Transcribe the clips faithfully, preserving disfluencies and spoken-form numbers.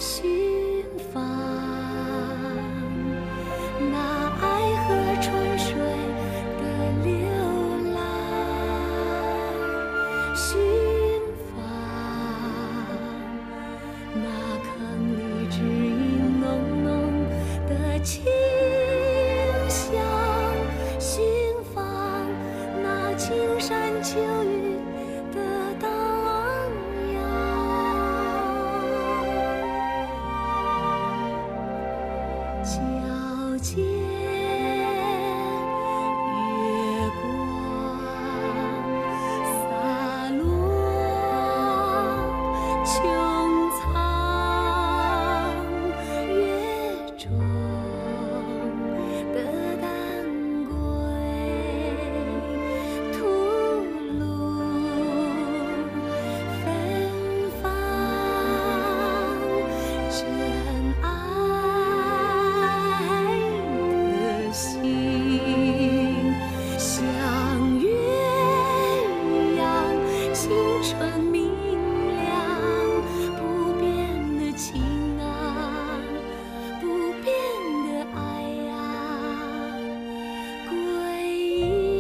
心房，那爱河春水的流浪。心房，那坑里只有浓浓的清香。心房，那青山秋雨 的荡漾。皎洁月光洒落穹苍月 中的丹桂吐露芬芳，真爱的心像鸳鸯，青春明亮，不变的情啊。 不变的爱呀，桂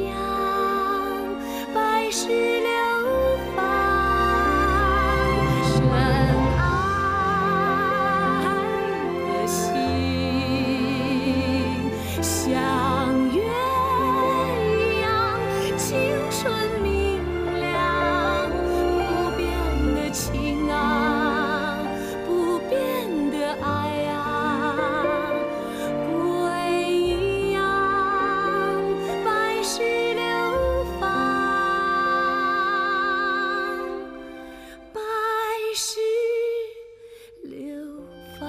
阳百世流芳。深爱的心，像鸳鸯，青春明亮，不变的情啊。 不变的爱啊，桂阳百世流芳，百世流芳。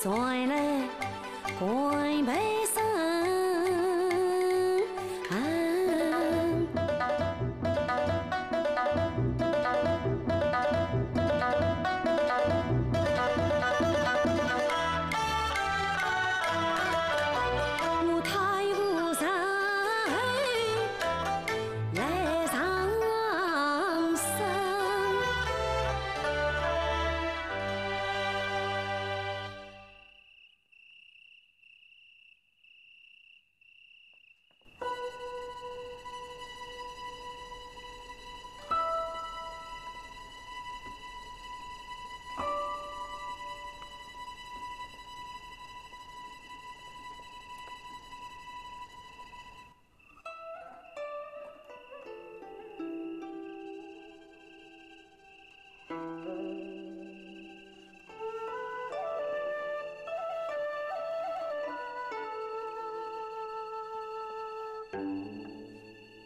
再来干杯声。我太无人来上身。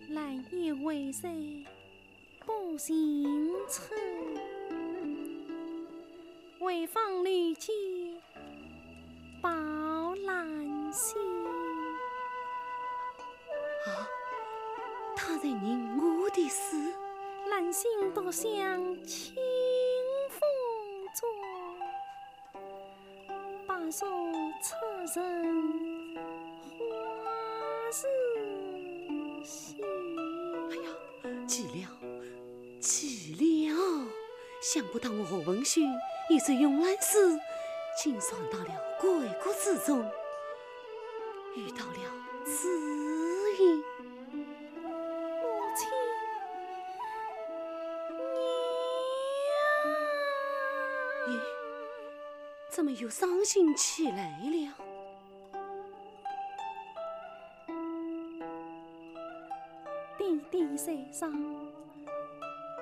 兰叶为谁不醒春？回房里去 抱兰心。啊，他在吟我的诗。兰心独向清风转，白首出尘花如雪。哎呀， 急了，急了！想不到我何文秀一首慵懒诗，竟传到了贵国之中，遇到了知音。母亲，娘。咦，怎么又伤心起来了？ 爹爹在上，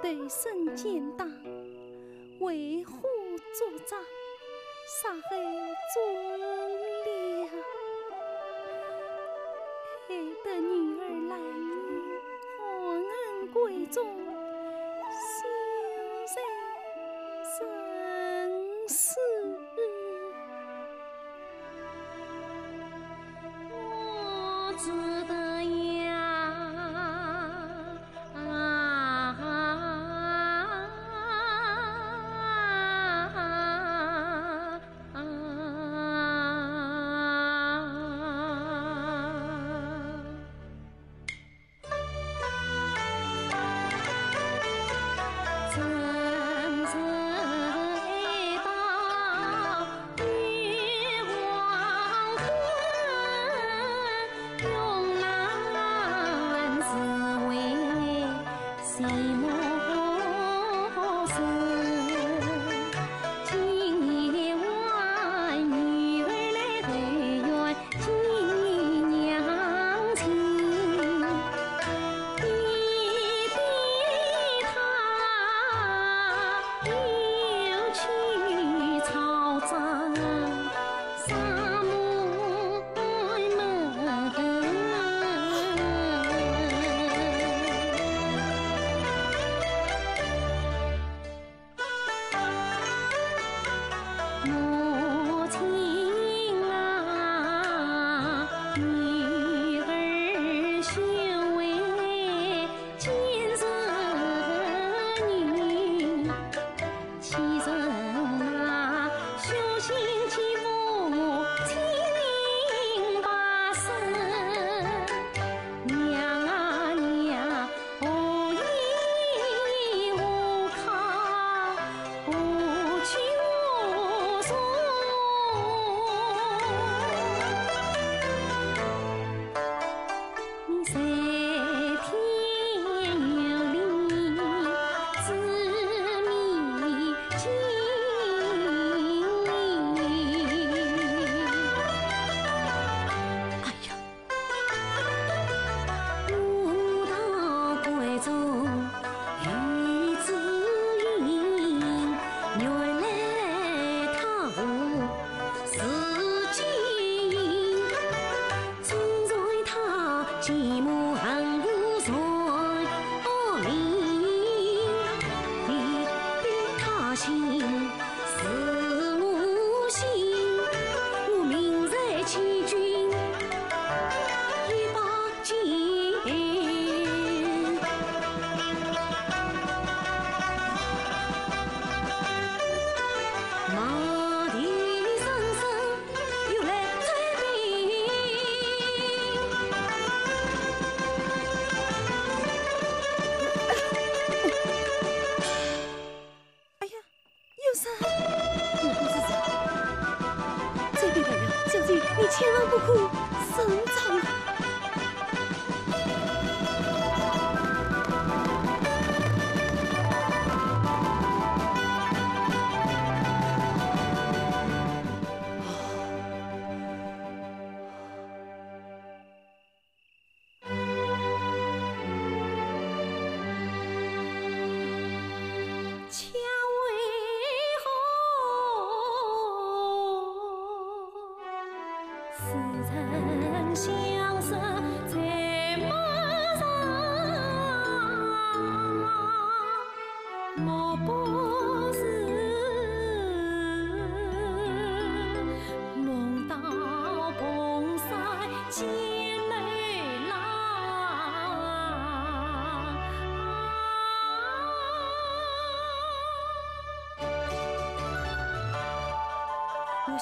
对孙建当，为虎作伥，杀害忠良，害得女儿兰英含恨闺中，心碎身死。 我只得呀，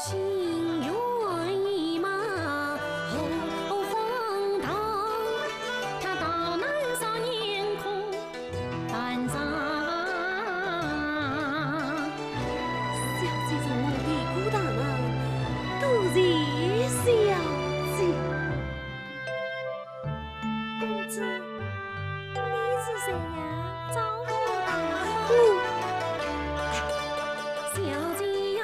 心猿意马后荒唐，他到南少年空半场。小姐是我的姑大人，多谢小姐。公子，你是谁呀？找我的。我 小姐呀，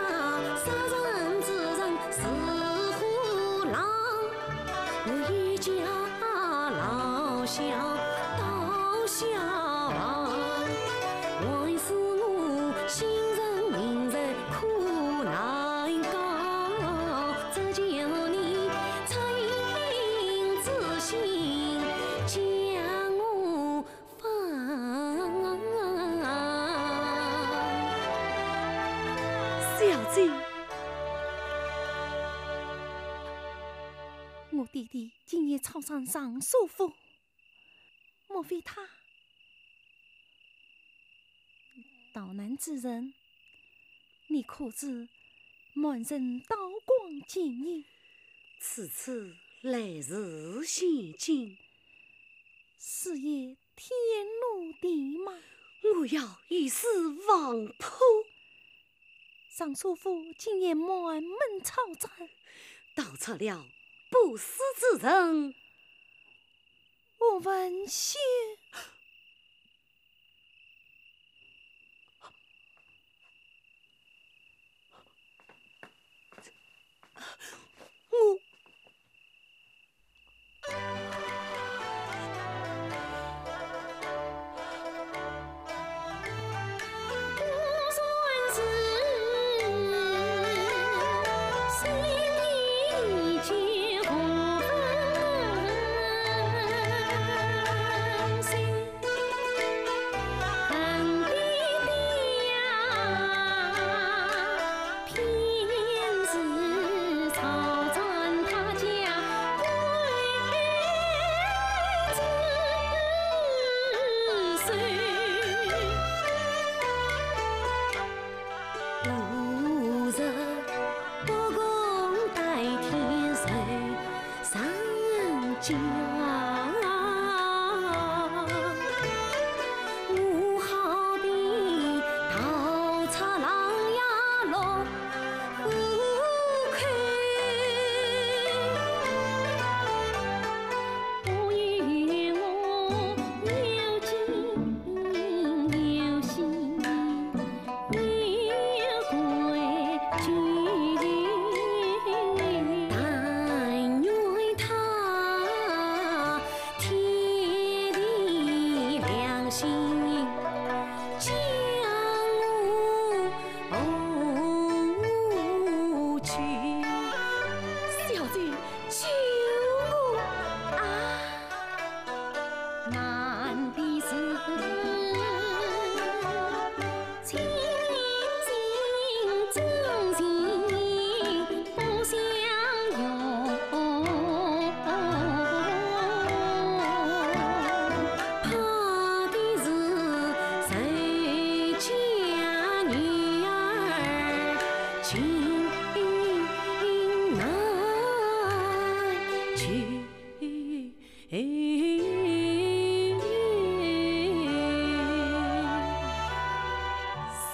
杀人之人是虎狼，我一家老小到小亡，还是我姓陈名谁苦难告，只求你恻隐之心将我 放。小姐，我爹爹今夜吵伤尚书府，莫非他？逃难之人，你可知满身刀光剑影？此次来势险境， 是也天罗地网。我要以死防破。尚书府竟然满门抄斩，盗贼了不死之人，我文秀。 我小姐，救我啊！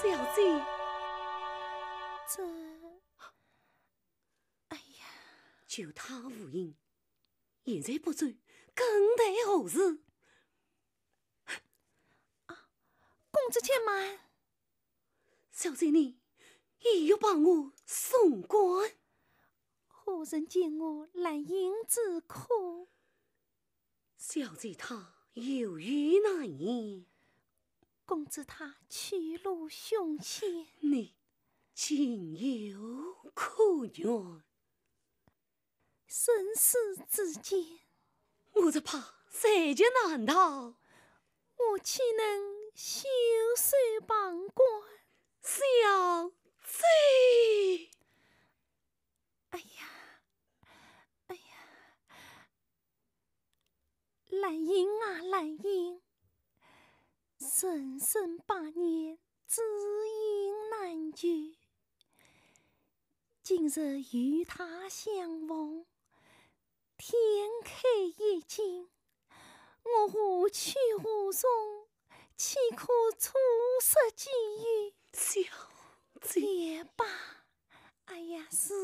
小姐，这，哎呀，救他无益，现在不走，更待何时？啊，公子且慢。 小姐，你也要把我送官？何人见我兰英之苦？小姐她有意难言。公子他去路凶险。你情有可原。 生死之间，我只怕罪孽难逃。我岂能袖手旁观？小姐，哎呀，哎呀，兰英啊，兰英，人生百年，知音难求。今日与他相逢，天开眼睛，我何去何从，岂可错失机遇？小姐。也罢，哎呀，是了。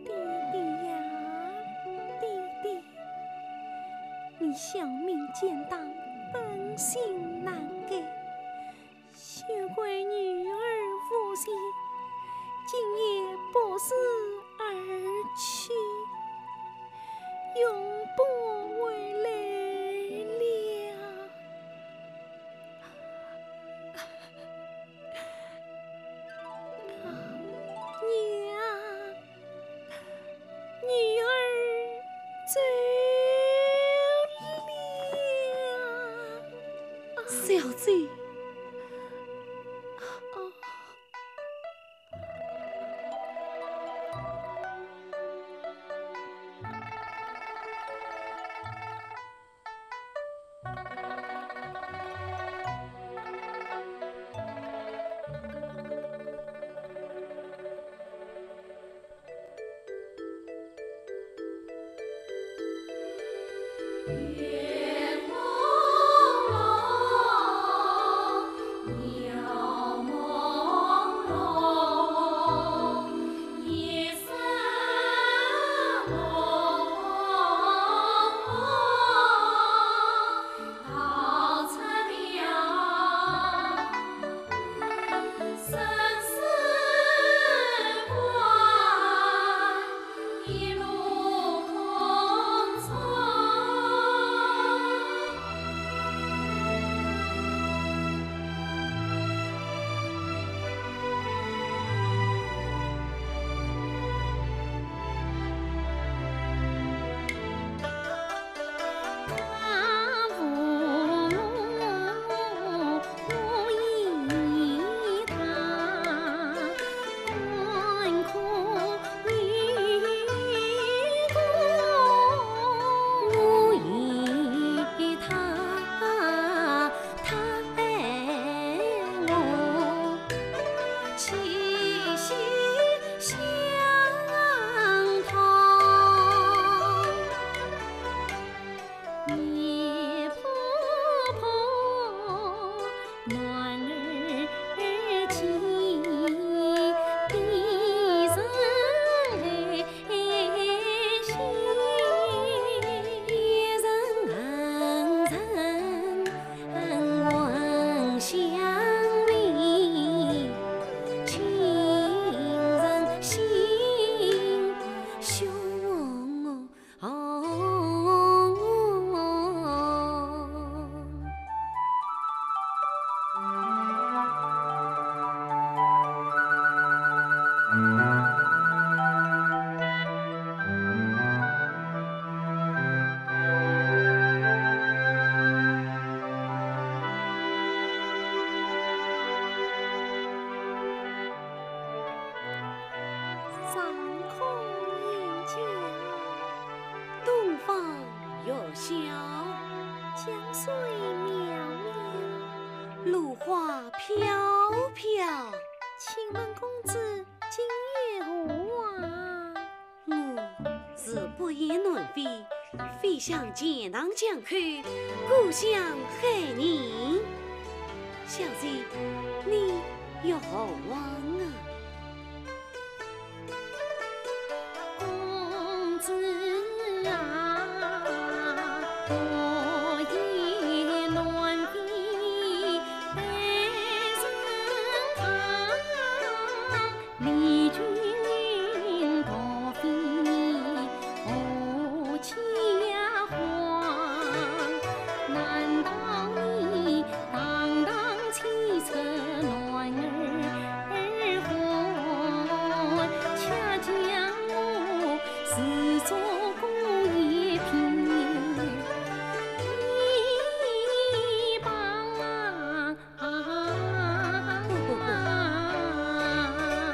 爹爹呀，爹爹，你小命贱当，本性难改。休怪女儿无情，今夜不辞而去，永不回来了。 娘，女儿走了。小姐。哦。望空饮酒。东方月下，江水渺渺，露花飘飘。请问公子今夜何往？我自不言南飞，飞向钱塘江口，故乡海宁。小姐，你欲何往啊？ 公子啊，我也难飞北辰堂，离君多飞何千里。难道你堂堂 妻出男儿还，恰将我视作孤雁别。一旁啊，不不不，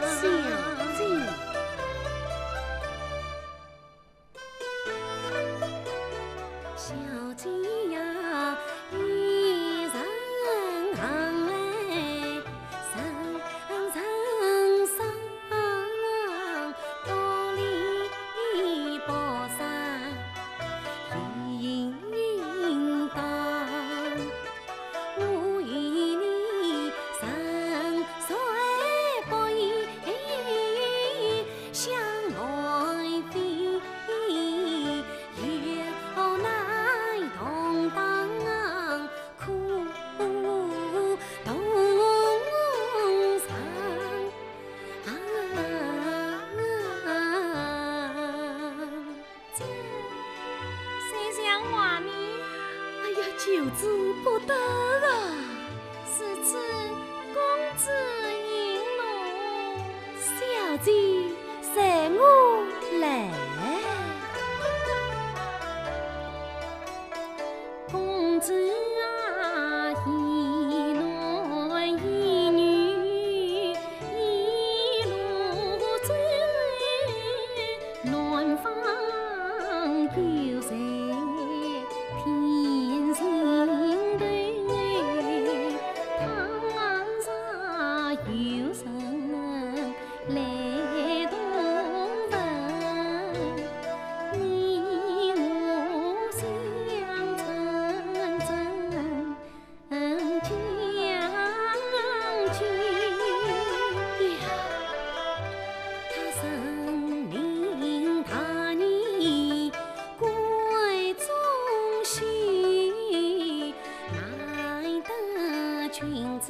小姐。 小姐呀，一人行来，人人上到里北山，一人当。 我与你生死不易，相爱非有难同当，苦同承。啊！ 这，谁讲话呢？哎呀，求之不得啊！是此公子引路。小姐，随我来。 公子啊，一男一女一路走，南方有人天尽头，唐朝有人 来同问，你我相称称将军。呀，他深明大义，贵重兮，难得君子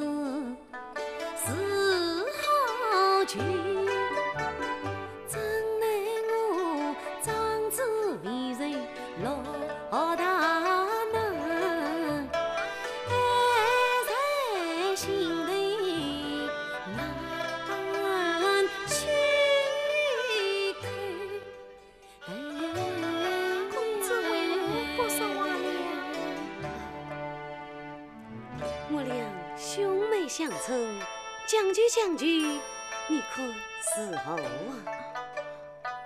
是好酒，怎奈我长子为人落大难，爱在心头难去口。 公子为何不说话了？我俩兄妹相称，将就将就，你看如何啊？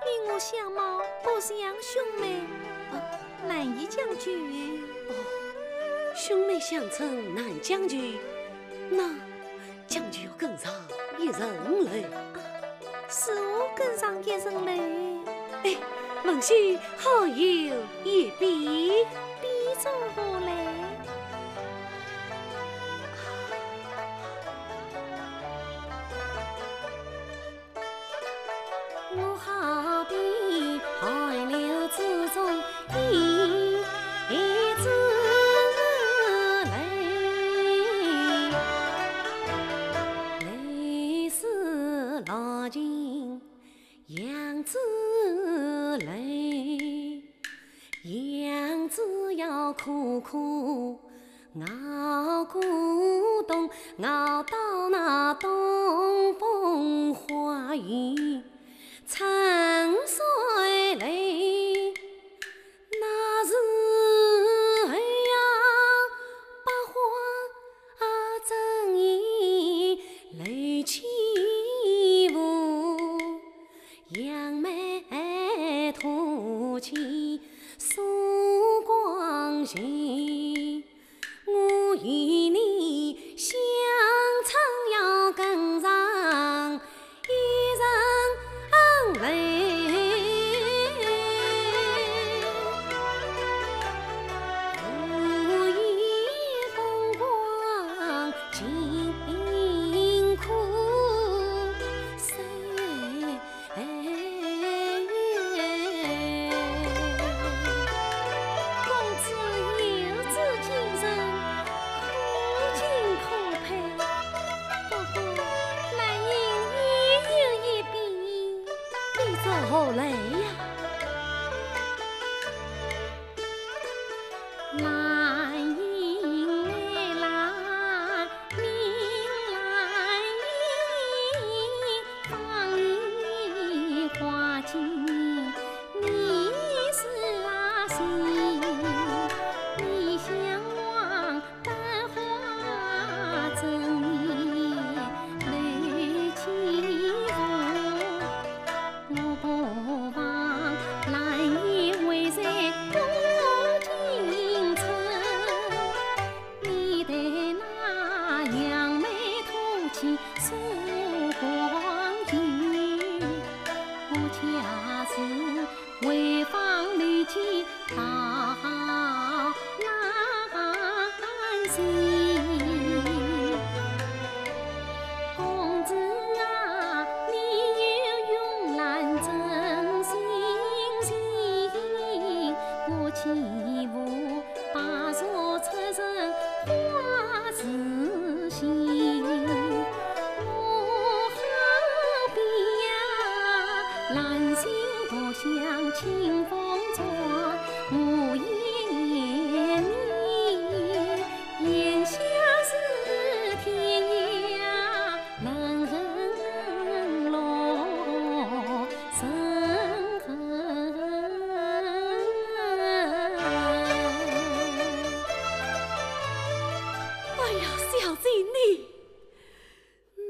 你我相貌不像兄妹，啊，难以将就。哦，兄妹相称难将就，那 将就要跟上一层楼。啊，是我跟上一层楼。哎，问兄好友一比，比作何来？我好比寒流之中 一枝梅，梅似老君杨枝柳，杨枝要苦苦熬过冬，熬到那东风花雨春水来。 那时候呀，百花争艳楼起舞，扬眉吐气诉光阴，我与你相称要更上一层楼。无意风光尽可惜。 公子有志进人，可敬可佩。不过，兰英也有一比，你这何来呀？ 兰英哎，兰，明兰英，芳里花尽，你是啊谁？你向往百花争鸣，楼起伏。 我不忘兰英为谁多情深，你待那扬眉吐气诉光阴，我恰似回望楼前 桃花难尽。公子啊，你有慵懒真性情，我岂无白蛇出尘花自 心。我何必呀，兰心独向清风转，无言你，言下是天涯，冷冷落人痕。哎呀，小姐你，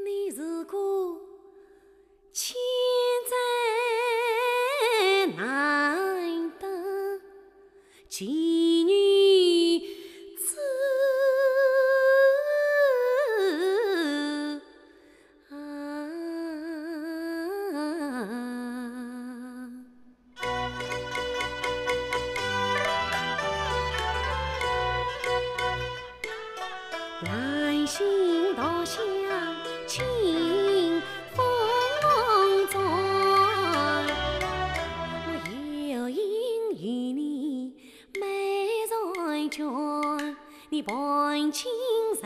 你如果千载难得，寄与子啊。 兰心独向清风转，我有心与你美人眷，你伴卿成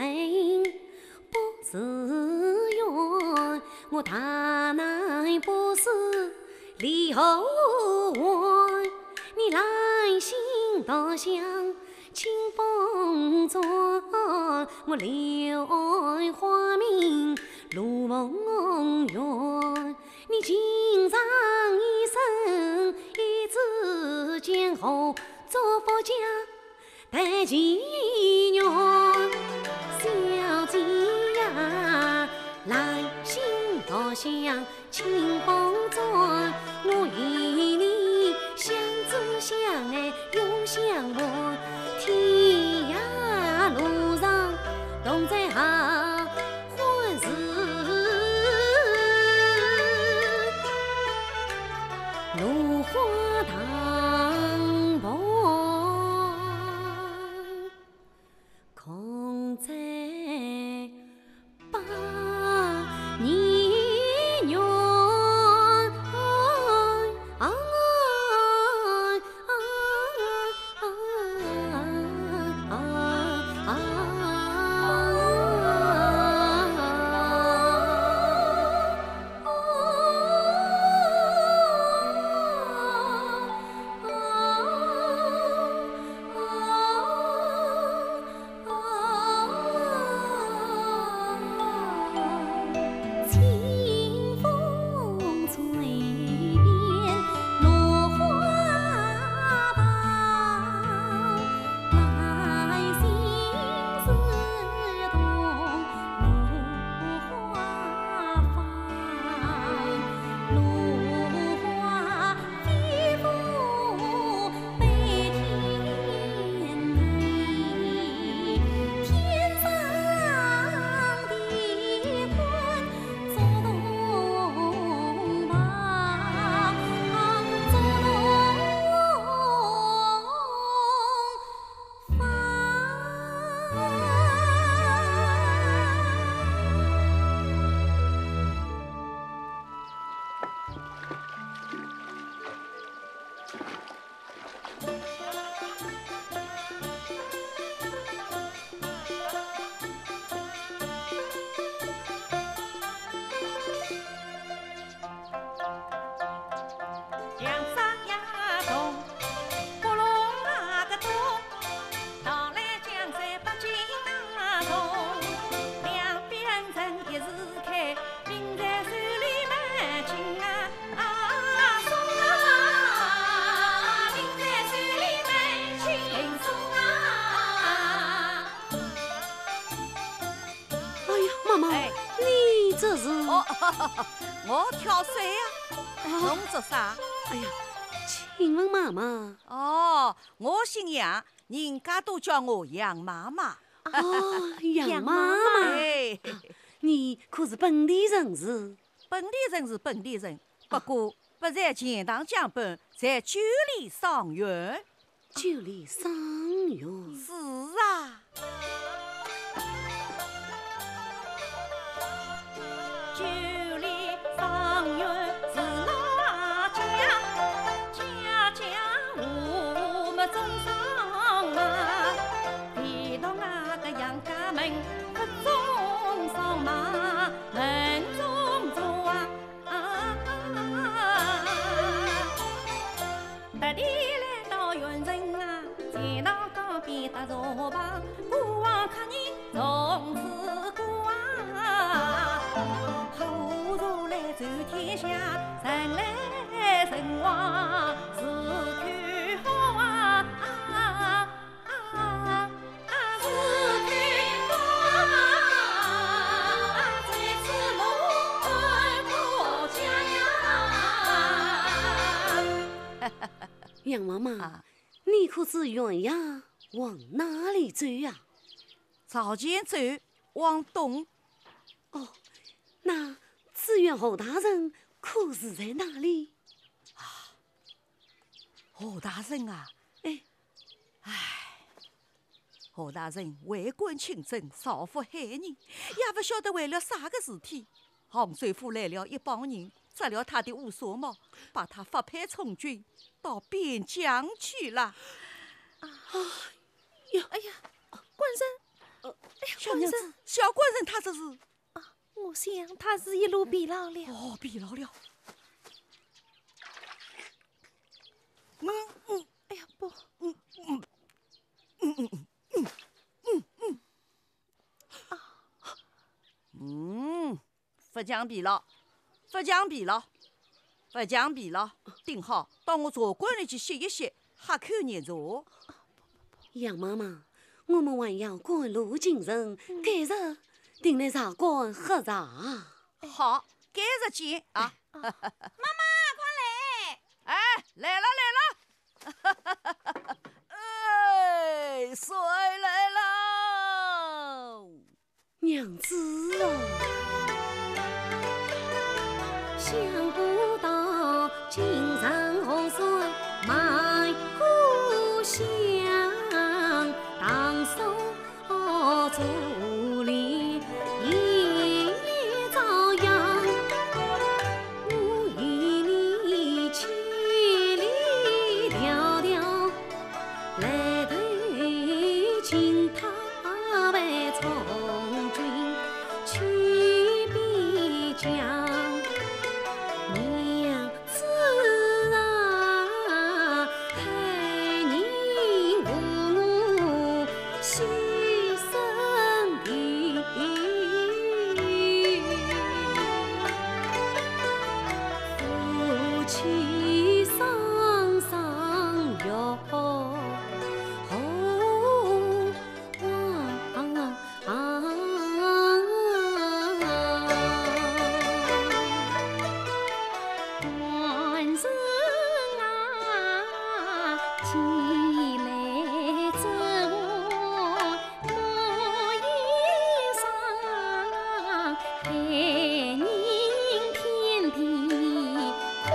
不自愿，我大难不死离后还。你兰心独向清风转，我柳暗花明露梦圆。你情长一生，一纸笺，何作夫家 待寄愿。小姐呀，兰心独向清风转，我与你相知相爱永相伴，天涯路上同在何 欢事，落花堂旁空折百年缘。我挑水呀，啊。侬做啥？哎呀，请问妈妈。哦，我姓杨，人家都叫我杨妈妈。哦，杨妈妈。杨妈妈。哎。啊，你可是本地人士？本地人是本地人，不过不在钱塘江边，在九里桑园。 九里桑园。是啊。九里桑园是老家，家家户户种桑麻，地道那个杨家门，不种桑麻，门中竹啊。 特地来到县城啊，钱塘江边搭茶棚，过往客人总是过啊。喝茶来走天下，人来人往是口号啊。 杨妈妈，啊。你可知县衙往哪里走呀？朝前走，往东。哦，那知县侯大人可是在哪里？啊，侯大人啊，哎。唉， 侯大人为官清正，造福海宁，也不晓得为了啥个事体，杭州府来了一帮人，摘了他的乌纱帽，把他发配充军，到边疆去了。啊，呀，哎呀，官人，呃，哎呀，小娘子，官人。小官人他这是？啊，我想他是一路疲劳了。哦，疲劳了。嗯，嗯。哎呀，不。嗯，嗯。 嗯，勿讲疲劳，勿讲疲劳，勿讲疲劳，顶好到我茶馆里去歇一歇，喝口热茶。杨妈妈，我们还要赶路进城，嗯。改日定来茶馆喝茶。好，改日见啊。哎。妈妈，快来！哎，来了，来了。 哎，谁来了？娘子啊！想不到京城红尘满故乡，当初 哦，竹林一朝阳，我与你千里迢迢，来投京讨万充军去边疆。娘 子啊，害你和我牺牲的，夫妻双双哟。 官人啊，既来之我，我也上海宁天地宽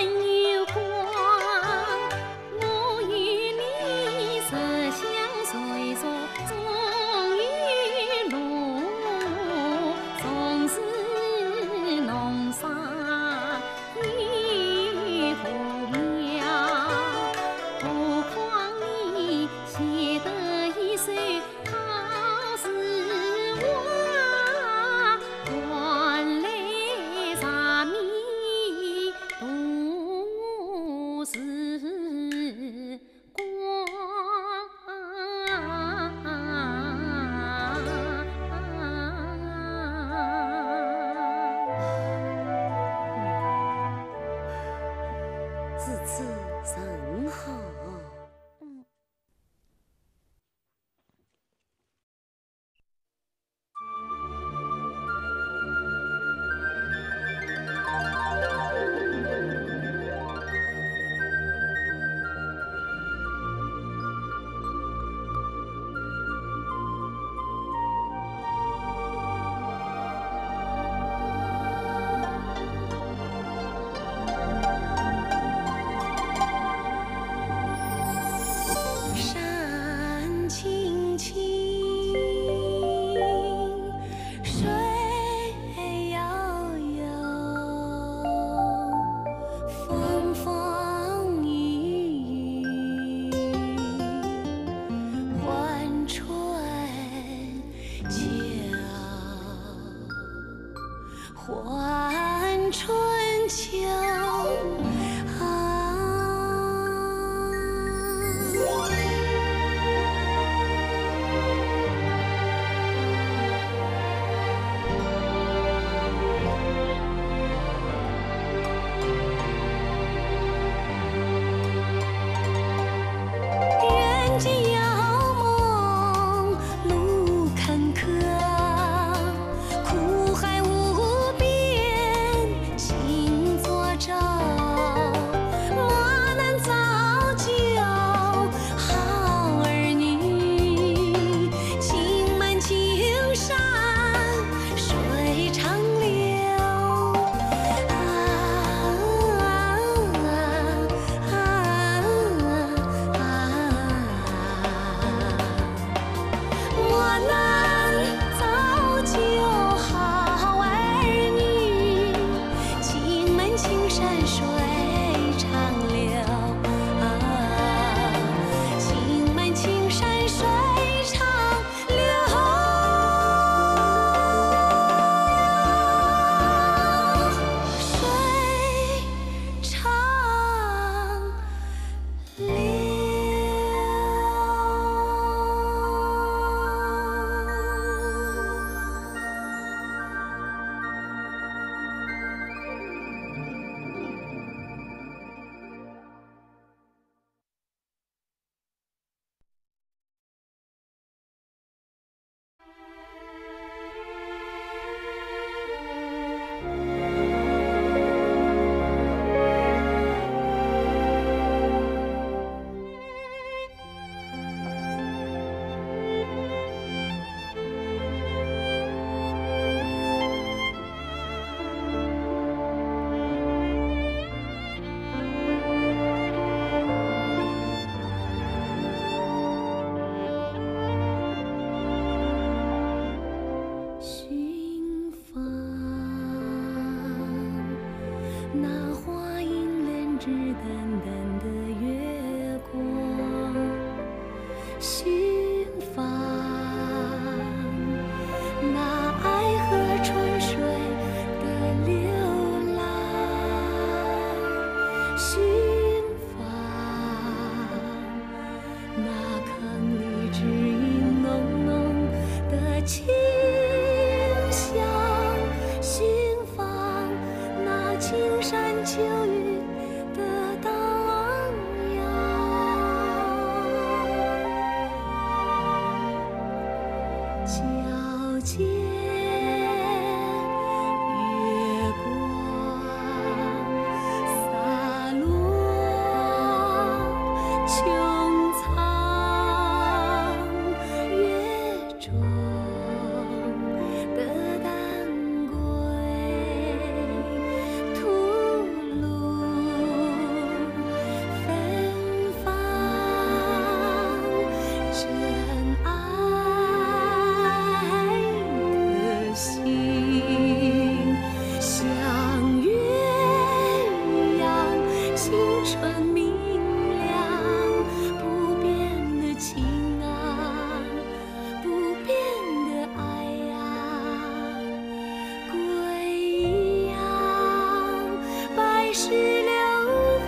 又广。 我与你十相随随，终有路，从此弄伤与和妙。何况你写得一首 他是我还来茶米都是光。如此甚好。嗯。那花影恋枝淡淡的月光，心房，那爱河春水的流浪，心房，那坑里只影浓浓的清香，心房，那青山秋雨 的荡漾。皎洁月光洒落穹苍月 中的丹桂吐露芬芳，真爱的心像鸳鸯，青春明亮，不变的情啊。 不变的爱呀，归阳百世流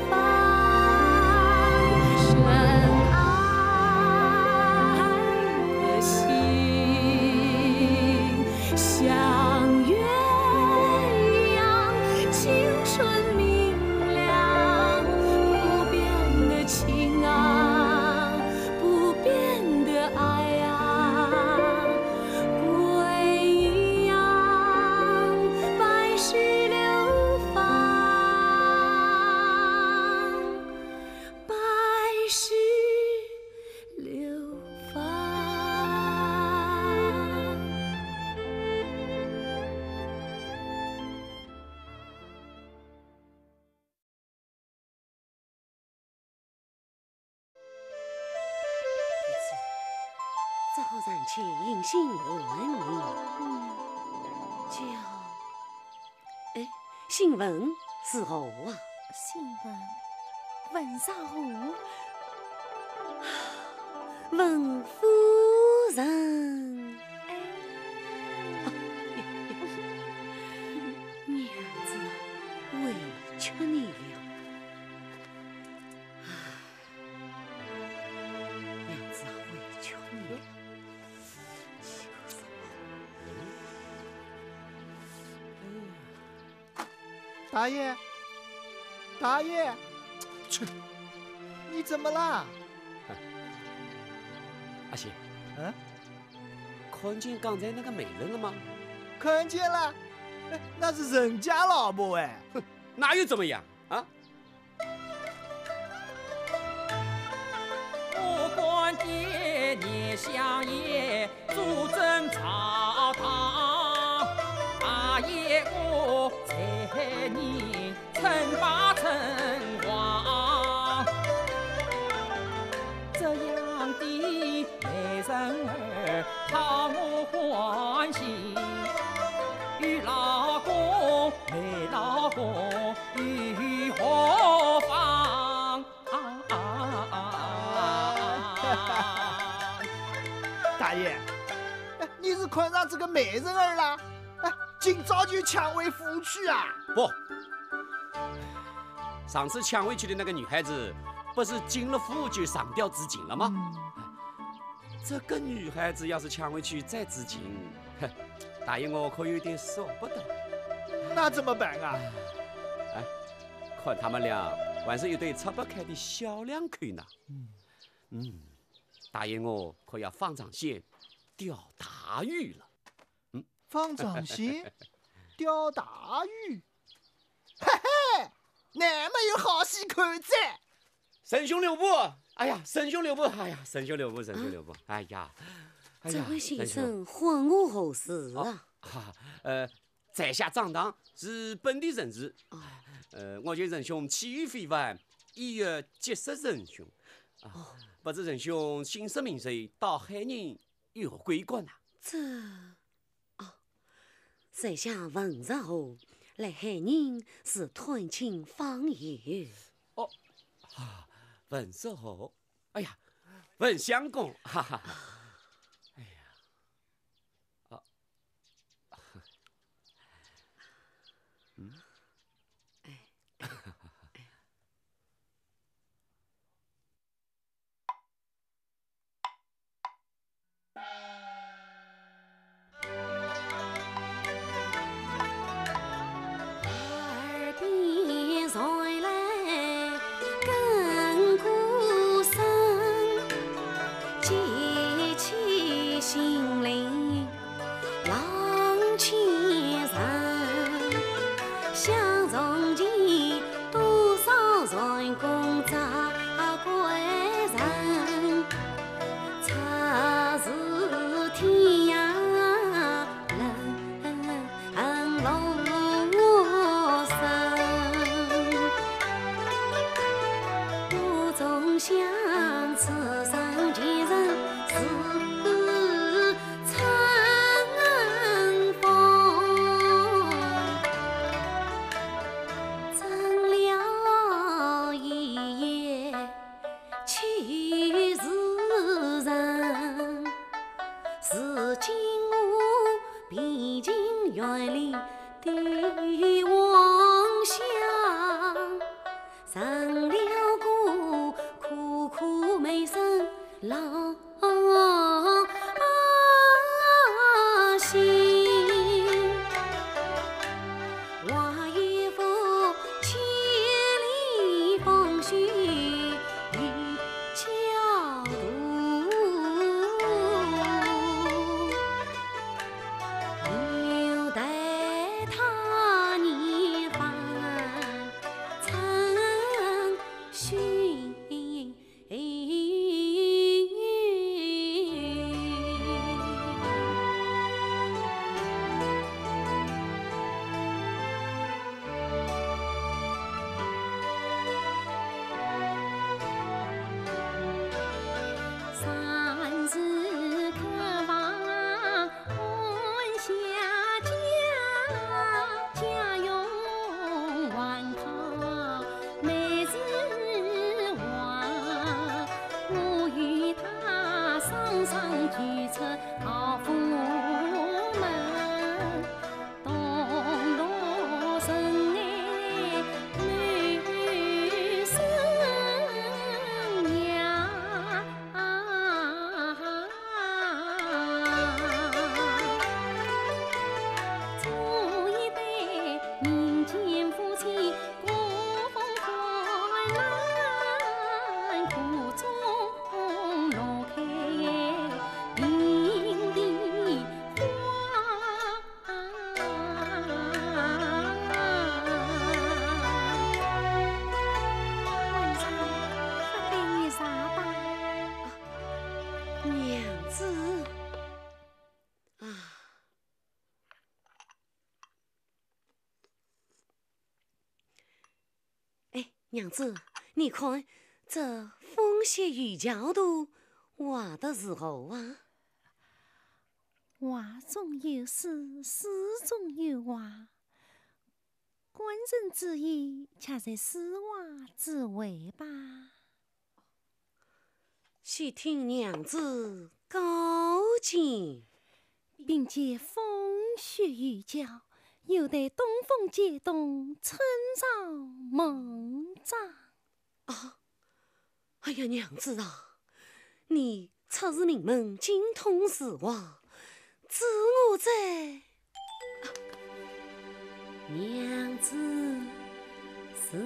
芳，深爱的心，像鸳鸯，青春明亮，不变的情啊。 不变的爱啊，归阳百世流芳，百世流芳。 只好上去迎新文呢。嗯。叫，哎，新文是何物啊？新文，文啥物？文夫人。哎。啊，娘子啊，委屈你了。 娘子啊，委屈你了。大爷，大爷，切，你怎么啦？阿喜，嗯？看见刚才那个美人了吗？看见了，哎，那是人家老婆哎。哼，那又怎么样啊？ 我观天年相爷，祖宗朝堂，大爷我在你称霸称王。这样的美人儿讨我欢喜，与老公没老公又何妨？ 大爷，哎，你是看上这个美人儿了？哎，今朝就抢回府去啊？不，上次抢回去的那个女孩子，不是进了府就上吊自尽了吗？嗯。这个女孩子要是抢回去再自尽，哼，大爷我可有点舍不得。那怎么办啊？哎，看他们俩还是一对拆不开的小两口呢。 嗯。嗯，大爷我可要放长线，钓大鱼了。嗯。放长线，钓大鱼。嘿嘿，那么有好戏看哉。沈兄留步，哎呀，沈兄留步，哎呀，沈兄留步，沈兄留步，哎呀，哎呀，这位先生，沈兄。唤我何事啊？哦，哈，呃， 在下张唐，是本地人士。哦。呃，我见沈兄气宇非凡，意欲结识沈兄。啊，哦。不知沈兄姓甚名谁，到海宁有何贵干啊？这，哦，在下文若荷，来喊人是探亲访友。哦，啊，文叔，哎呀，文相公，哈哈，哎呀，啊，嗯，哎，哎。娘子啊。 哎，娘子，你看，这风雪雨樵渡，画得如何啊？画中有诗，诗中有画。官人之意，恰在诗画之外吧。 细听娘子高见。并且风雪雨樵，又待东风借冻，春草梦长。啊，哎呀，娘子啊，你出自名门，精通诗画，知我者 娘子是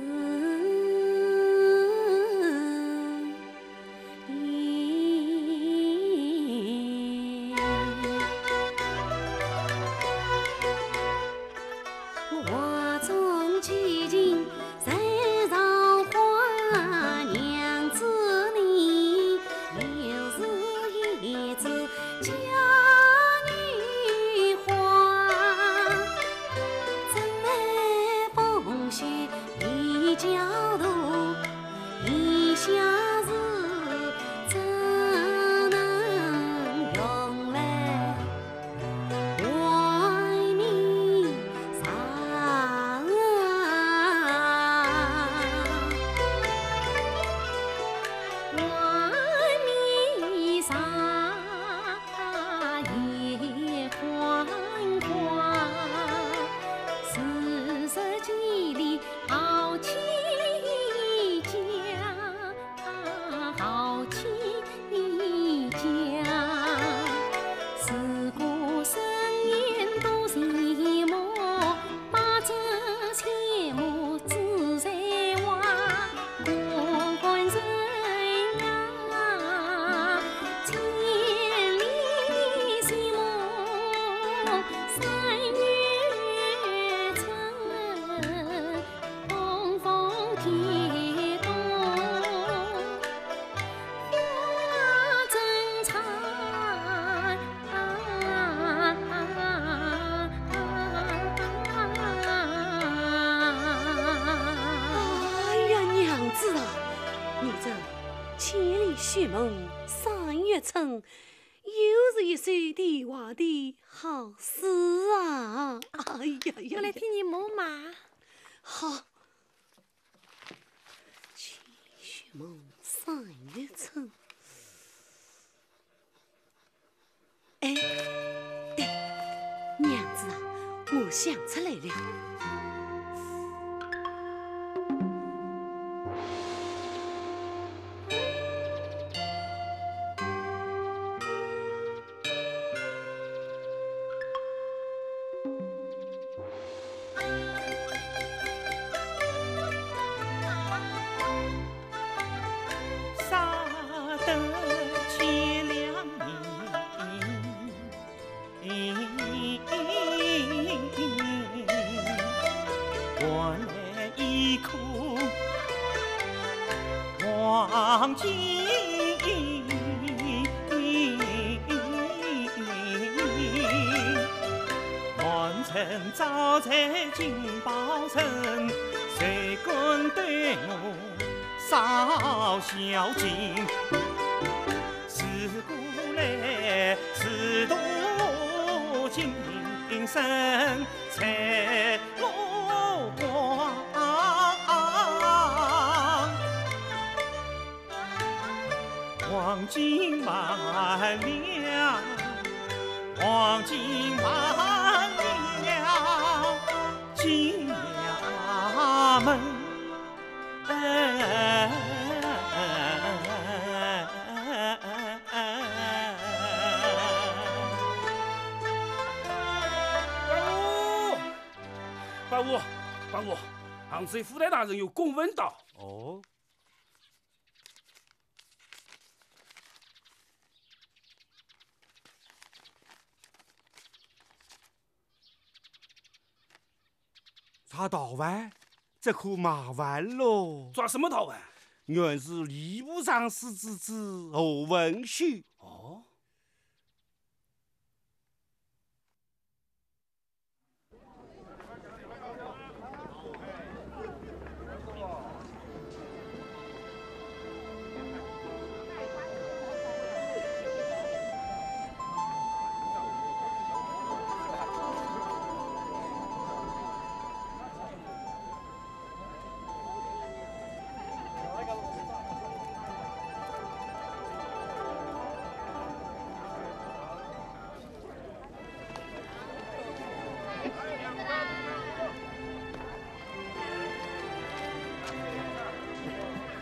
雪梦三月春，又是一首题画的好诗啊！哎呀呀呀！我来替你摸嘛。好。 清雪梦三月春。哎，对，娘子啊，我想出来了。 哦，伯父，伯父，杭州府台大人有公文到。哦。 查到完，这可麻烦喽。抓什么到完？原是吏部尚书之子何文秀。哦。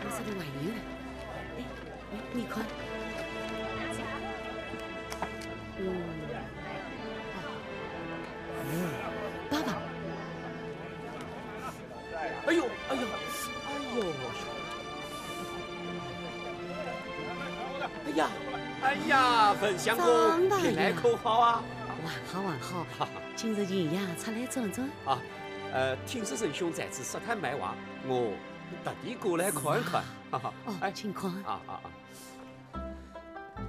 我是个外人啊。哎，哎，你看。嗯。哦。嗯，爸爸。 哎呦，哎呦，哎呦！哎呀，哎呀，文相公，张大爷。近来可好啊？还好还好，今日闲夜出来转转。啊，呃，听说文兄在此设摊卖画，我特地过来看一看。哈哈，哦，哎，请看。啊啊啊！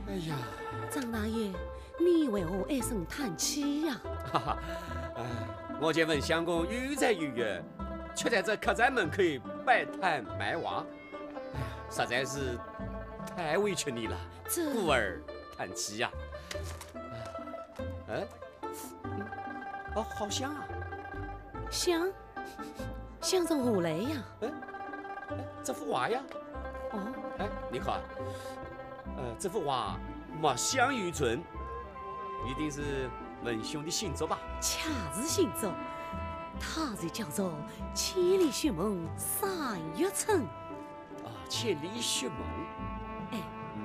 哎呀，张大爷，你为何唉声叹气呀？哈哈，哎，我见文相公有才有艺，却在这客栈门口摆摊卖画，哎呀，实在是太委屈你了，这故而叹气呀。哎，哦，好像啊，像？像从何来呀？哎，哎，这幅画呀，哦，哎，你看，呃，这幅画墨香犹存，一定是文兄的新作吧？恰是新作，它就叫做《千里雪梦三月春》。啊，千里雪梦。哎，嗯，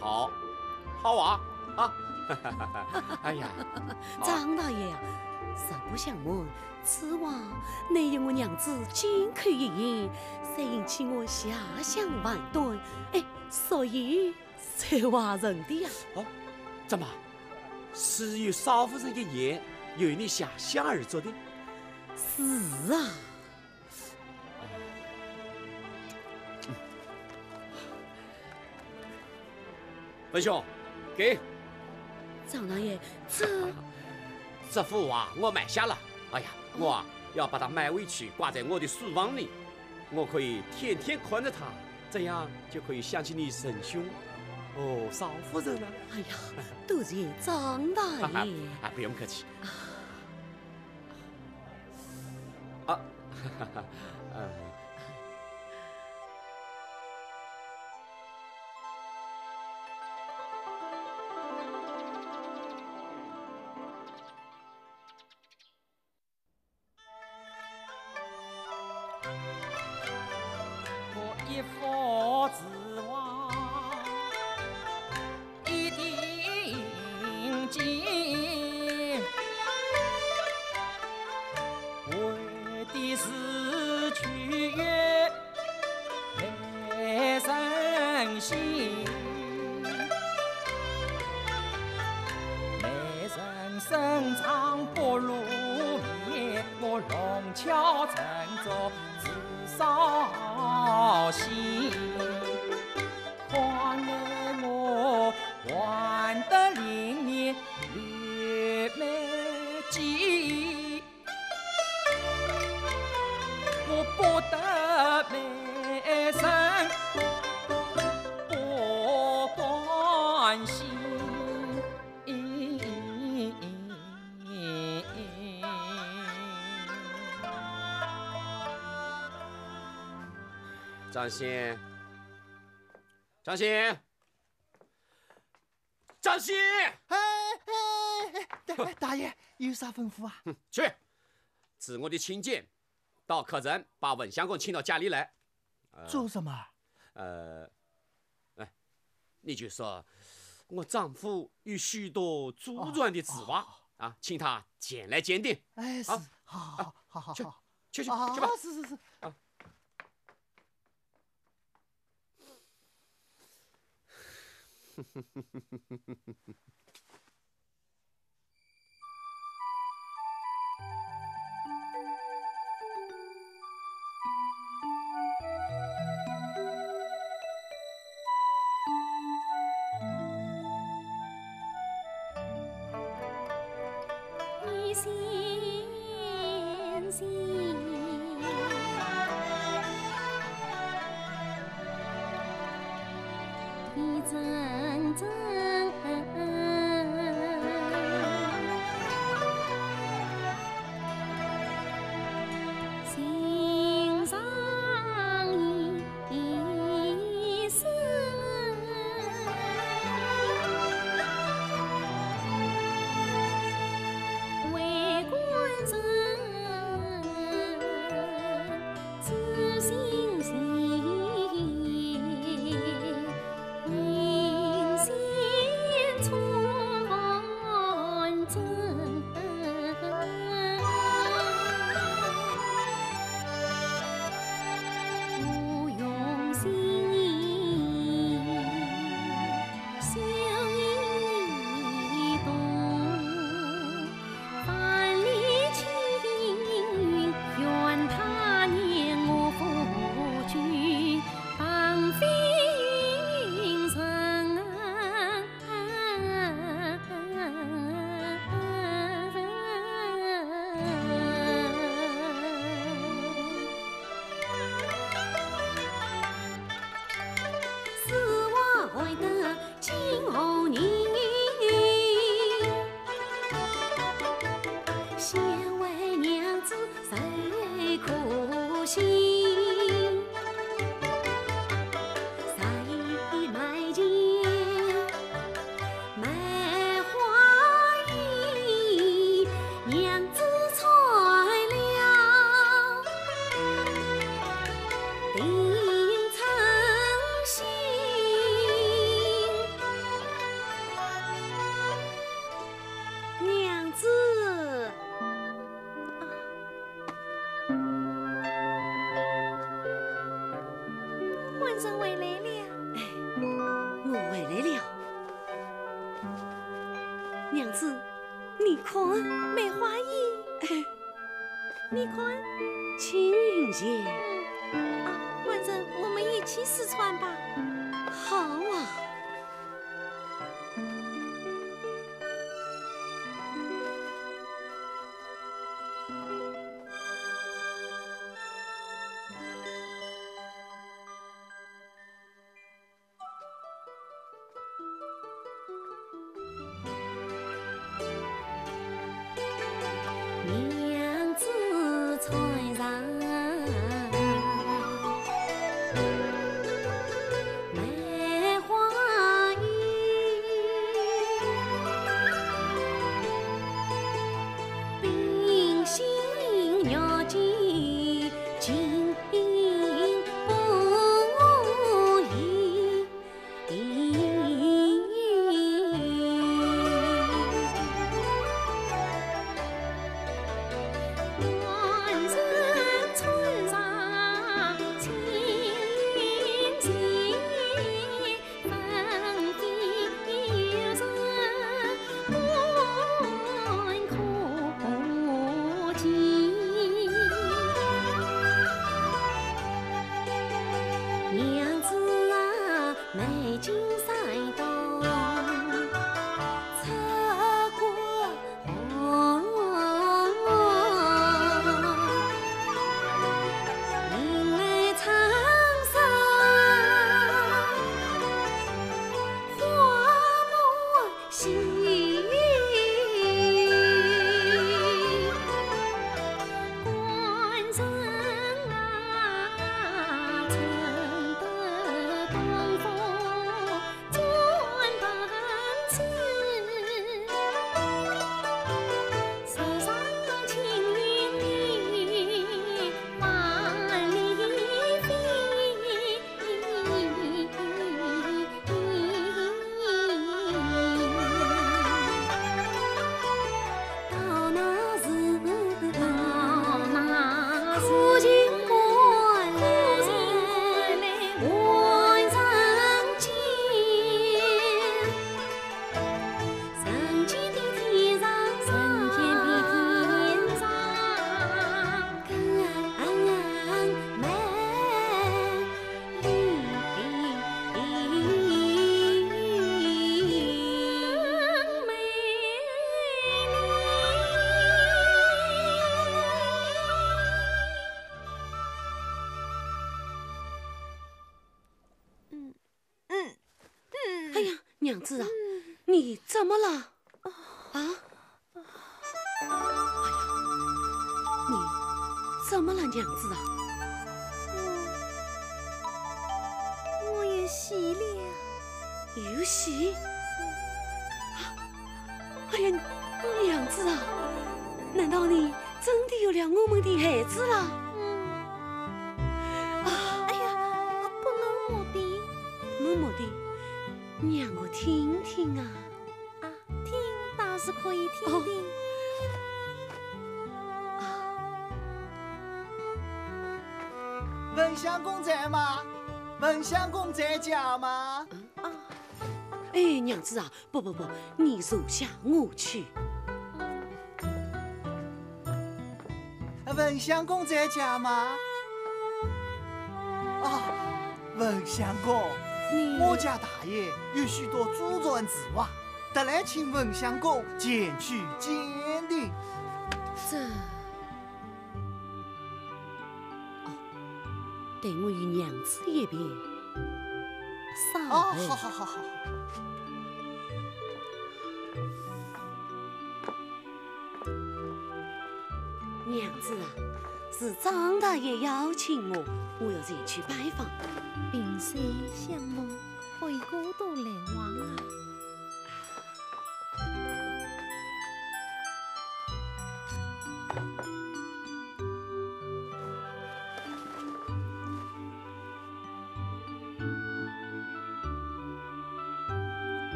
好，好啊，啊，哎呀，好啊张大爷呀，实不相瞒，此画乃由我娘子金口一言，才引起我遐想万端，哎，所以才画成的呀。哦，怎么，是由少夫人一言，由你遐想而作的？是啊。 文兄，给。张大爷，这这幅画我买下了。哎呀，我啊要把它买回去挂在我的书房里，我可以天天看着它，这样就可以想起你仁兄。哦，少夫人啊。哎呀，多谢张大爷。啊，不用客气。啊，哈哈哈，呃。 我一幅字画一定金，为的是取悦美人心。美人身长不露面，我弄巧成拙 自扫兴。况我还得另觅绿梅姐，我不得美人不关心。 张先，张先，张先！哎，哎，哎，大，大爷，有啥吩咐啊？哼，去，指我的亲眷，到客栈把文相公请到家里来。呃，做什么？呃，哎，你就说我丈夫有许多祖传的字画，哦，啊，请他前来鉴定。哎，是，啊，好，好，好，好，去，好。去，去，啊，去吧。是，是，是。啊。 娘子。啊。官人回来了。哎，我回来了。娘子，你看。梅花易。哎。 你看。青云仙。嗯。啊，官人，我们一起试穿吧。好啊。娘子啊，你怎么了？啊？哎呀，你怎么了，娘子啊？我，我有喜了。有喜？哎呀，娘子啊，难道你真的有了我们的孩子了？嗯。啊。哎呀，不能摸的。不能摸的？让我听听啊。啊，听倒是可以听听。哦。啊。文相公在吗？文相公在家吗？嗯？啊。哎，娘子啊， 不不不，你坐下，我去。文相公在家吗？啊，文相公，你，我家大爷有许多祖传字画，特来请文相公前去鉴定。这，哦，待我与娘子一别。 少哦，爷。好好好好。娘子啊，是张大爷邀请我，我要前去拜访。萍水相逢，可以过多来往啊。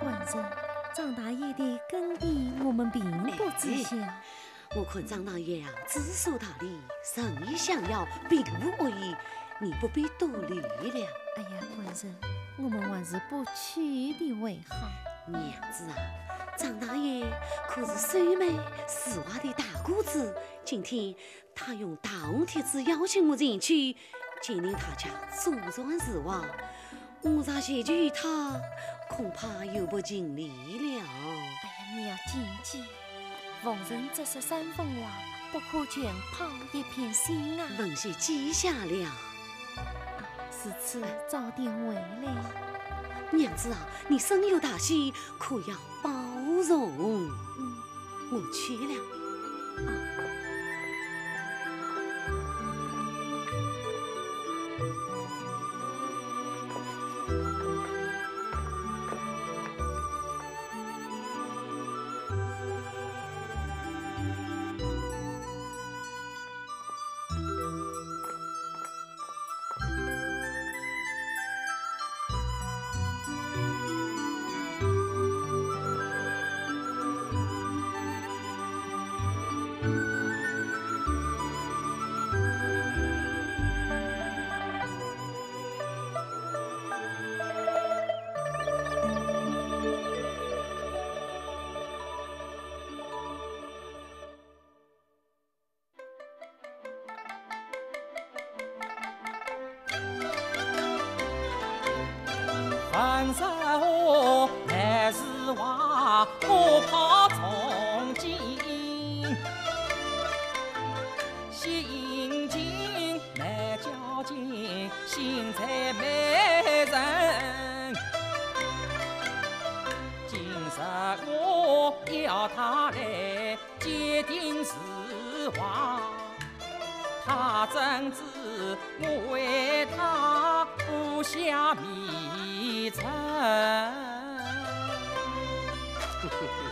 官人，张大爷的根底我们并不知晓。哎，我看张大爷啊，知书达理，诚意相邀，并无恶意，你不必多虑了。哎呀，官人，我们还是不去的为好。娘子啊，张大爷可是收买字画的大家子，今天 他用大红帖子邀请我前去鉴定他家祖传字画，我若前去与他，恐怕又不尽礼了。哎呀，你要谨记，逢人只说三分话，不可全抛一片心啊。文相记下了。啊，如此早点回来。娘子啊，你深有大喜，可要保重。嗯。 我去了。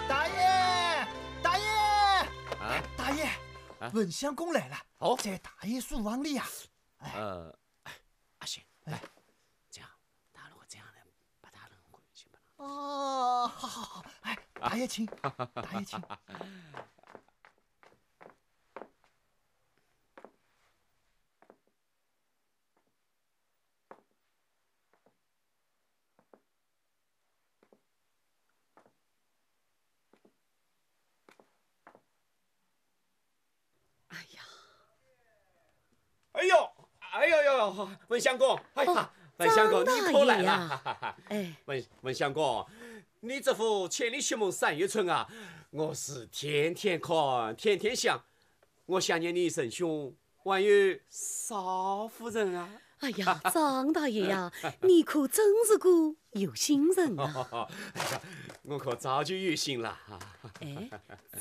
大爷，大爷，啊？大爷，啊？文相公来了，哦？在大爷书房里呀。哎。呃，阿兴，哎。来，这样，拿了我这样的，把他弄过去吧。哦，好好好，哎，大爷请，大爷请。 哎呀，哎呦，哎呦呦，文相公，哎呀，哦，文相公，张大爷呀。你可来了，哈哈哈。哎。文，文相公，你这幅《千里寻梦三月春》啊，我是天天看，天天想，我想念你仁兄，还有少夫人啊。哎呀，张大爷呀，你可真是个有心人啊！哎呀，我可早就有心了啊。哎，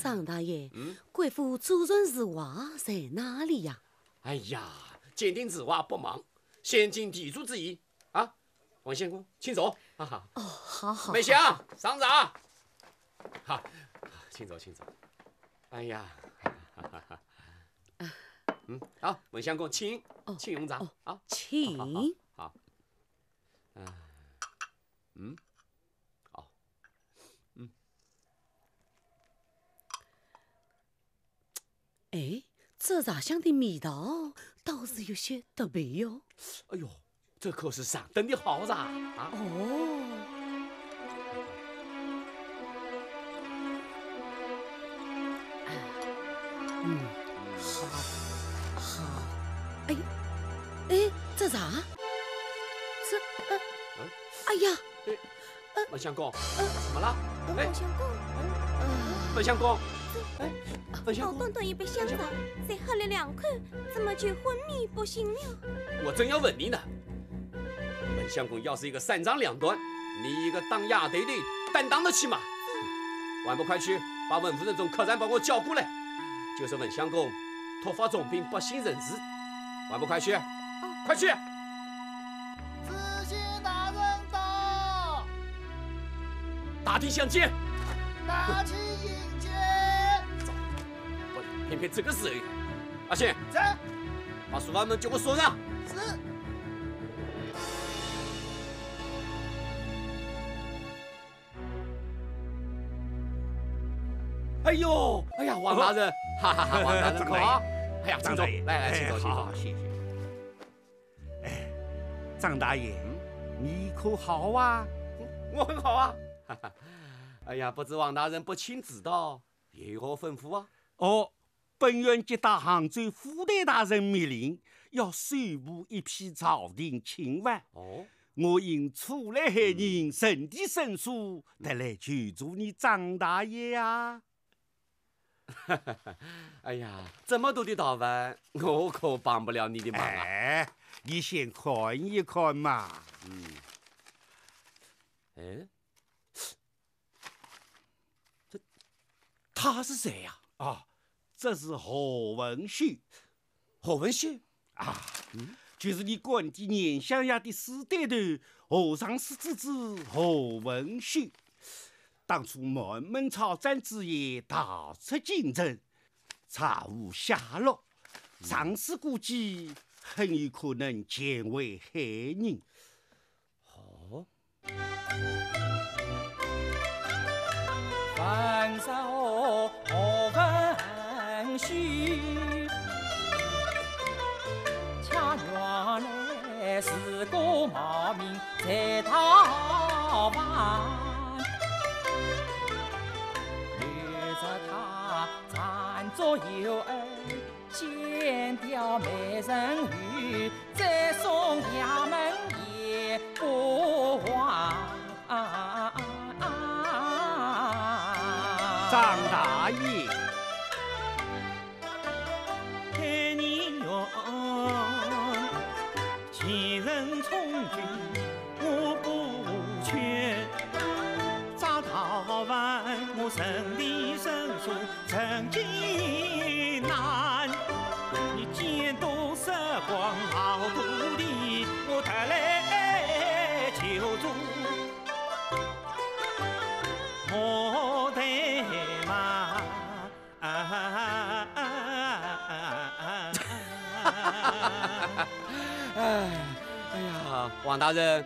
张大爷，嗯？贵府祖传字画在哪里呀？哎呀，鉴定字画不忙，先尽地主之谊啊。文相公，请坐。哈哈。哦，好，好，梅香，上茶。好，请坐，请坐。哎呀，哈哈哈哈。嗯，好，文相公，请，哦，请用茶，哦，啊。请。好，好，好。啊，嗯，好，嗯。哎，这茶香的味道倒是有些特别哟。哎呦，这可是上等的好茶啊！哦。嗯，好，好。哎，哎，这茶，这，呃，嗯？哎呀，哎，呃，文相公，呃，怎么了？呃，哎，文相公，呃，文相公，哎，文相公，好端端一杯香茶，文相公，才喝了两口，怎么就昏迷不醒了？我正要问你呢。文相公要是一个三长两短，你一个当家头的，担当得起吗？还不快去把文夫人从客栈把我叫过来，就是文相公突发重病，不省人事。还不快去，快去！知县大人到。大厅相见。大厅迎接。不，偏偏这个时候。阿信，在。把书房门给我锁上。是。 哎呦，哎呀，王大人，哈哈哈，王大人，张大爷，好啊。哎呀，请坐，张大爷，来，来，请坐，哎，请坐。好，谢谢。哎，张大爷，嗯？你可好啊？我很好啊。哈哈。哎呀，不知王大人不请自到，有何吩咐啊？哦， 本院接到杭州府台大人密令，要收捕一批朝廷钦犯。哦。我因初来害人，嗯，圣地申诉，特来求助你张大爷啊。哎呀，这么多的逃犯，我可帮不了你的忙啊。哎，你先看一看嘛。嗯。哎， 这，他是谁呀？啊，这是何文秀。何文秀？啊，嗯？就是你官邸严相爷的死对头，何尚书之子何文秀。当初满门抄斩之夜，逃出京城，查无下落。嗯。尚书估计很有可能前为害人。哦， 张大爷。哎，哎呀，王大人，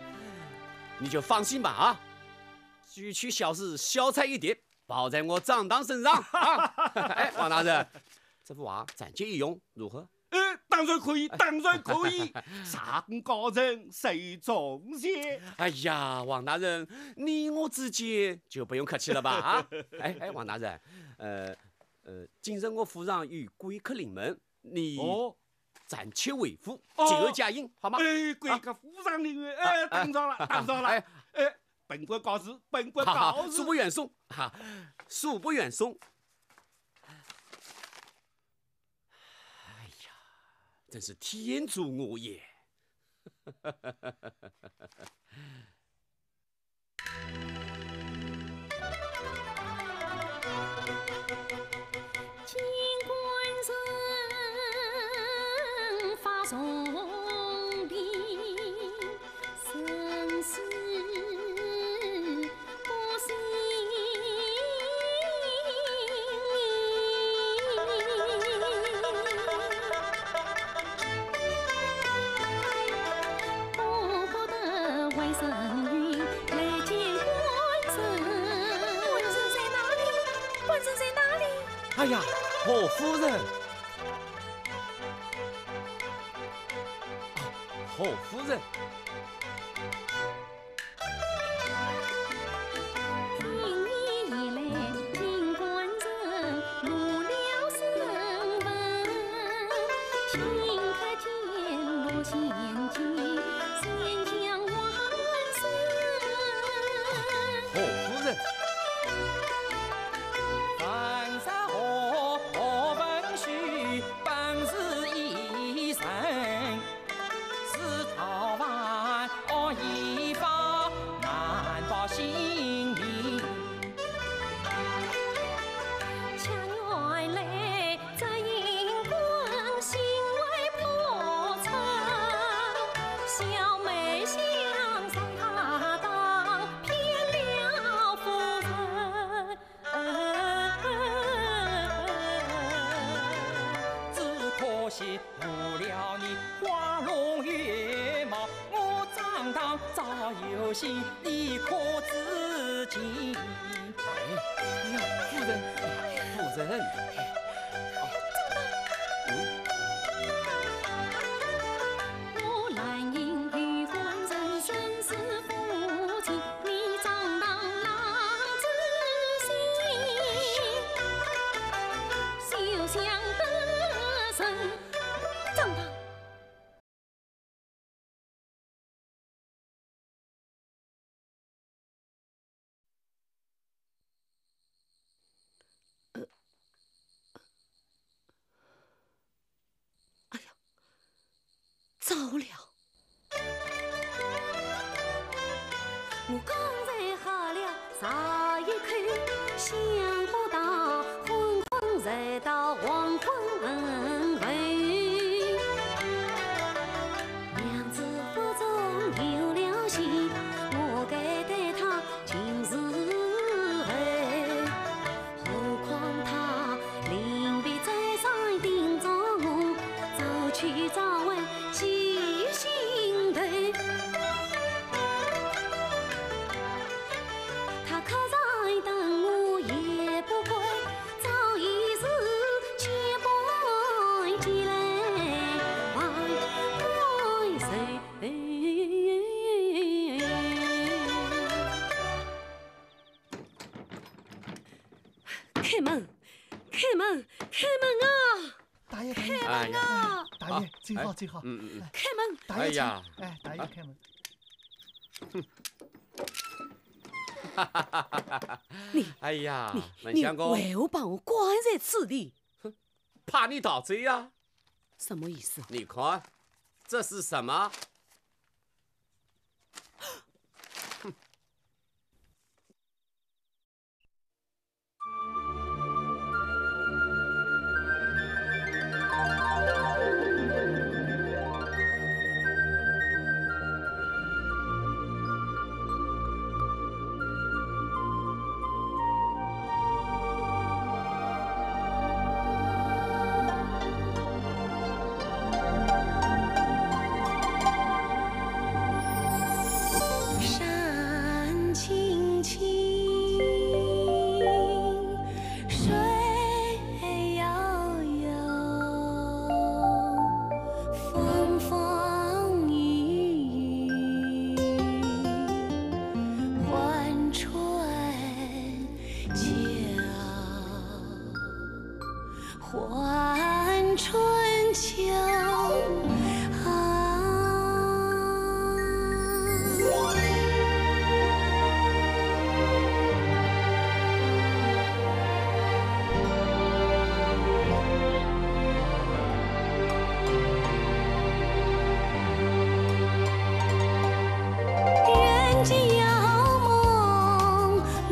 你就放心吧啊，区区小事，小菜一碟。 包在我张当身上啊！哎，王大人，这幅画暂借一用，如何？呃，当然可以，当然可以，上高人受重谢。哎呀，王大人，你我之间就不用客气了吧？啊？哎，哎，王大人，呃，呃，今日我府上有贵客临门，你，哦， 暂且回府，哦，静候佳音，好吗？哎，贵客府上临门，哎，啊，啊，打扰了，打扰了。哎，哎，本官告辞，本官告辞。好，好，恕不远送，哈，恕不远送。哎呀，真是天助我也！金官人发重病，生死不幸免。 巴不得回身云来见官人。官人在哪里？官人在哪里？哎呀，何夫人！啊，何夫人！ 何夫人？哎，哎呀，夫人，夫人。哎呀，糟了！我刚才喝了茶一口，想不到昏昏才到黄昏后。娘子腹中有了心，我该待她 尽是爱，何况他临别再三叮嘱我，早去早回记心头。他可在等我也不归，早已是千般结来万般愁。 开门，开门，开门啊！大爷，大爷，开门啊！哎呀，大爷，啊，请好，哎，请好。嗯，嗯，嗯。哎，开门！大爷，请。哎呀。哎，大爷，啊。开门。你，哎呀，你，满相公。你为何把我关在此地？哼，怕你逃走呀。什么意思？你看，这是什么？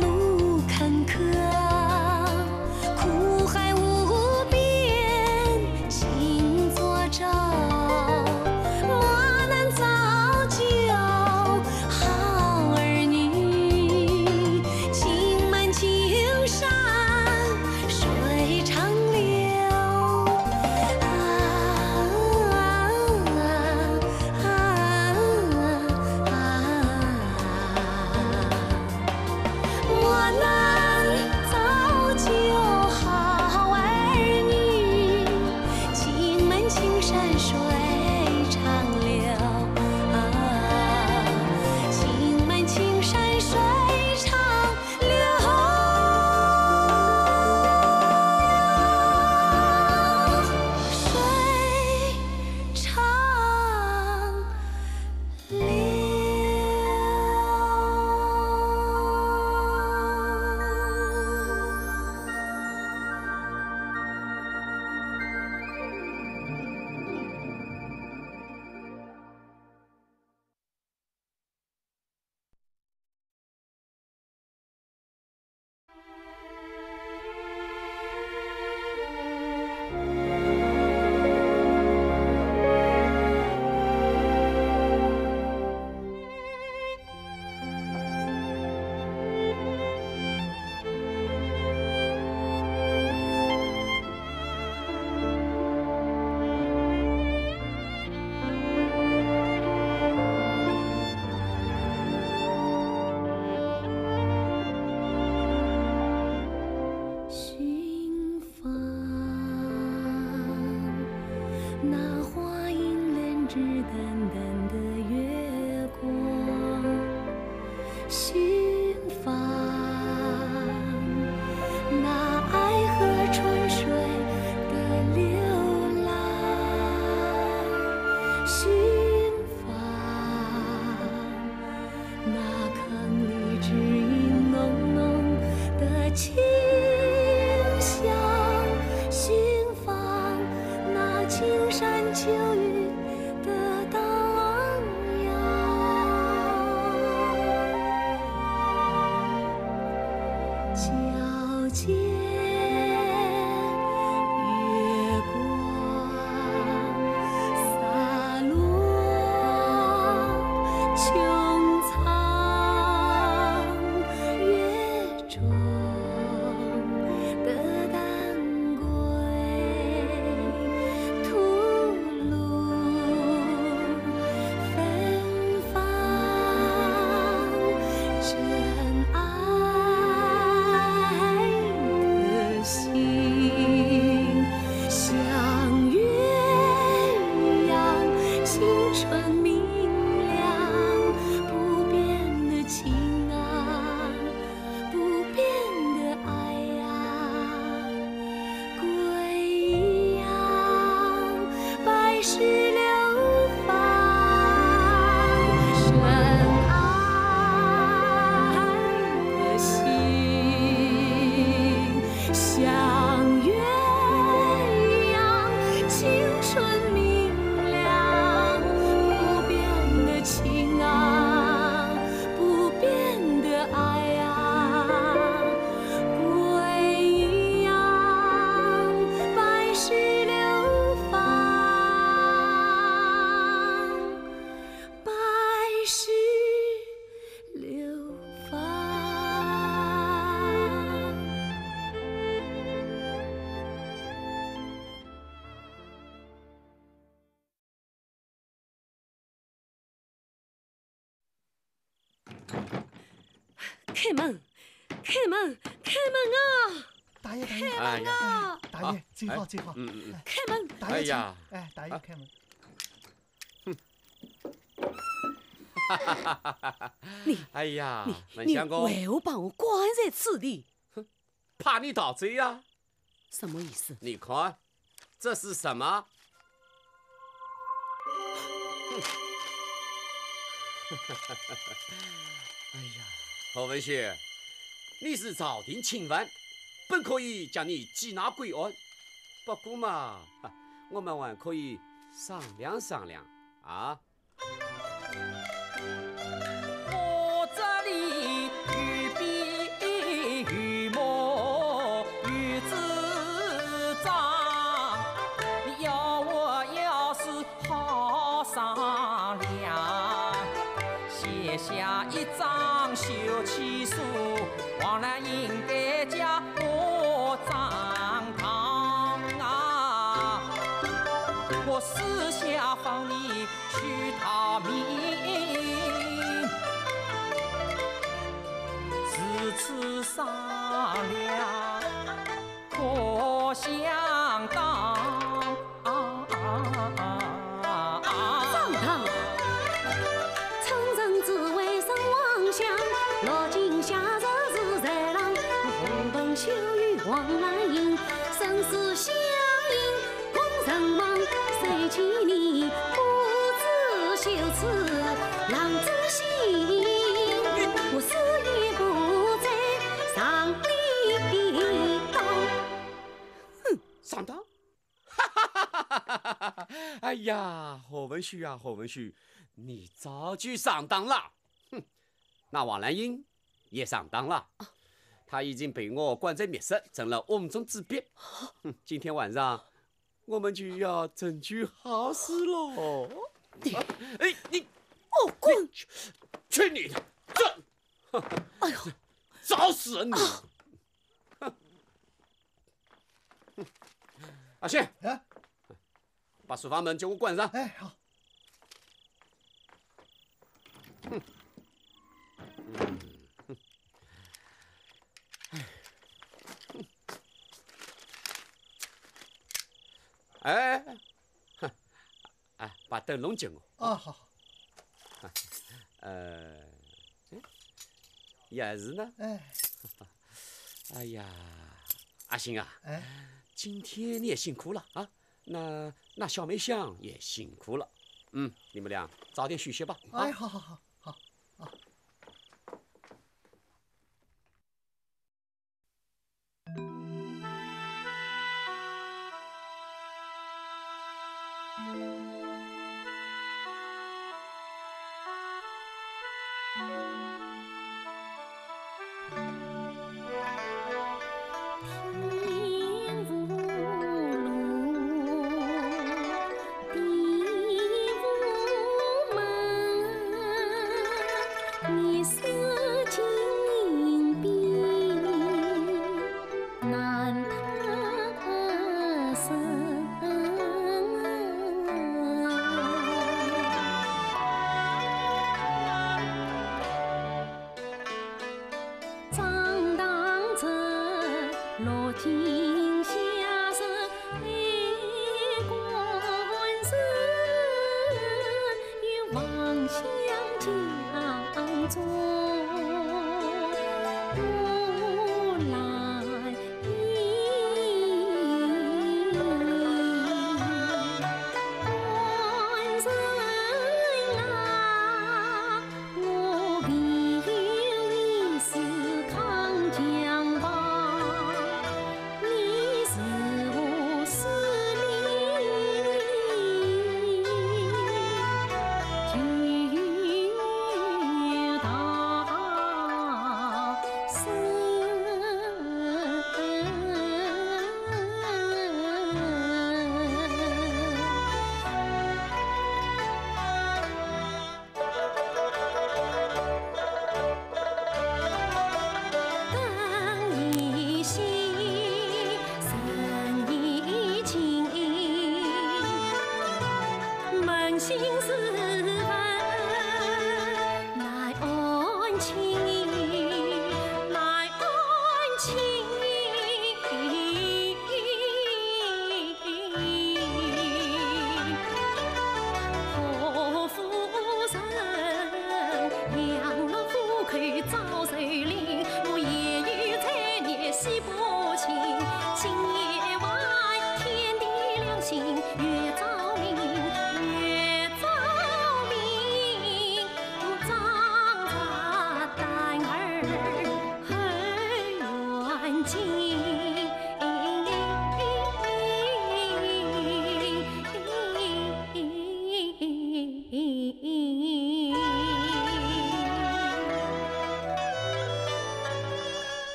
路坎坷，苦海无边，行作舟。我能造就好儿女，情满青山水长流。啊啊啊啊啊！ 我能造就好儿女，情满青山水长流啊，情满青山水长流。水长 心房，那花影连枝淡淡的月光。心房，那爱河春水的流浪。心房， 那坑里只影浓浓的清香，心房那青山秋雨的荡漾。皎洁月光洒落穹苍月中的丹桂吐露芬芳，真爱的心像月一样，青春明亮，不变的情啊， 不变的爱呀，桂一样，百世流芳。深爱的心，像月一样，青春明亮。不变的情啊， 不变的爱啊，桂一样，百世流芳，百世流芳。 开门，开门，开门啊！大爷，大爷，开门啊！哎呀，大爷，哎，最好，最好。嗯，嗯，嗯。哎，开门！大爷，哎呀，哎，大爷，啊。开门。你，哎呀，你，文相公。你为何把我关在此地？ 怕你逃走呀？什么意思？你看，这是什么？哼。哎呀，何文秀，你是朝廷钦犯，本可以将你缉拿归案。不过嘛，哈，我们还可以商量商量啊。 哦，商量，写下一张休弃书，王兰英该嫁何张堂啊？我四下访你去讨名，如此商量可相当。 上当！春城之为人王相，落尽下日如豺狼。红粉绣与王兰英，生死相依共存亡。谁欺你不知羞耻狼之心？我死也不再上你的当。哼，上当！ 哎呀，何文秀啊，何文秀，你早就上当了。哼，那王兰英也上当了。她已经被我关在密室，成了瓮中之鳖。哼，今天晚上我们就要成居好事喽。哎，你，哦，滚！去，去你的，这，哎呦，找死啊你！ 阿信，啊？把书房门给我关上。哎，好。哎，哼，哎，把灯笼给我。啊，好，好。呃，哎，钥匙呢？哎。哎呀，阿信啊，哎。今天你也辛苦了啊，那，那小梅香也辛苦了。嗯，你们俩早点休息吧。啊。哎，好，好，好，好，啊。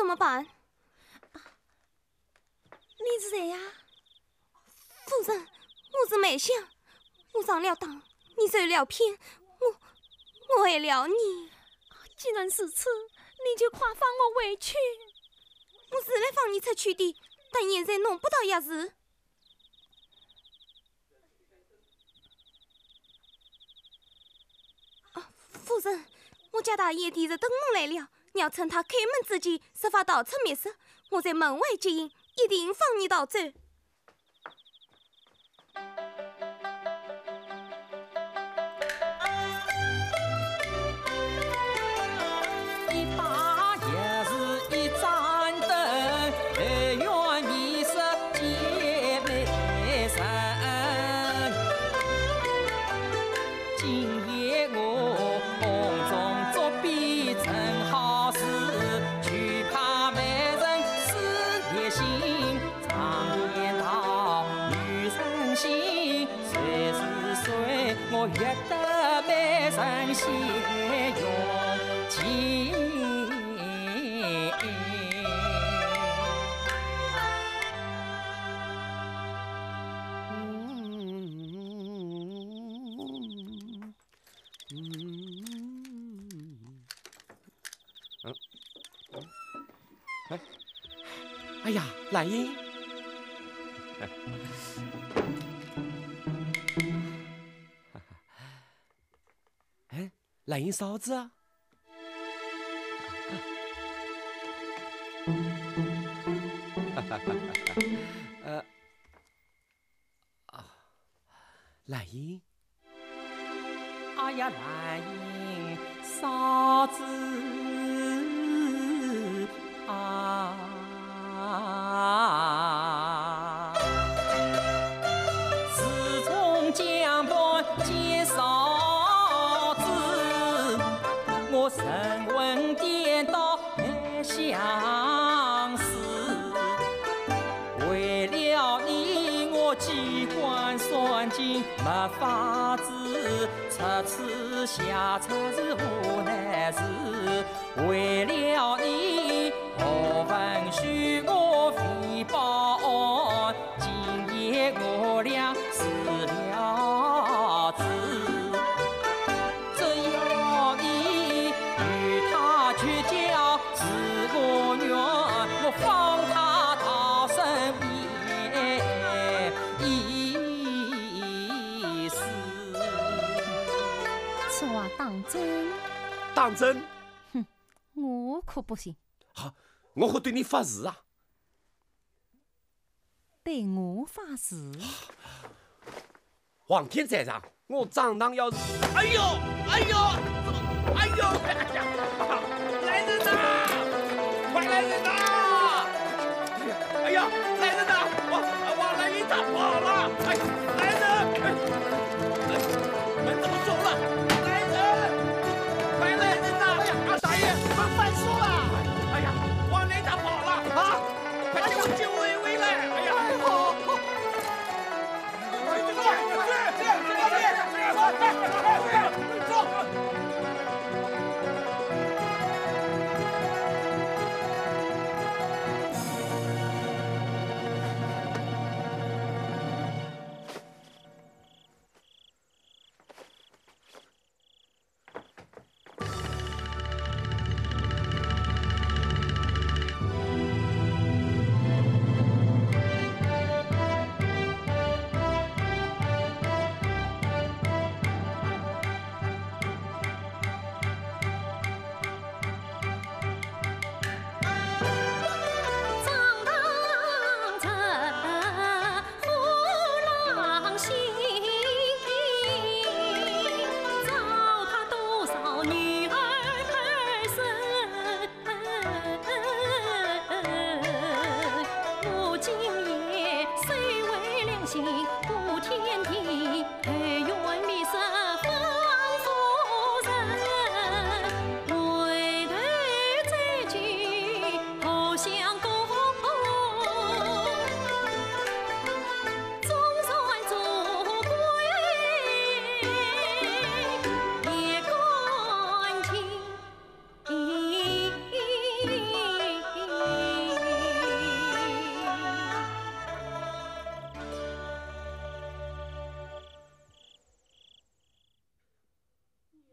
么办？你是谁呀？夫人，我是梅香。我上了当，你受了骗，我，我害了你。既然如此，你就快放我回去。我是来放你出去的，但现在弄不到钥匙。 啊，夫人，我家大爷提着灯笼来了，你要趁他开门之际，设法逃出密室，我在门外接应，一定放你逃走。 一把钥匙一盏灯，后院迷失姐妹人。今夜我梦中作比真好事，就怕美人死也心，常言道女人心，谁是谁，我越得美人先用情。哎呀，兰英！哎，兰英嫂子啊！呃，啊，兰英。哎呀，兰英嫂子啊！ 自从江畔见嫂子，我神魂颠倒难相思。为了你，我机关算尽没法子，出此下策是无奈事。为了你，何妨许我非报案， 今夜我俩是了子，只要你与他绝交是我愿，我放他逃生也已死。此话当真？当真。哼，我可不信。好，我会对你发誓啊。 对我发誓。皇天在上，我张唐要是……哎呦，哎呦，哎呦，哎呀，来人呐！快来人呐！哎呀，来人呐！王，王兰英她跑了！哎，来人！哎，门怎么锁了？来人！快来人呐！哎呀，大少爷，门反锁了！哎呀，王兰英她跑了！啊！ 快给我救我一回来！哎呀，哎呦，快点，快点，快点，快点，走！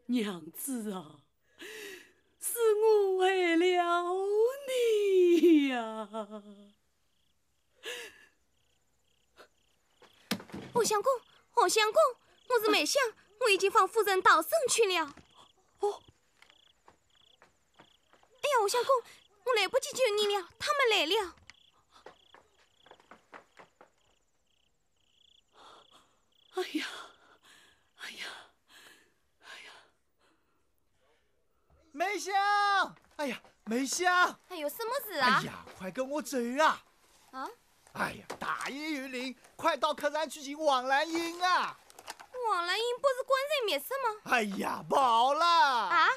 娘子啊，是我害了你呀！侯相公，侯相公，我是梅香，我已经放夫人逃生去了。哦。哎呀，侯相公，我来不及救你了，他们来了。 哎呀，哎呀，哎呀！梅香！哎呀，梅香！哎呦，什么事啊？哎呀，快跟我走啊！啊？哎呀，大爷有令，快到客栈去寻王兰英啊！王兰英不是关在密室吗？哎呀，跑了！啊？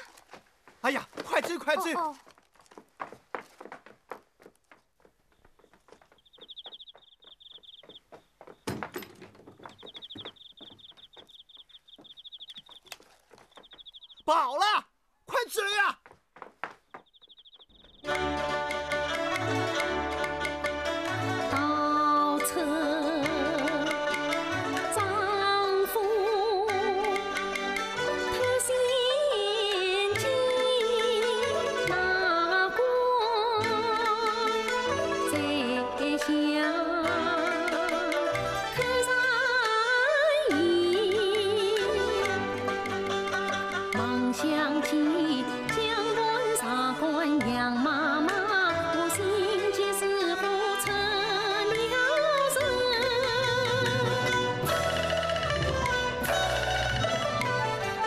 哎呀，快走，快走！哦，哦。 跑了，快走呀！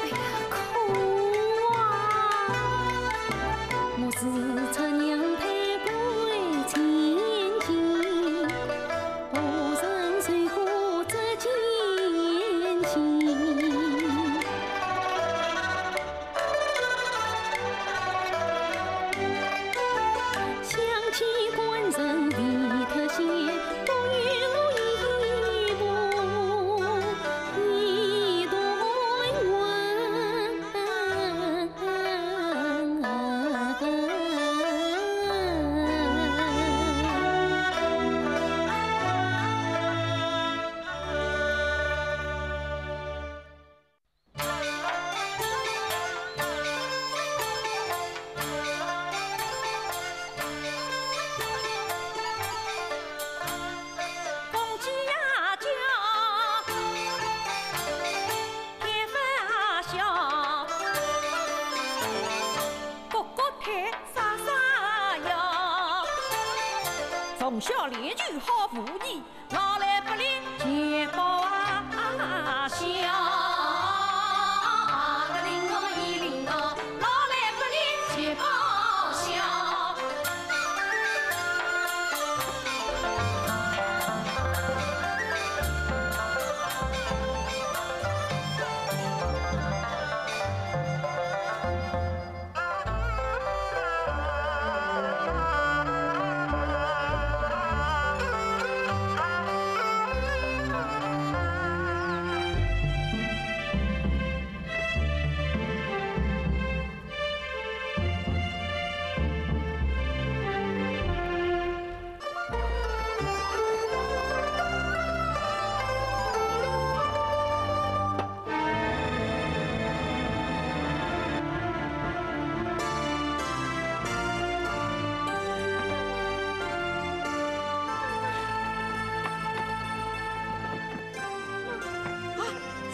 哎呀，苦啊！从小练就好武艺，老来不灵就报啊！啊，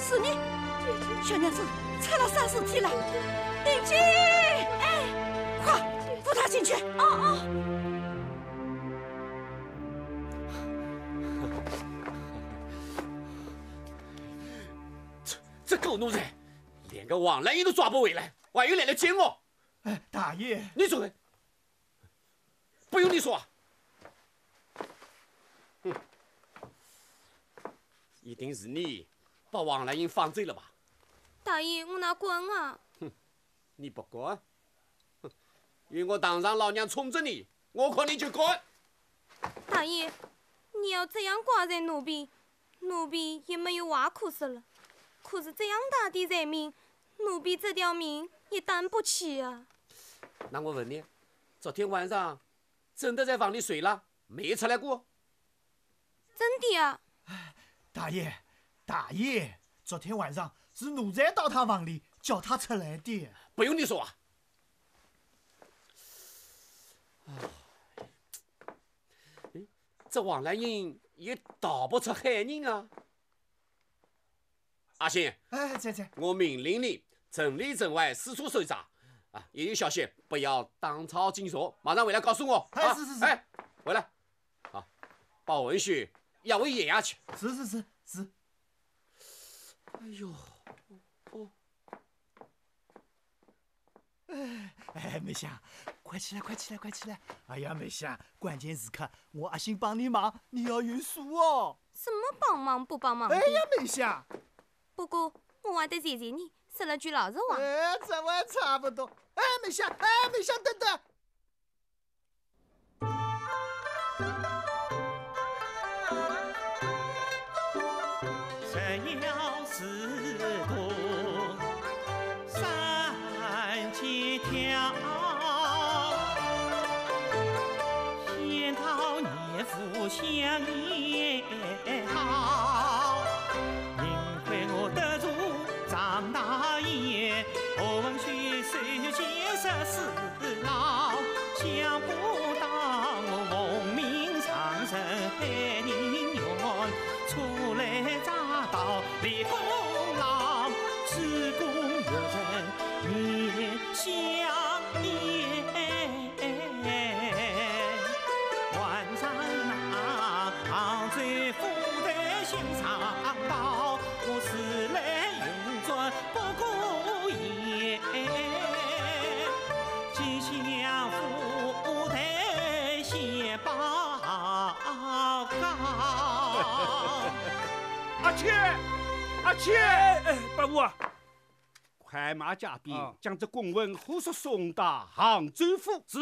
是你？小娘子，出了啥事体了？定姐！哎，快扶她进去。哦，哦。 这狗奴才，连个王兰英都抓不回来，还有脸来见我？哎，大爷。你住口！不用你说啊。哼，一定是你把王兰英放走了吧？大爷，我哪敢啊？哼，你不敢？哼，有我堂上老娘冲着你， 我看你就敢。大爷，你要这样怪罪奴婢，奴婢也没有话可说了。可是这样大的罪名，奴婢这条命也担不起啊。那我问你，昨天晚上真的在房里睡了，没出来过？真的啊。大爷，大爷，昨天晚上是奴才到他房里，叫他出来的。不用你说啊。哎，这王兰英也逃不出海宁啊。阿星，哎，在，在。我命令你，城里城外四处搜查，啊，一有消息不要打草惊蛇，马上回来告诉我。哎，啊，是，是，是。哎，回来。 好，把文旭押回县衙去。是，是，是，是。哎呦，哦。哎，哎，梅香，快起来，快起来，快起来！哎呀，梅香，关键时刻我阿星帮你忙，你要有数哦。什么帮忙不帮忙的？哎呀，梅香。不过，我还得谢谢你，说了句老实话。哎，这还差不多。哎，梅香，哎，梅香，等等。 人要自度三界跳，仙桃年富香也好。幸亏我得住张大爷，何须受尽世事 老，想不到我奉命上任海宁县，初来乍到立功劳，主公岳父面相严。还望那杭州府台信上报，我是来用作 不过也吉祥福德先报告。阿七，阿七，哎，哎，伯父啊，快马加鞭，啊将这公文火速送到杭州府。是。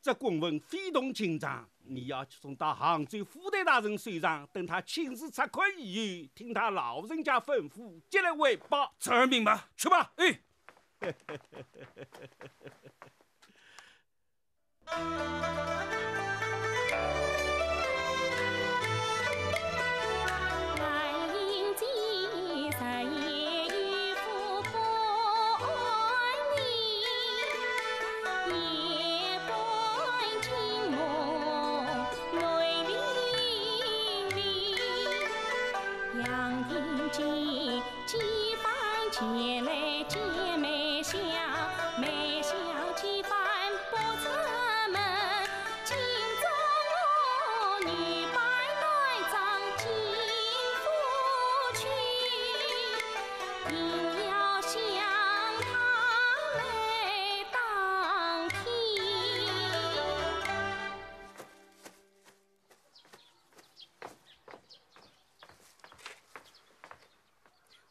这公文非同寻常，你要去送到杭州府台大人手上，等他亲自察看以后，听他老人家吩咐，即来回报。侄儿明白，去吧。哎。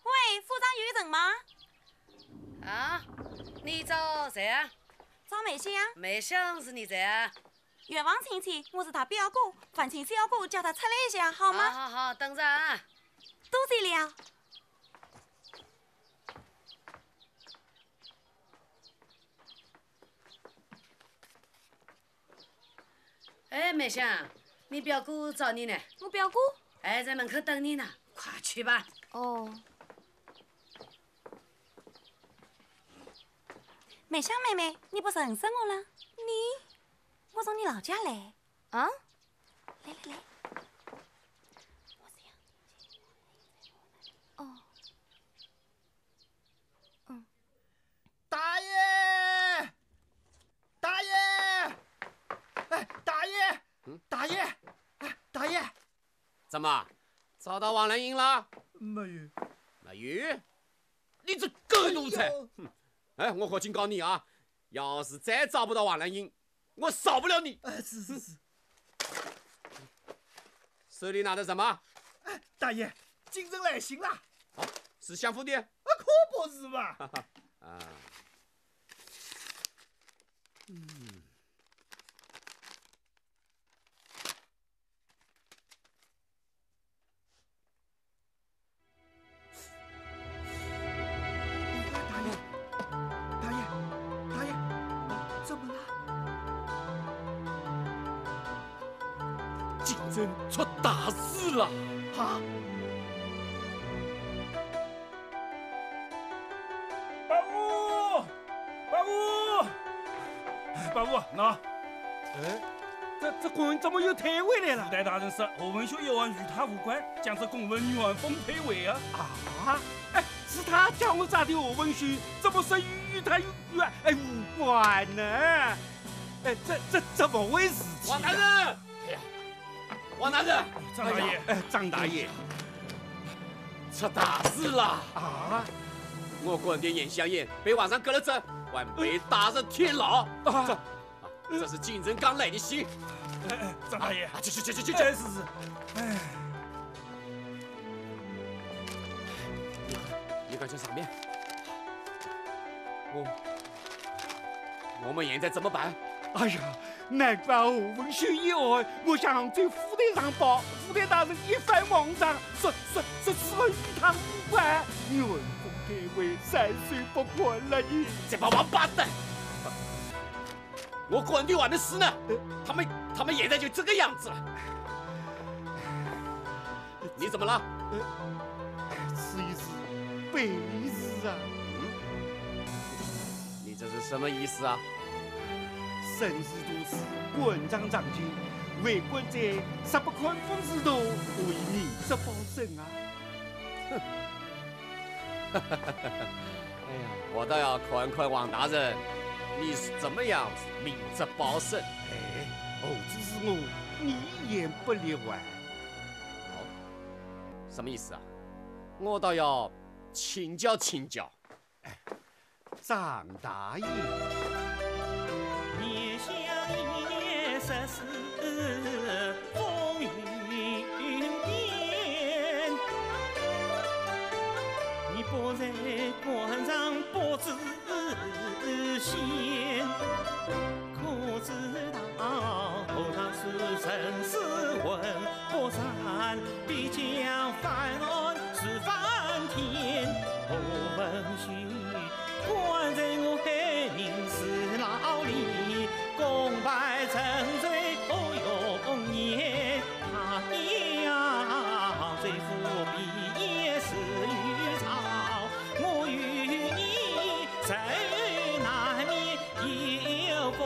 喂，府上有人吗？啊，你找谁啊？找梅香。梅香是你谁啊？远房亲戚，我是他表哥，烦请小哥叫他出来一下，好吗？好好好，等着啊。多谢了。 哎，梅香，你表哥找你呢。我表哥？哎，在门口等你呢，快去吧。哦。梅香妹妹，你不认识我了？你？我从你老家来。啊？来来来。我是杨金姐。哦。嗯。大爷！ 大爷！哎，大爷！大爷！哎，大爷！怎么，找到王兰英了？没有。没有？你这狗奴才！哼！哎，我可警告你啊，要是再找不到王兰英，我饶不了你！哎，是是是。手里拿的什么？哎，大爷，京城来信了。哦，是相府的？啊，可不是嘛。啊，嗯。 大爷，大爷，大爷，怎么了？京城出大事了！啊！伯父，喏。哎，这，这官怎么又退回来了？府台大人说，何文秀一案与他无关，将这公文原封退回啊。啊？哎，是他叫我杀掉何文秀，怎么说与，与他有，与，哎，无关呢？哎，这，这怎么回事体啊？王大人！哎呀，王大人！张大爷。哎呀，哎，张大爷。出大事了！啊？我干爹严香烟被皇上革了职，还被打入天牢。啊？这，啊，这是京城刚来的信。哎，哎，张大爷。啊，去，去，去，去，去。哎，是，是。哎。你看，你看这上面。我，我们现在怎么办？哎呀，难怪何文秀一案，我向杭州府台上报，府台大人一番妄讲，说，说，说是我与他无关，原封退回，斩首不管了呢。这帮王八蛋！我干爹还没死呢，他们，他们现在就这个样子了。你怎么了？呃，此一事，彼一事啊。嗯？你这是什么意思啊？生死大事，官场常情，为官者杀不宽宏事大，何以明哲保身啊？哼！哎呀，我倒要看看王大人，你是怎么样子明哲保身。哎，何止是我，你一言不立啊。哦，什么意思啊？我倒要请教请教。 张大爷。年下一年十四风云变，你不在官场不知闲。可知道何当是生死魂不散，必将翻案是翻天。何文秀 关在我海宁监牢里，功败沉罪何用言？他要罪父必也是与朝，我与你谁难免有风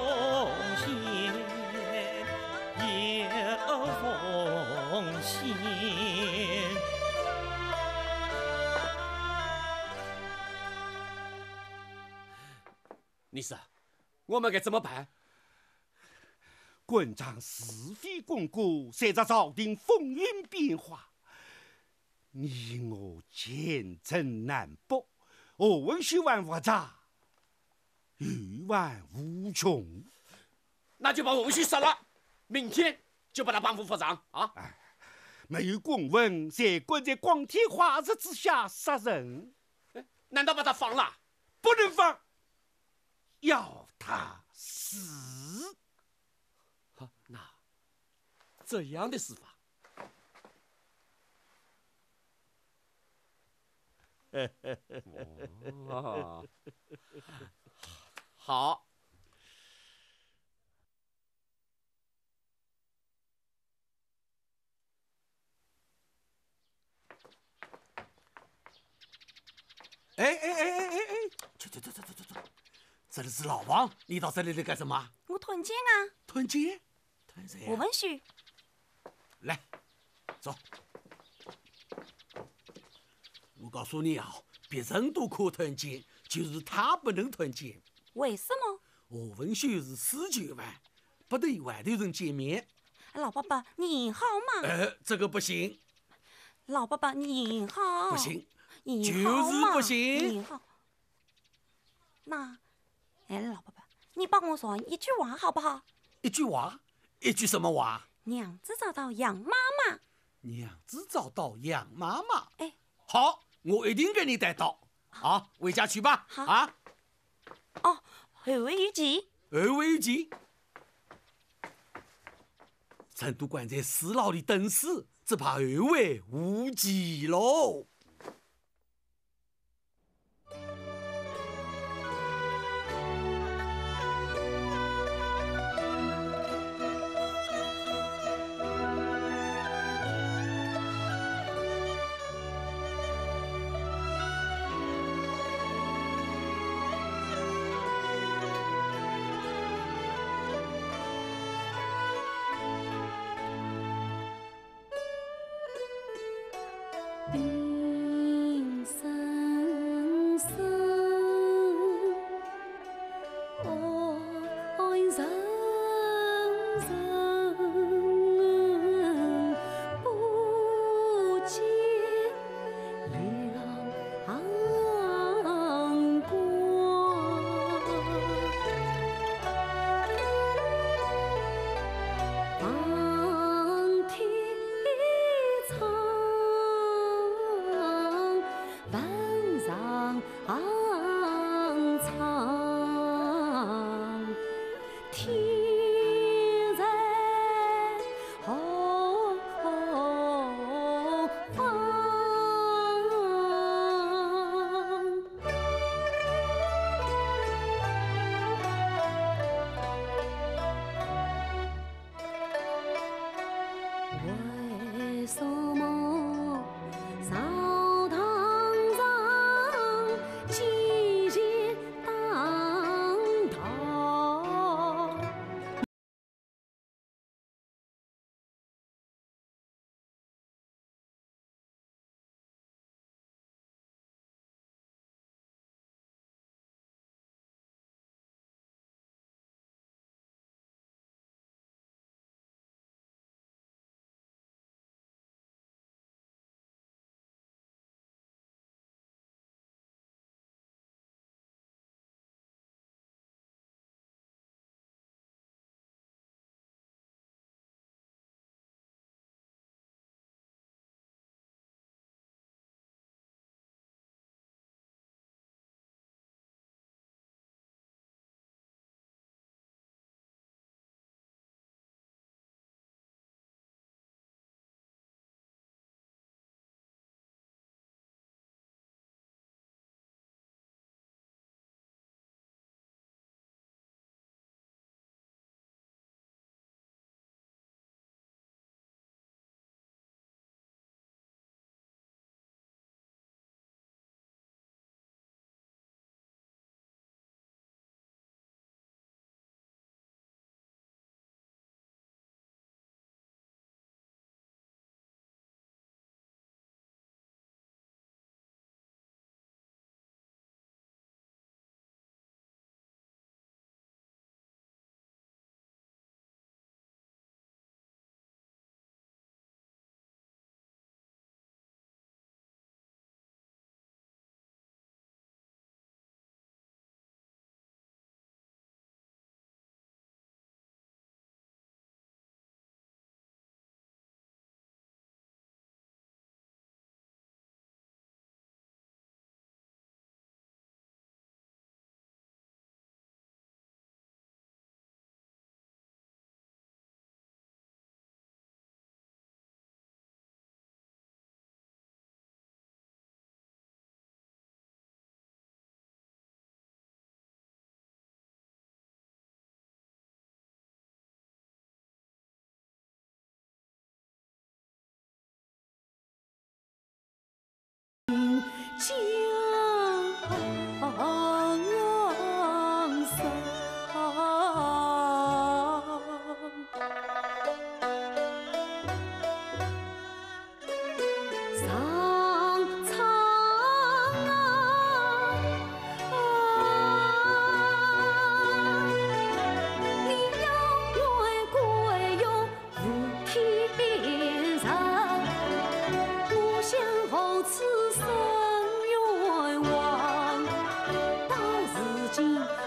险，有风险。 你说，我们该怎么办？官场是非功过，随着朝廷风云变化，你我前程难卜，何文秀还活着，后患无穷。那就把何文秀杀了，明天就把他绑赴法场啊！哎，没有公文，谁敢在光天化日之下杀人？哎，难道把他放了？不能放！ 要他死。哈，那这样的死法？哦，好。 哎哎哎哎哎哎，去去去去去去去，这里是牢房，你到这里来干什么？我探监啊。探监？探谁呀？何文秀。来，走。我告诉你啊，别人都可探监，就是他不能探监。为什么？何文秀是死囚犯，不得与外头人见面。 老伯伯，你好嘛？呃，这个不行。老伯伯，你好。不行，你好嘛？就是不行。你好。那，哎，老伯伯，你帮我说一句话好不好？一句话？一句什么话？娘子找到杨妈妈。娘子找到杨妈妈？哎。好，我一定给你带到。啊，回家去吧。好。啊。哦，后会有期。后会有期。 人都关在死牢里等死，只怕后会无期喽。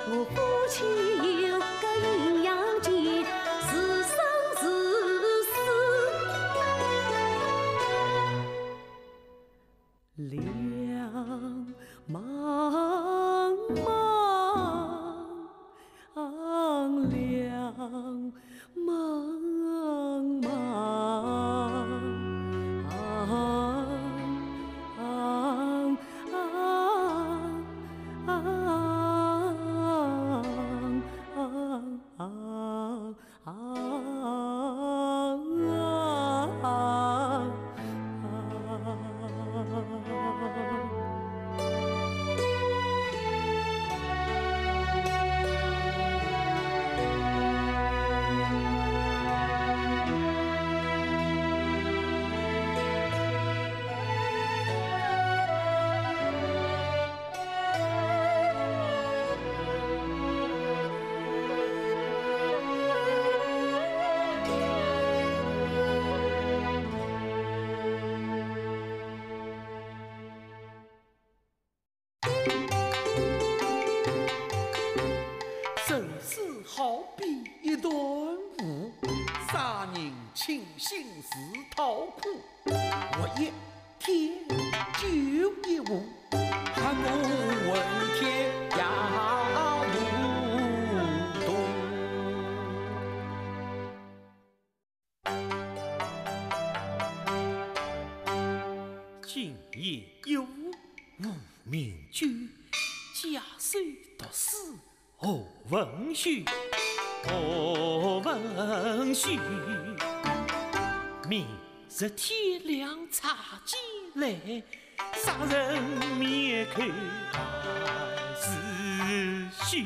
我夫妻有个阴阳间，自生自死。两茫茫，两茫茫。人生好比一段路，啥人清醒是讨苦。我一天就一壶，喝个昏天夜无动。今夜一壶无名酒，假使毒死 何文秀，何文秀，明日天亮查起来，杀人灭口还是秀。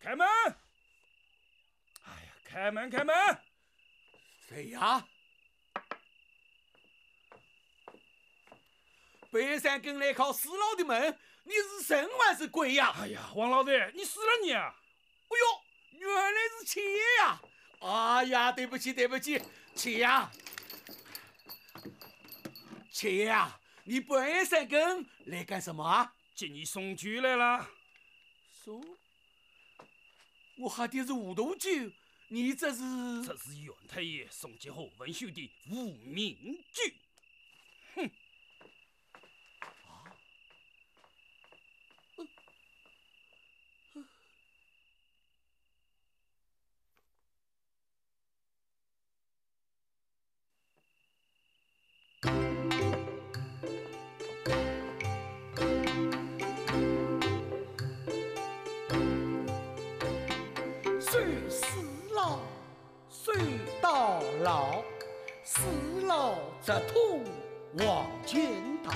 开门！ 哎呀，开门，开门！谁呀？半夜三更来敲师老的门，你是神还是鬼呀？哎呀，王老头，你死了你啊！哎呦，原来是钱呀！哎呀，对不起，对不起，钱呀！钱呀，你半夜三更来干什么啊？给你送酒来了。送？ 我喝的是无毒酒，你这是？这是县太爷送给何文秀的无名酒。哼！啊？呃，呃。 收师老，收到老，师老直通黄泉道，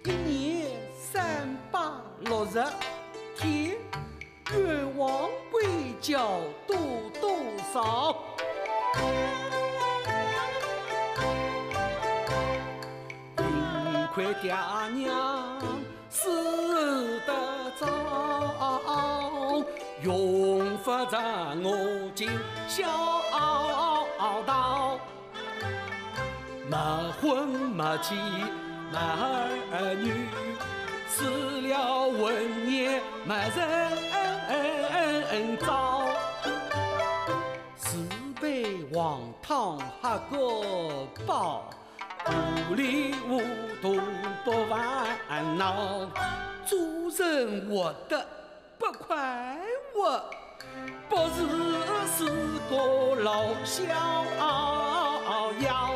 一年三百六十天。 冤枉鬼叫多多少。幸亏爹娘死得早，用不着我尽孝道。 没婚没妻没儿女，死了魂也没人找。自备黄汤喝个饱，糊里糊涂不烦恼。做人活得 不快活，不如是个老逍遥。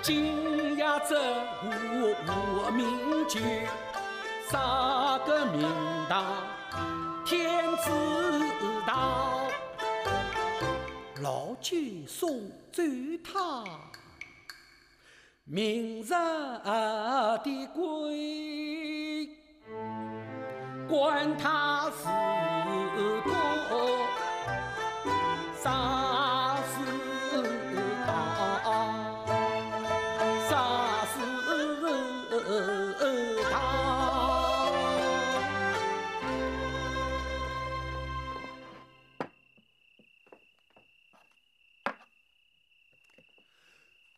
今夜这壶无名酒，啥个名堂天知道。老酒送走他， 明日的鬼，管他是个啥世道，啥世道。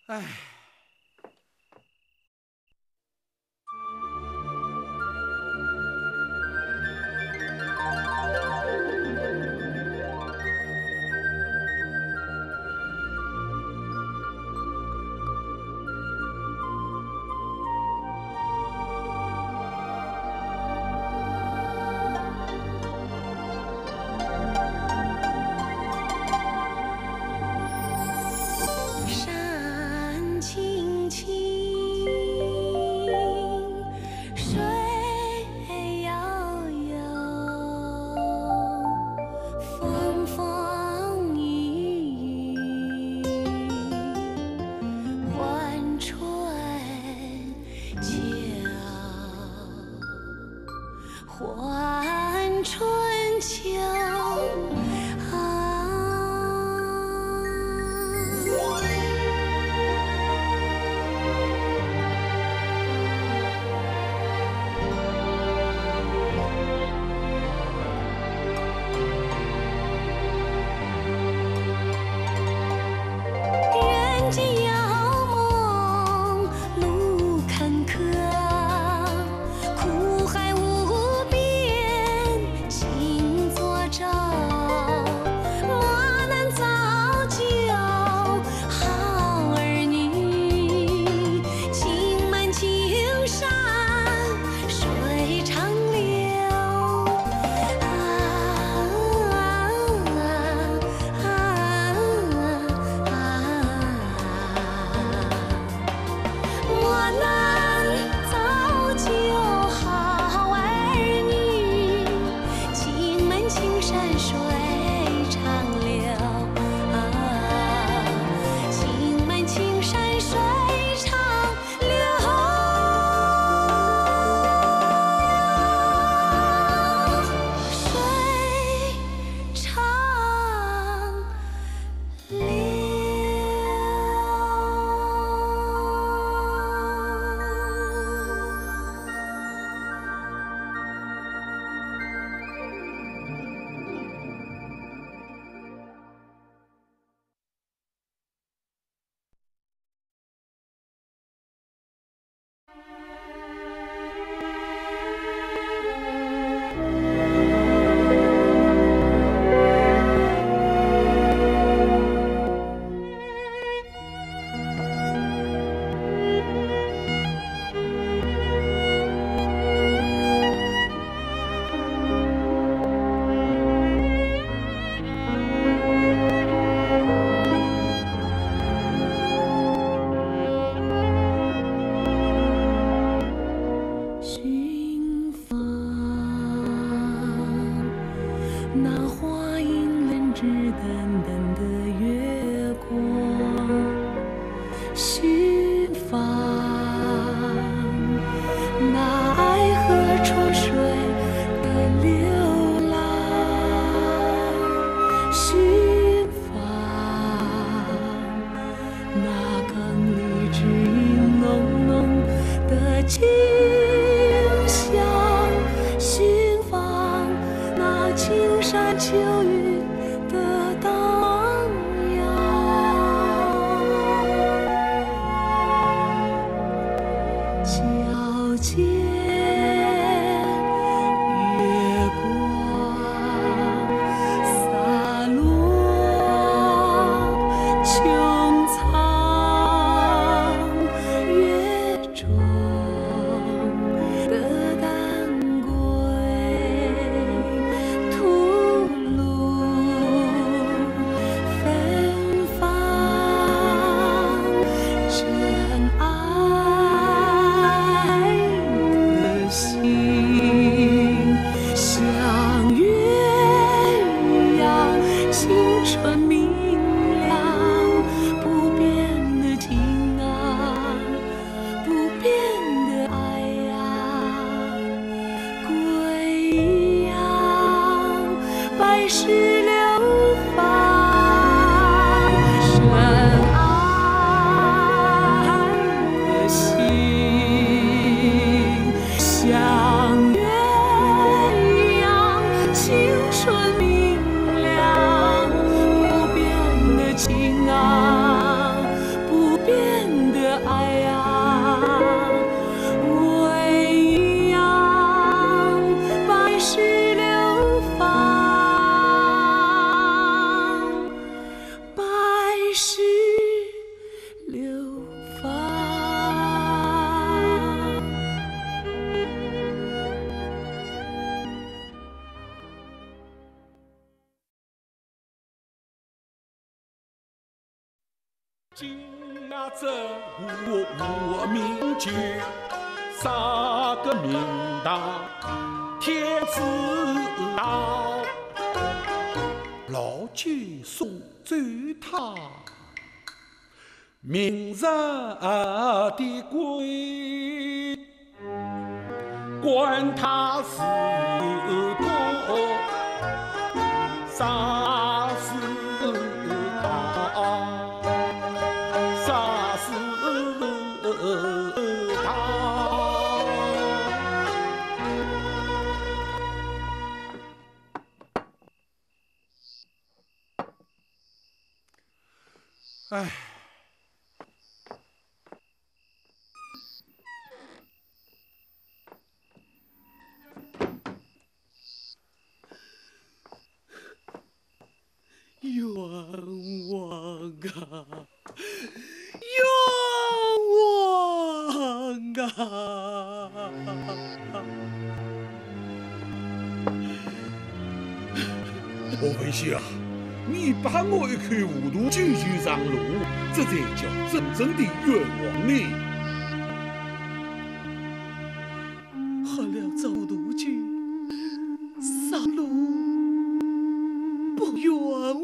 唉。 山青青，水悠悠，风风雨雨，换春秋。 换春秋。啊。 人间妖梦路坎坷，苦海无边尽作舟。磨难造就好儿女，情满青山 水长流。啊，啊，啊，啊，啊。磨难造就好儿女，情满青山水长流。啊，情满青山水长 流，水长流。寻访，那花影人儿淡淡的月光。 寻访，那爱河春水的流浪。寻访，那更绿枝影浓浓的清香。寻访，那秋山秋雨 的荡漾。皎洁月光洒落穹苍月 中的丹桂吐露芬芳，真爱的心，像月一样清纯明亮，不变的情啊。 不变的爱呀，归一样，百世流芳。深爱的心，像月一样清纯明亮，不变的情啊，不变今朝这无名酒，啥个名堂？天知道。老酒送走他，明日的归。 管他是苦，啥是苦，啥是苦。唉。 冤枉啊！冤枉啊！ 何文秀啊，你把我一口糊涂酒酒上路，这才叫真正的冤枉呢。喝了这糊涂酒上路，不冤枉。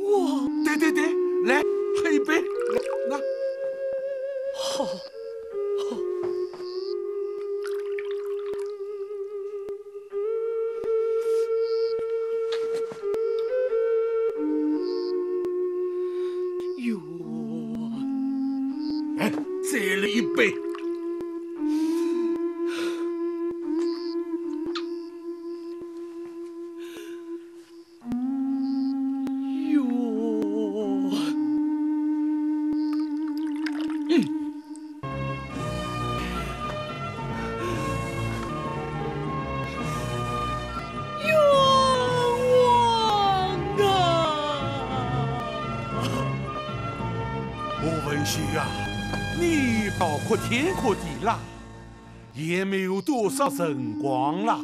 对对对，来，喝一杯，来，那。好，好。 冤枉。哎，再来一杯。冤枉。嗯。 冤枉啊！何文秀啊，你不要哭天哭地啦，也没有多少辰光啦，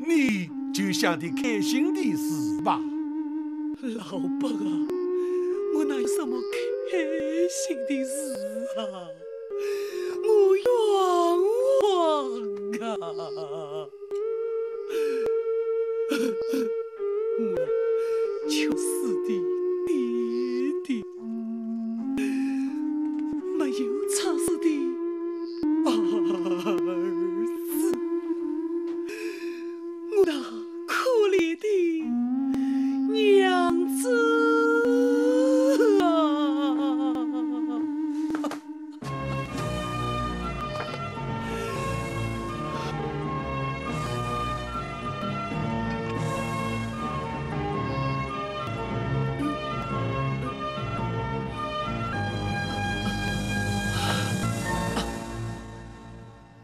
你就想点开心的事吧。老伯啊，我哪有什么开心的事啊？ 我冤枉啊！我缺失的爹爹，没有出世的儿子，我那可怜的娘子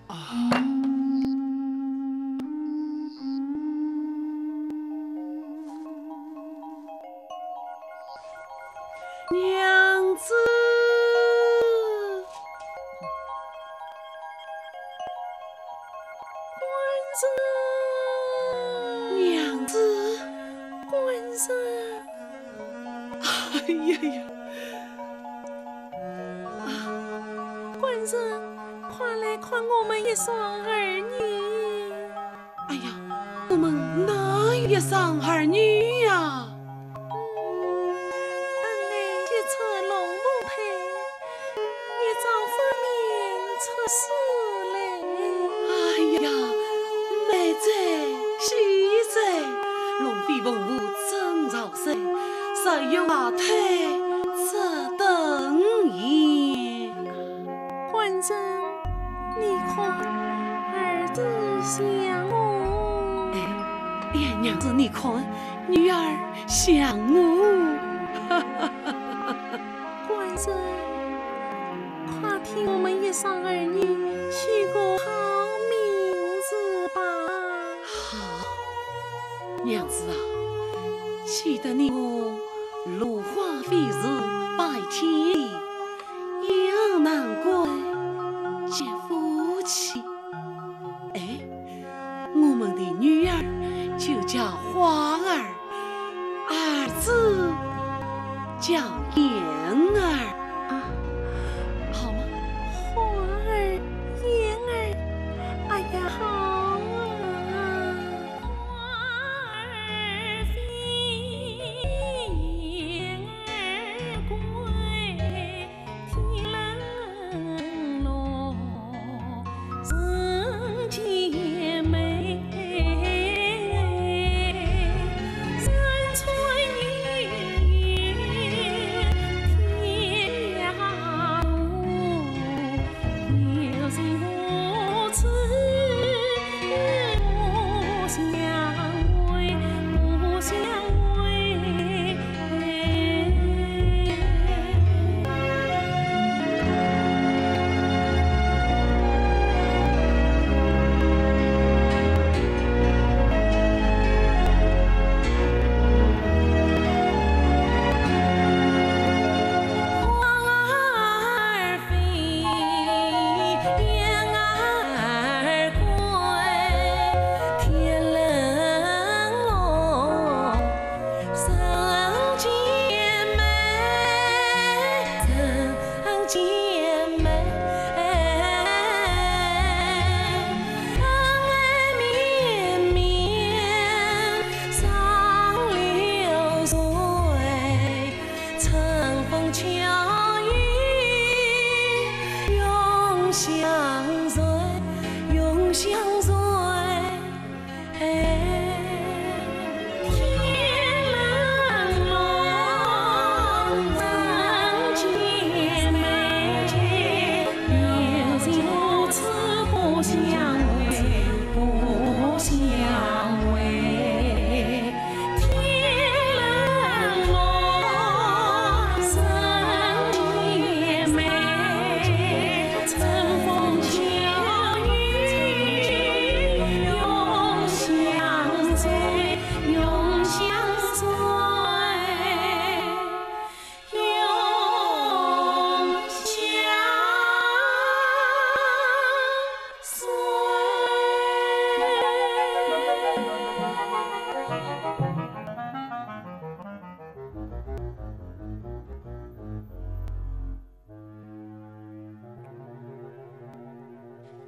啊！娘子，官人。娘子，官人。哎呀呀！啊，官人，快来看我们一双儿女。 哎呀，我们哪有一双儿女呀？嗯，等俺一出龙凤胎，一朝分娩出世来。哎呀，美哉，喜哉，龙飞凤舞真造哉，十月怀胎这等喜。 官人，你看，儿子像我。哎，哎呀，娘子，你看，女儿像我。官人，快替我们一双儿女取个好名字吧。好，娘子啊，记得你我如花飞逝拜天地， 雁行难归结夫妻。哎，我们的女儿就叫花儿，儿子叫燕儿。啊，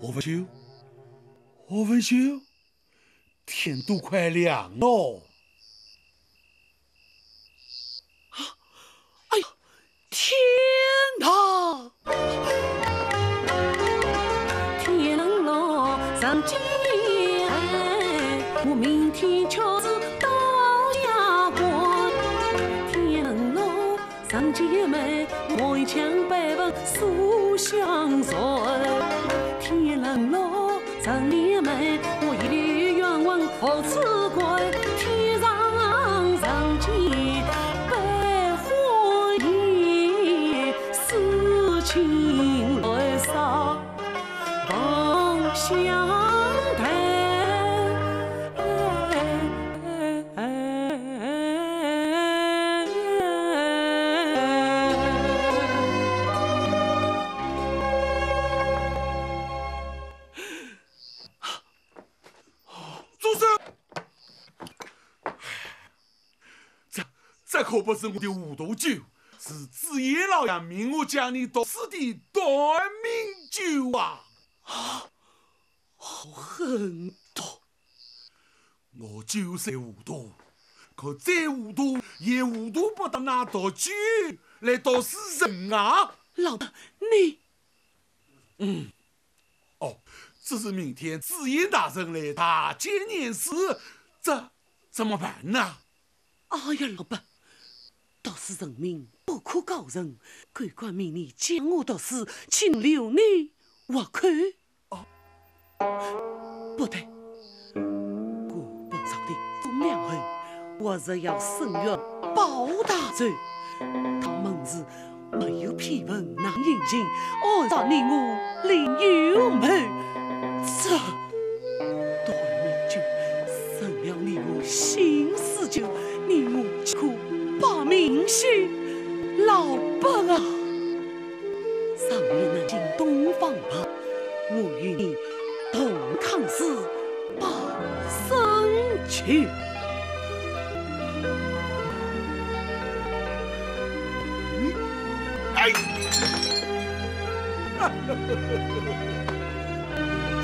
何文秀，何文秀，天都快亮了。哎呦，天哪！天亮了，上街，我明天就是到家关。天亮了， 上街门，外墙碑文书相传。天冷了，上街门，我一律冤枉无处关。天上上街百花年，诗情来上望乡台。 住手！这，这可不是我的五毒酒，是紫烟老爷命我将你毒死的断命酒啊！啊，好狠毒！ 我就算糊涂，可再糊涂也糊涂不到拿毒酒来毒死人啊！老伯，你……嗯，哦，只是明天紫烟大人来大监验尸，这怎么办呢？哎呀，老伯，毒死人命不可告人，狗官命你将我毒死，岂留你活口？ 哦，不对，我本朝廷忠良厚，我若要伸冤报大仇，他们是没有批文难行刑，暗杀你我另有谋。这断命酒成了你我心死酒，你我岂可白命休？老伯啊！ 上面南京东方白，我与你同抗死，报生仇。哎！这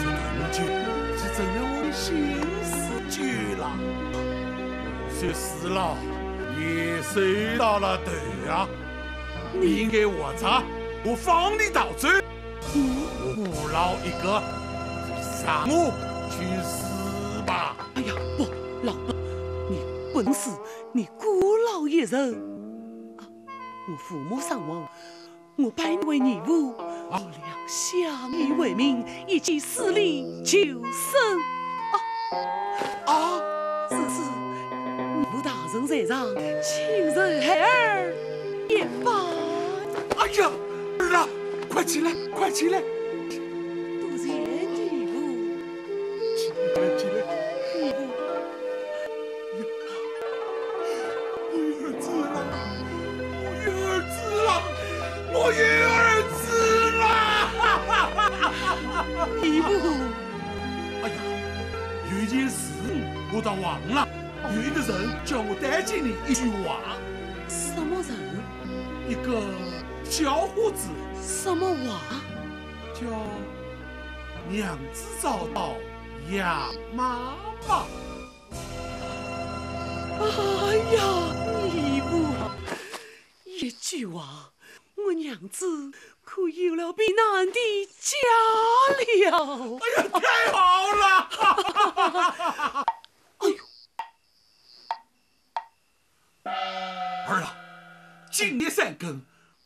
断命酒是成了我的心死酒了。我虽死了，也算到了头啊！ 你应该活着，我放你逃走。嗯？我孤老一个，让我去死吧。哎呀，不，老伯，你不能死，你孤老一人。啊，我父母双亡，我拜你为义父，啊？我俩相依为命，一起死里求生。啊，啊？此事，义父大人在上，请受孩儿 一拜。哎呀，儿啊，快起来，快起来！多谢义父。起来，快起来！义父。我有儿子了，我有儿子了，我有儿子了！义父。哎呀，有一件事我倒忘了，有一个人叫我带给你一句话。什么人？ 一个小伙子。什么话？叫娘子找到杨妈妈。哎呀，义父啊，一句话，我娘子可有了避难的家了。哎呀，太好了！哎呦， 儿啊，今夜三更，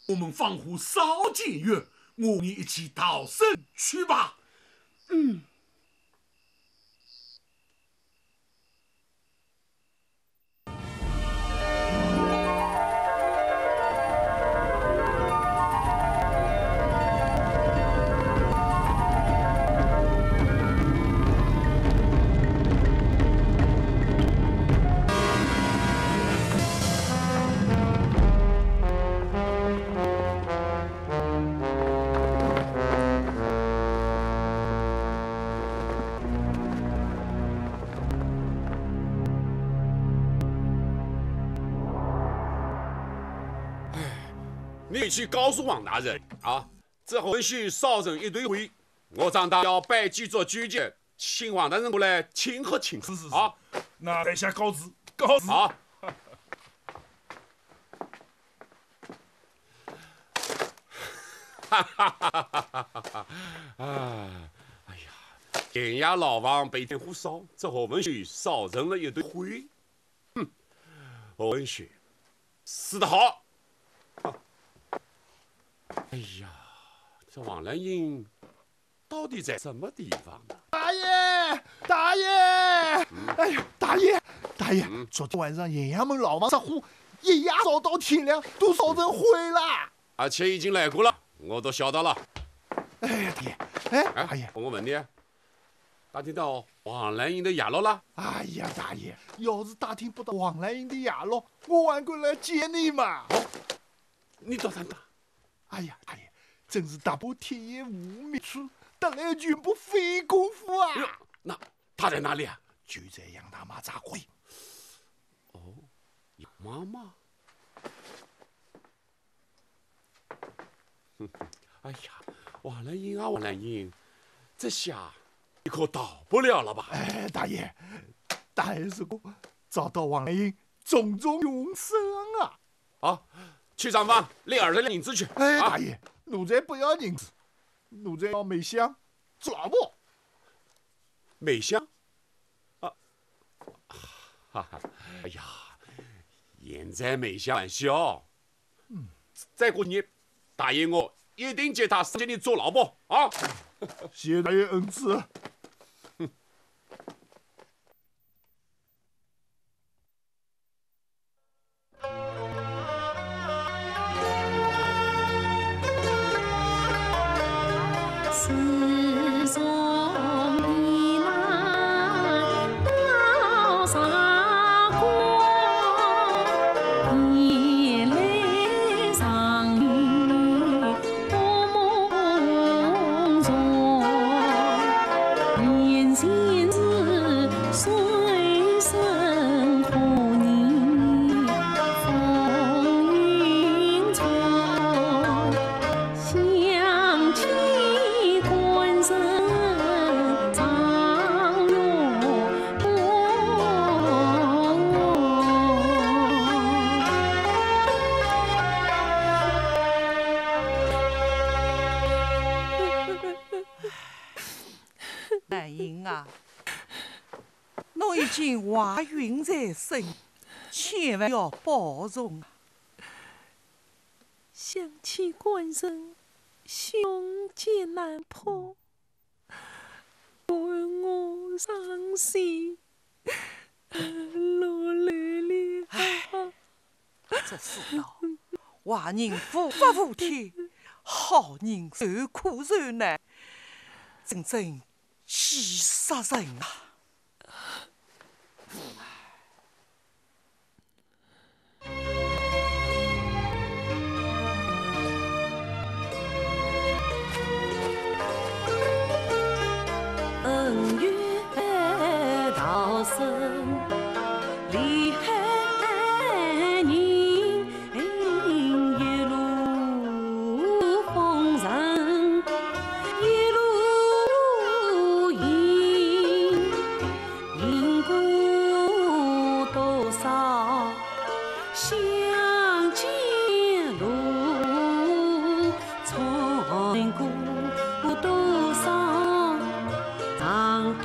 我们放火烧监狱，我与你一起逃生去吧。嗯。 你去告诉王大人啊，这后续少人一对会，我张大爷要拜祭做主祭，请王大人过来庆贺庆贺。是，是，是。啊，那在下告辞，告辞。好。哈哈哈哈哈哈！啊，哎呀，咸阳牢房被天火烧，这何文秀烧成了一堆灰。哼，何文秀，死得好！啊，哎呀，这王兰英 到底在什么地方呢？大爷，大爷，哎呀，大爷，大爷，昨天晚上咸阳门牢房着火，一夜烧到天亮，都烧成灰了。阿七已经来过了，我都晓得了。哎呀，大爷，哎，哎，大爷，我问你，打听到王兰英的下落了？哎呀，大爷，要是打听不到王兰英的下落，我还敢来见你吗？你到哪打？ 哎呀，大爷，真是踏破铁鞋无觅处，得来全不费功夫啊！哎呦，那他在哪里啊？就在杨大妈这里。哦，杨妈妈。哎呀，王兰英啊，王兰英，这下你可逃不了了吧？哎，大爷，大爷，如果找到王兰英，重重有赏啊！ 啊，去账房领二十两银子去。哎，啊，大爷，奴才不要银子，奴才要梅香做老婆。梅香？啊，哈哈，哎呀，现在梅香还小。嗯，再过几年，大爷我一定接她上京做老婆啊！谢大爷恩赐。 兰英啊，侬已经怀孕在身，千万要保重啊！想起官人，胸结难破， 看我伤心，落泪了。唉，这世道，坏人无法无天，好人受苦受难，真正气煞人啊！ 恩怨道深，离海人，一路风尘，一路行。 因果多少相见路，穿过多少长短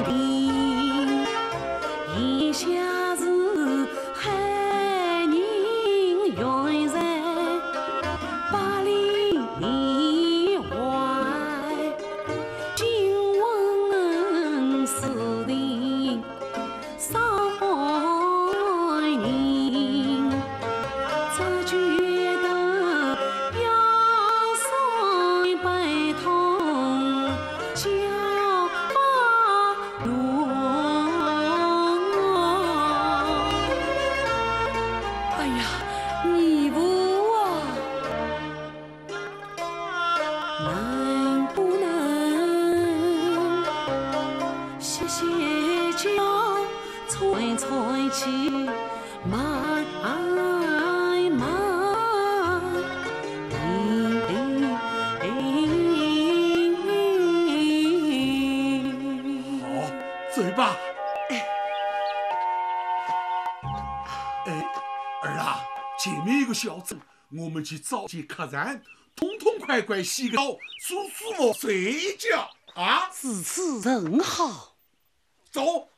亭。言下是海人远在百里外。 今闻此地少年，只觉得腰酸背痛，脚发软。哎呀，义父啊！ 能不能歇歇脚，喘喘气，慢慢行。哎，儿啊，前面有个小镇，我们去找间客栈，痛痛快快洗个澡，舒舒服服睡一觉啊。如此甚好。走。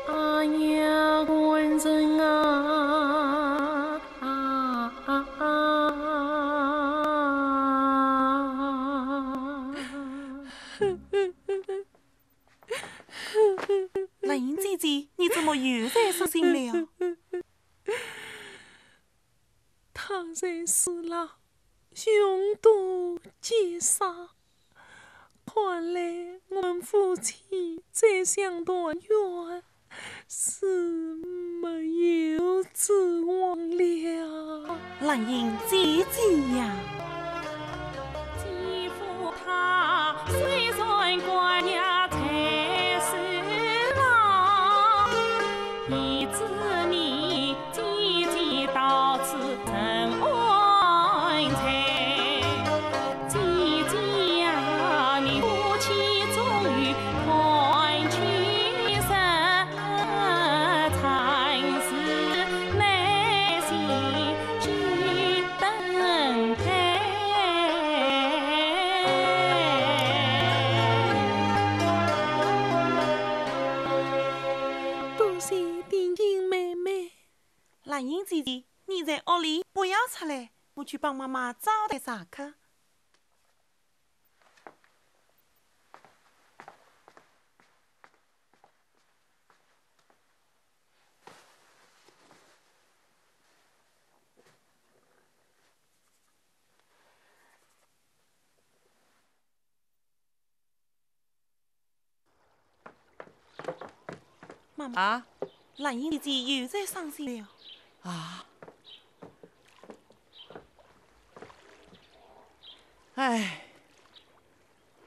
哎呀，官人啊！兰英姐姐，你怎么又在伤心了？他在世了，凶徒劫杀，看来我们夫妻再想团圆是没有指望了。兰英姐姐呀！多谢点心妹妹。兰英姐姐，你在屋里，不要出来，我去帮妈妈招待茶客。 妈妈，啊？兰英姐姐又在伤心了。啊？唉，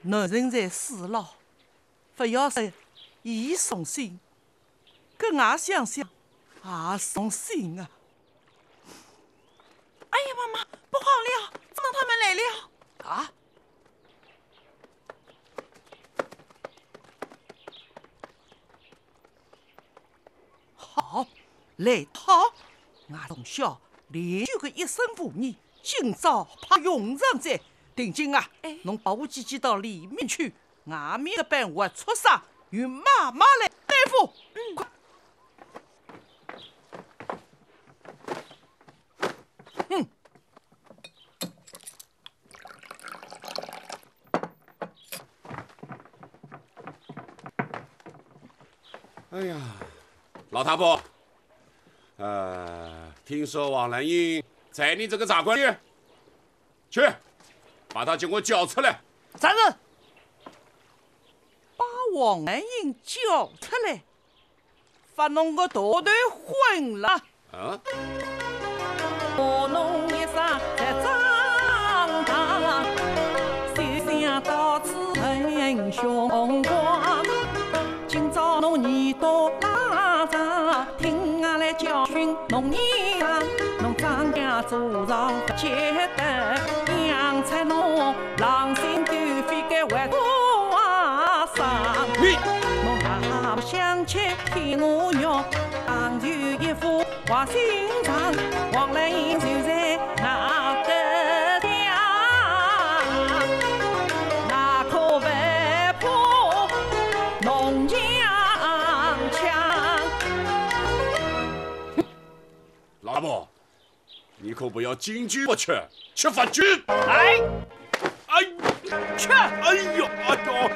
男人在世了，勿要说伊伤心，搿我想想也伤心啊。哎呀，妈妈，不好了，张他们来了。啊？ 好，来得好，我从小练就个一身武艺，今朝派用场哉。定金啊，哎。侬陪我姐姐到里面去，外面个班活畜生，由妈妈来对付。嗯。快。哼。哎呀，老太婆，呃，听说王兰英在你这个茶馆里，去，把她给我叫出来。在这，把王兰英叫出来，发侬个大头昏了。 啊？我侬一生才长大，就想到此很凶光。今朝侬耳朵拉长，听俺来教训侬娘，侬张家祖上不结德，养出侬狼心狗肺个坏畜生。你，侬那不想吃天鹅肉，当有一副 坏心肠，王兰英就在那个家，那可不怕侬娘腔。老伯，你可不要敬酒不吃吃罚酒。哎，哎，吃。哎呦，哎呦，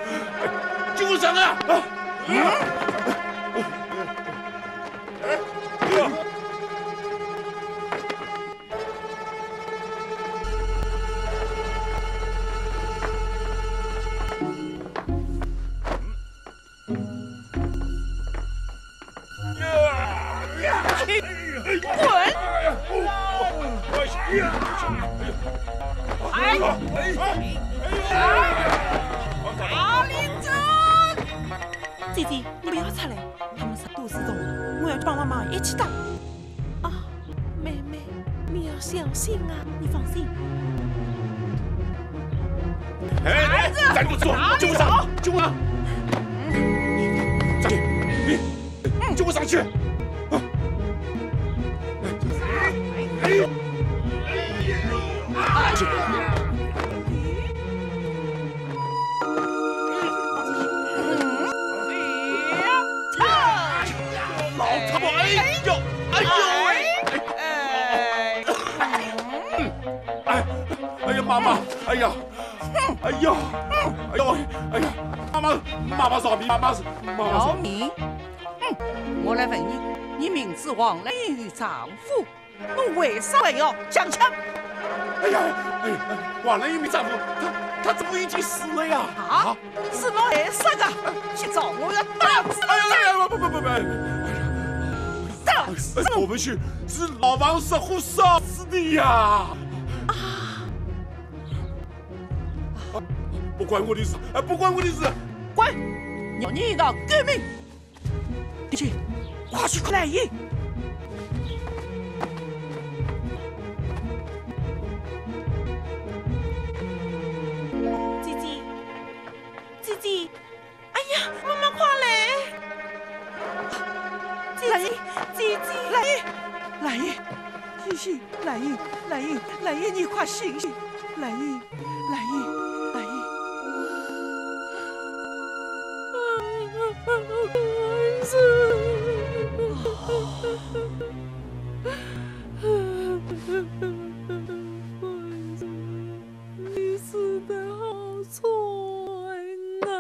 救护车啊！啊！哎，哎呦。 滚！哎！阿林子！姐姐，你不要出来，他们是都市中，我要去帮妈妈一起打。啊，妹妹，你要小心啊！你放心。哎，哎，站住！救护车，救护车，救护车！站住！你，你，救护车上去！啊！哎呦！哎呦！啊！ 老太婆，哎呦，哎呦喂！哎，哎呀，妈妈，哎呀，哎呦，哎呦，哎呀，妈妈，妈妈饶命，妈妈，妈妈饶命。饶命？哼，我来问你，你明知王兰英有丈夫， 侬为啥还要强抢？哎呀，哎呀，王兰英没丈夫，她，她丈夫已经死了呀。啊？是侬害死的，今朝我要打死侬！哎呀，哎呀，不，不，不，不，哎呀，打死侬！哎，我们是，是老王失火烧死的呀。啊！不关我的事，哎，不关我的事。滚！你，你个狗命！ 姐姐，快去看兰英！姐姐，姐姐，哎呀，妈妈快来！姐姐，姐姐，兰英，兰英，姐姐，兰英，兰英，兰英，你快醒醒，兰英。 兰英，兰英。你死得好惨啊！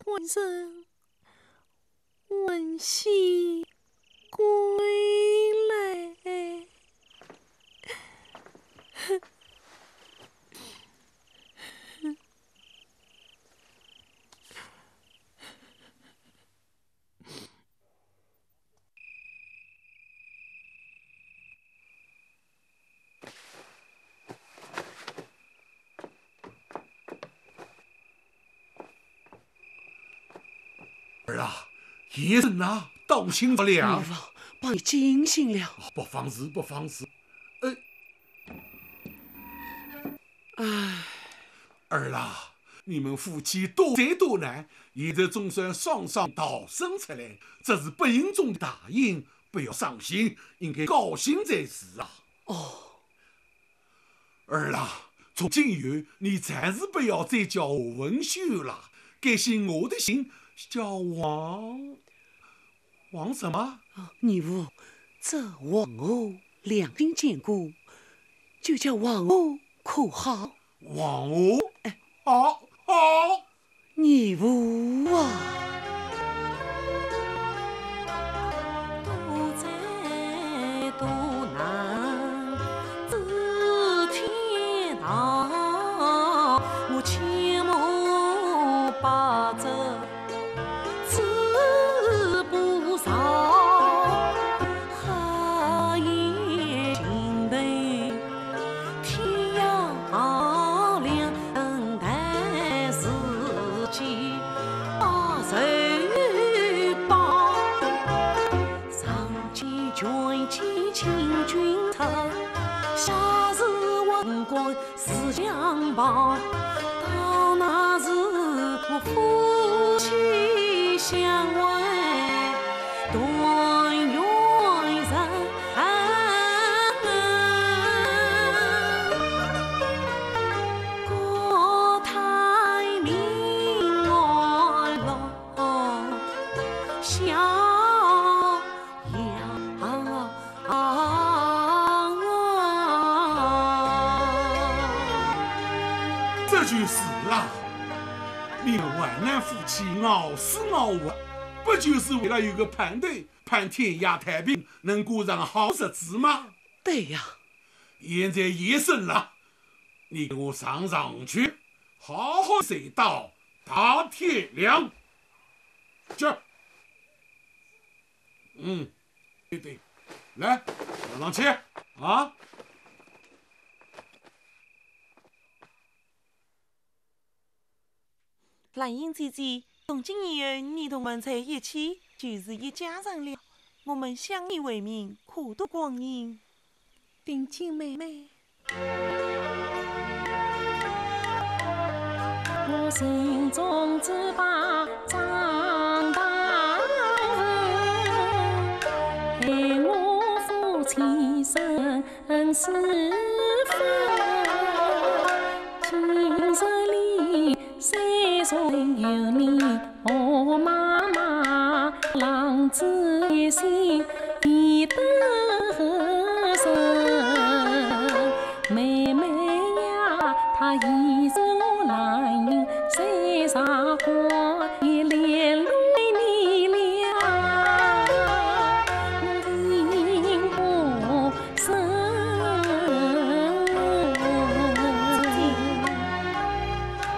官人， 闻喜归来。 儿啊，夜深了，当心着凉。女王，把你惊醒了。不妨事，不妨事。呃，唉。儿啊，你们夫妻多灾多难，现在总算双双逃生出来，这是不幸中的大幸，不要伤心，应该高兴才是啊。哦。 儿啊，从今以后你暂时不要再叫我文秀了，改姓我的姓，叫王，王什么？啊，义父，这王后良心坚固，就叫王后可好？王后？哎。好，好。 义父啊！这就是啦，你们淮南夫妻熬死熬活，不就是为了有个盼头，盼天下太平，能过上好日子吗？对呀。现在夜深了，你给我上床去，好好睡到大天亮。去。 嗯，对对，来，上去啊。兰英姐姐，从今以后，你同我们在一起就是一家人了。我们相依为命，苦度光阴。 定亲妹妹。郎子一心一得神，妹妹呀，她一生难忍谁傻瓜，一脸泪你了，情不深。姐姐，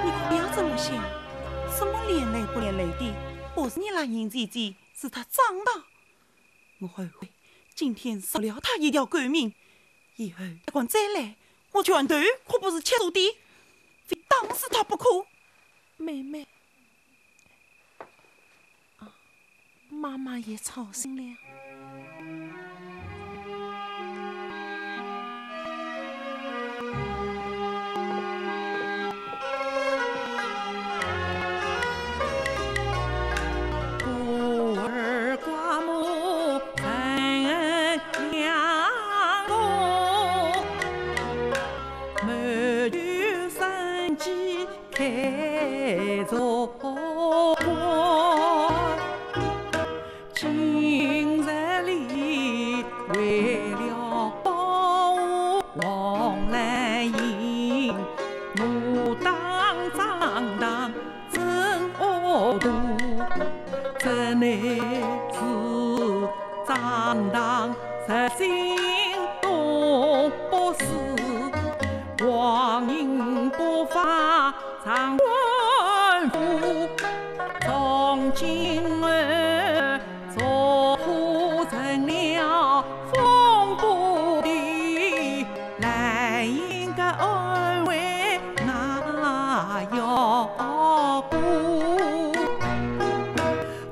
你可不要这么想，什么连累不连累的，不是你那年纪纪，是她长大。 我后悔今天少了她一条狗命，以后再敢再来，我拳头可不是吃素的，非打死她不可。妹妹，啊，妈妈也操心了。 孤儿寡母分两路，没有生计开做官。今日里为了保护王兰英，我当张当 真恶毒，这乃是张当实心毒死，王英不法上官府，从今后 做化成了风波的，兰英个安危哪要顾？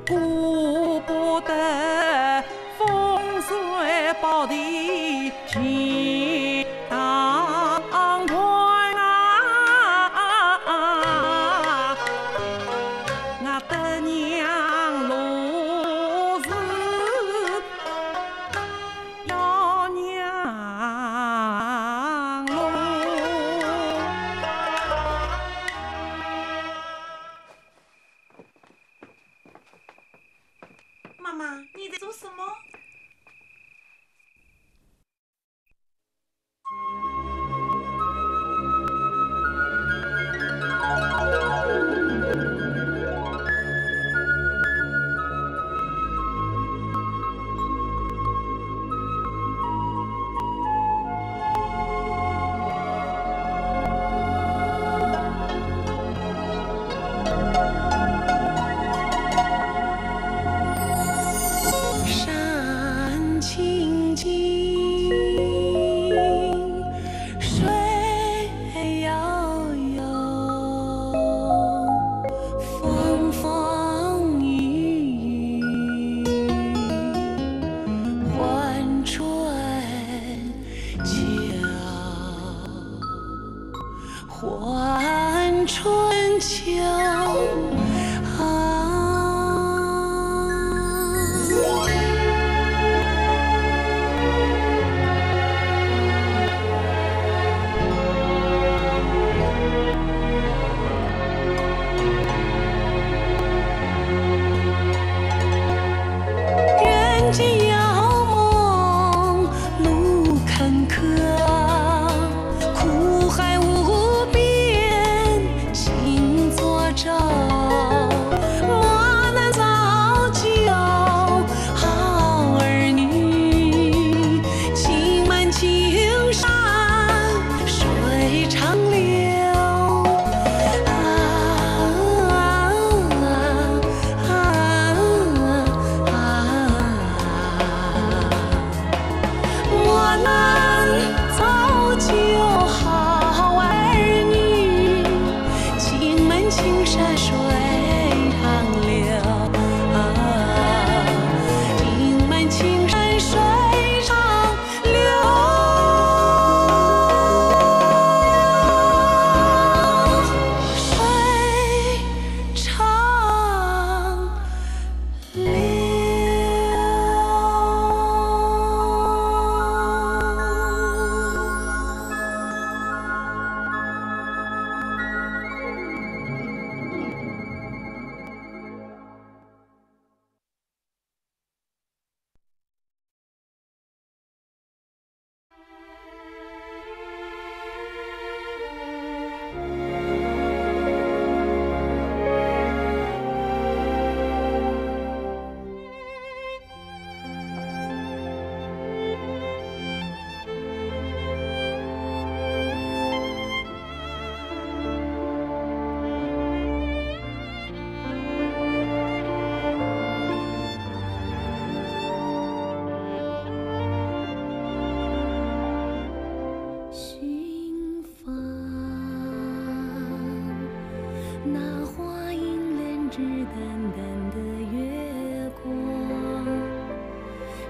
顾不得风水宝地 去当官啊，我的娘路是要娘路。妈妈，你在做什么？ 山青青，水悠悠，风风雨雨，换春秋。 换春秋啊。人间遥梦 路坎坷，苦海无边尽作舟。我能造就好儿女，情满青山水长流。啊，啊，啊，啊，啊。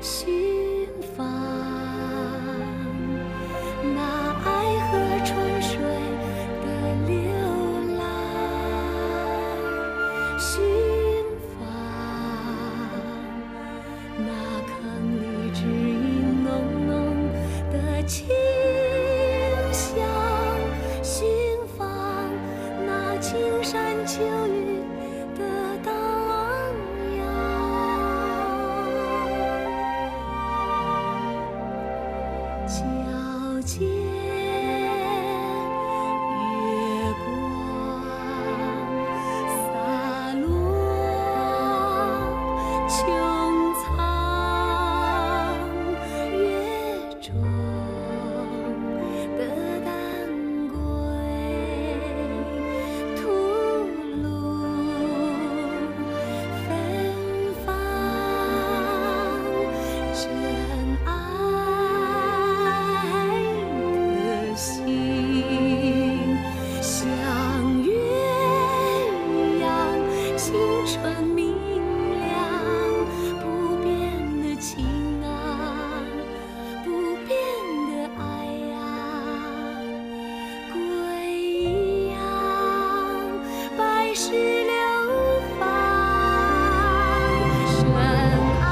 心房，那爱河春水的流浪。心房，那坑里只影浓浓的清香。心房，那青山秋雨的荡漾。皎洁月光洒落穹苍月 中的丹桂吐露芬芳，真爱的心像鸳鸯，青春明亮，不变的情啊。 不变的爱呀，桂影百世流芳。深爱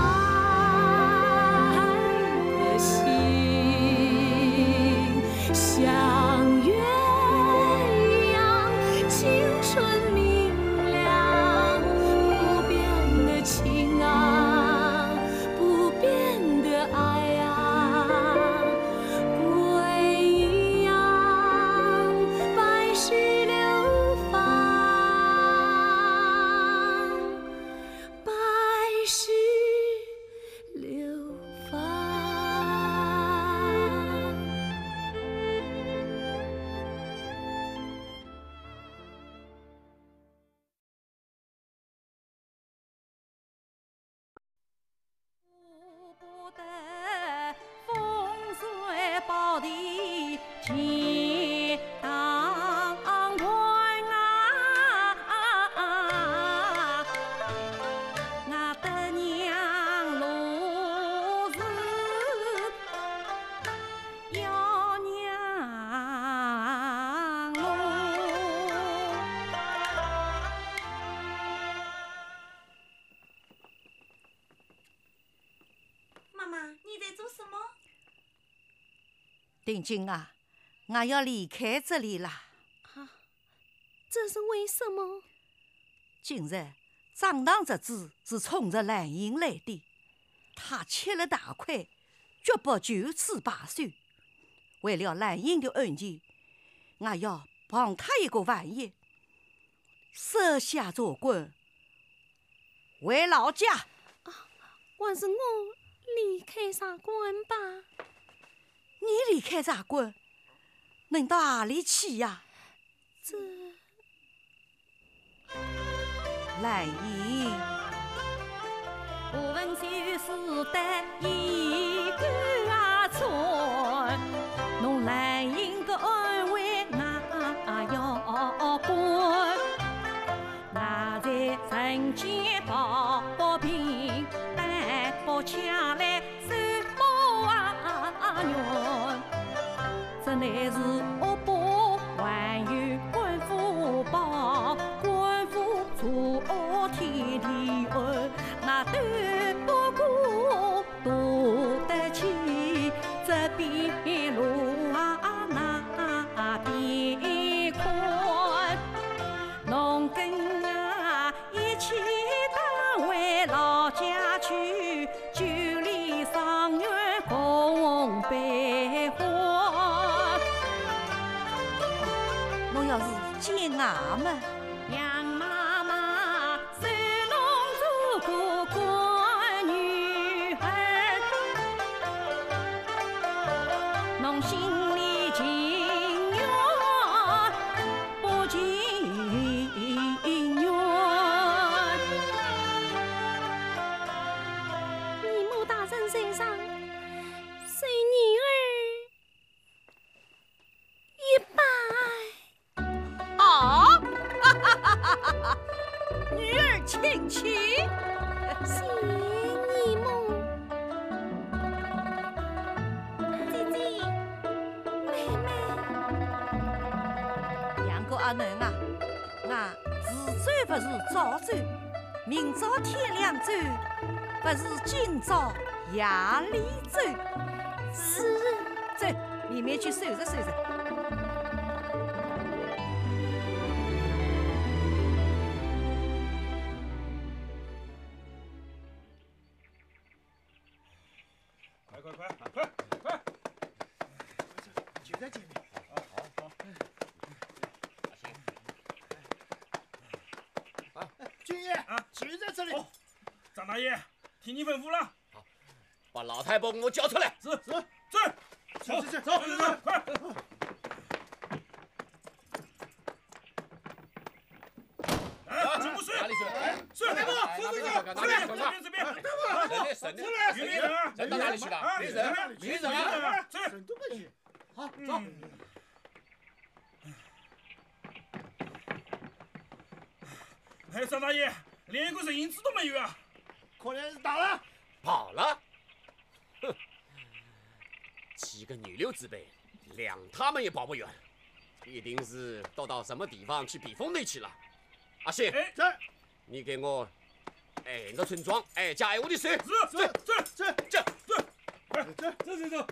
的心，像鸳鸯，青春明亮，不变的情啊。 不变的爱啊，桂影百世流芳，百世流芳。 妈妈，你在做什么？定金啊，俺要离开这里啦。啊，这是为什么？今日账堂侄子是冲着兰英来的，他吃了大亏，决不就此罢休。为了兰英的安全，俺要帮他一个万一，设下茶馆， 回老家。啊，还是我离开茶馆吧。你离开茶馆，能到哪里去呀？这……兰英。 侬要是见俺们， 姨母大人在上，随女儿 一拜。啊！女儿请起。谢姨母。能啊，啊，迟走勿如早走，明朝天亮走，勿如今朝夜里走。是。走，里面去收拾收拾。 快快快快快！就在前面。好好好。啊，军爷，啊，就在这里。哦，张大爷，听你吩咐了。好，把老太婆给我交出来。是是，走。走走走走，快！ 哎，全部睡！哪里睡？哎，睡！哎，哪里睡？这边，这边，这边！哪里睡？哪里睡？哪里睡？有没有人啊？人到哪里去了？啊，没人，没人啊！睡！人都没去。好，走。嗯。哎，张大爷，连一个人影子都没有啊！可能是打了。跑了？哼，几个泥流之辈，谅他们也跑不远。 一定是躲到什么地方去避风头去了。阿信，哎，在。你给我沿着村庄，哎，家挨户的去。是是是是，这这这这这这。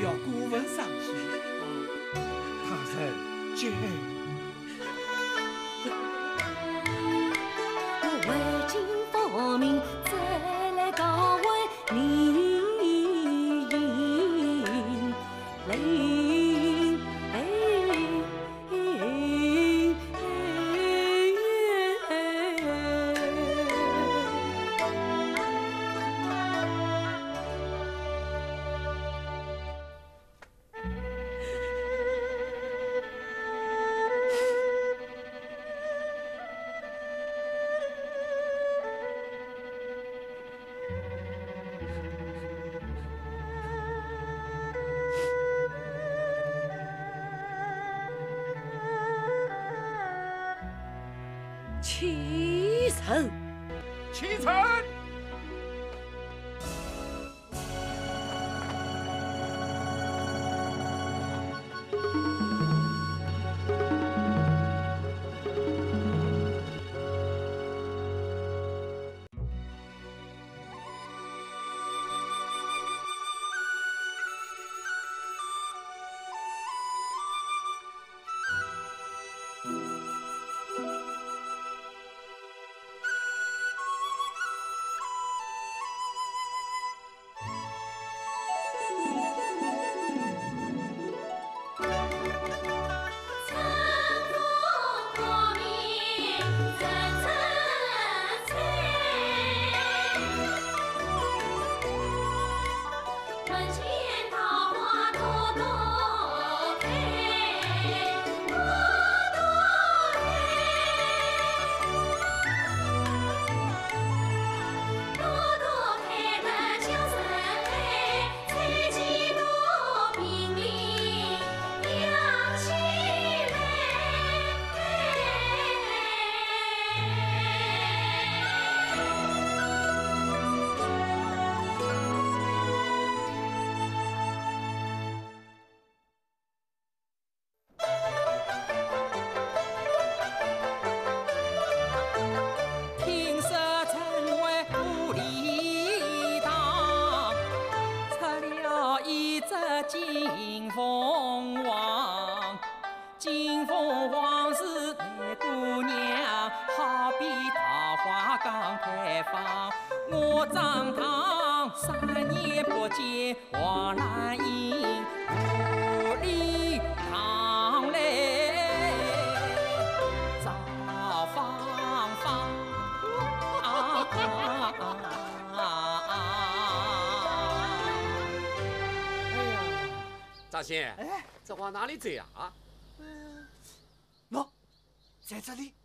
要过问上去。大人，请。启程。启程。听说城外无礼堂，出了一只金凤凰。金凤凰是美姑娘，好比桃花刚开放。我张唐三年不见 黄兰英，无礼堂来造芳芳。啊啊啊啊啊！哎呀，张先，哎，这往哪里走呀？啊？嗯，喏，在这里。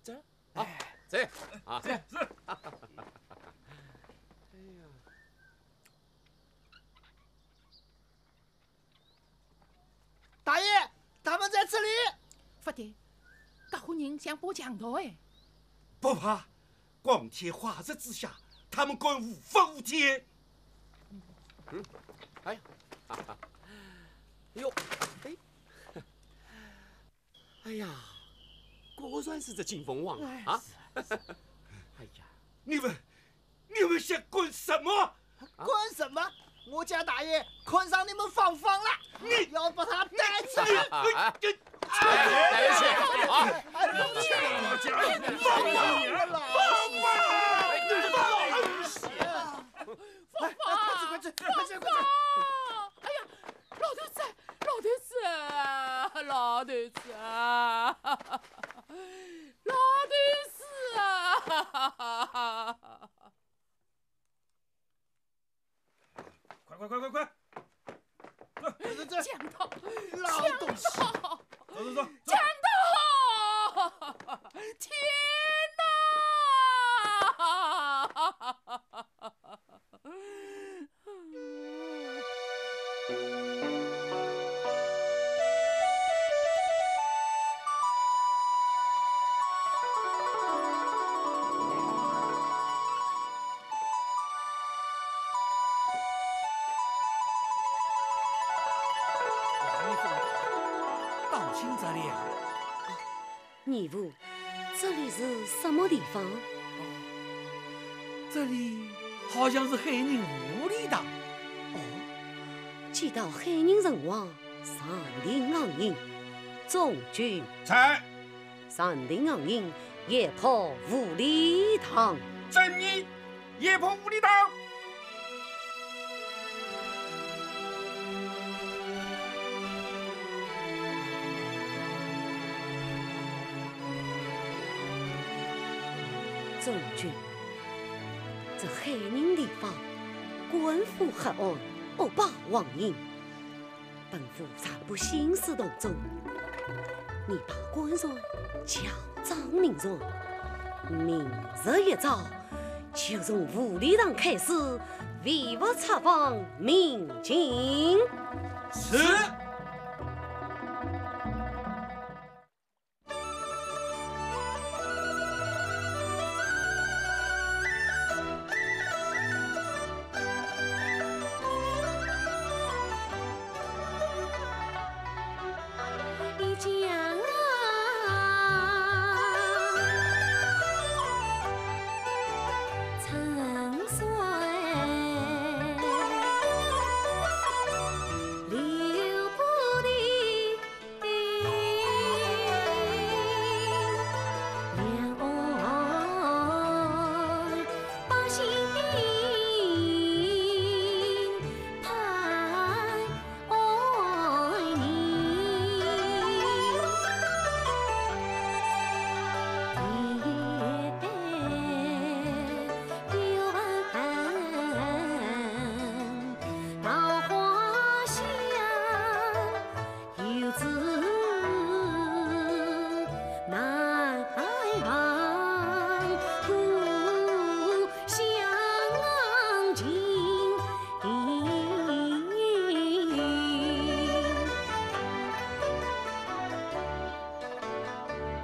这？啊，哎。这啊。这，这。哎呀。 大爷，他们在这里。勿对，搿伙人想爬墙道哎。不怕，光天化日之下，他们敢无法无天？嗯，哎呀，哈哈，哎呦，哎，哎呀，果然是这金凤凰啊！哎，啊？是啊，是啊。哎呀，你们 你们想干什么？干什么？我家大爷看上你们芳芳了，你要把他带走。你，你，你，哎，带回去啊！哎，芳芳，芳芳，哎，快去，快去，快去，快去！哎呀，老头子，老头子，老头子啊，老头子啊！ 快快快快快！走走走！强盗！老东西！强盗！走走走！强盗！天哪！ 义父，这里是什么地方？哦，这里好像是海宁无礼堂。哦，一道害人人亡，上庭行刑。中军。在。上庭行刑，严破无礼堂。遵命，严破无礼堂。中军。 这害人地方，官府黑暗，恶霸横行，本府暂不兴师动众。你把官船校正明船，明日一早，就从无礼堂开始，唯物拆房鸣金。是。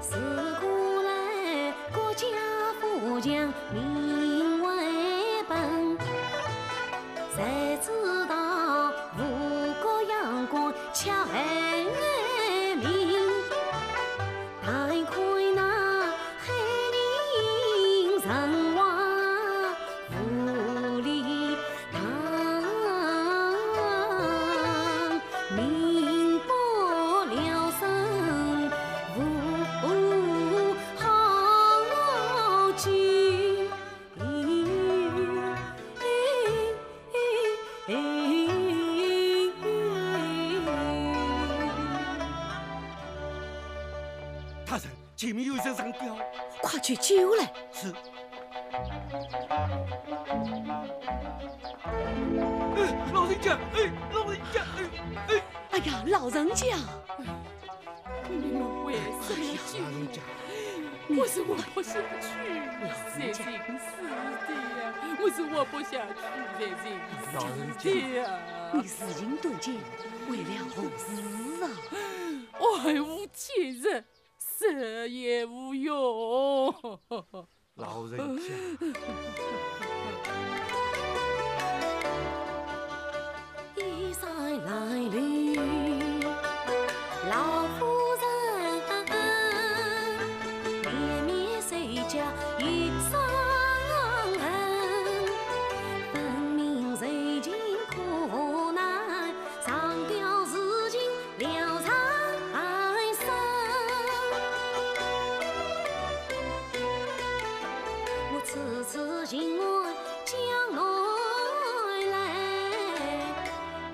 自古来国家富强民为本，谁知道吴国阳关巧害民。但看那害人人亡 无礼堂，民不聊生无好景。大人， 前面有一只神雕。快去救来。是。哎，老人家，哎，老人家，哎，哎。哎呀，老人家。你们为什么要救我？哎呀，老人家。我是活不下去，老人家。谁寻死的呀？我是活不下去，谁寻死的呀？老人家。你事情断绝，为了何事啊？爱屋及乌， 死也无用。老人家。衣衫褴褛，老夫人，面面谁家一双痕，分明受尽苦难，上吊自尽 了人生。我次次寻案将来来，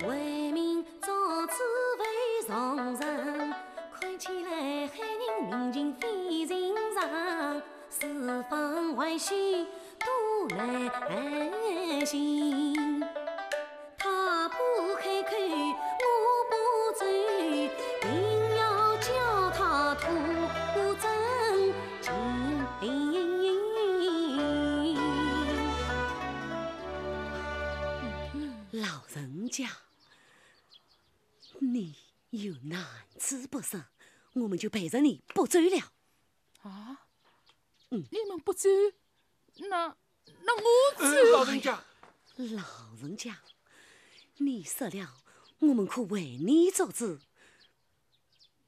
为民作主为上人，看起来害人命尽非寻常。 四方外星都来寻，他不开口，我不走，定要叫他吐真情。老人家，你有难处不说，我们就陪着你不走了。 啊？嗯。你们不走，那，那我走。呃，老人家。老人家，你说了，我们可为你做主。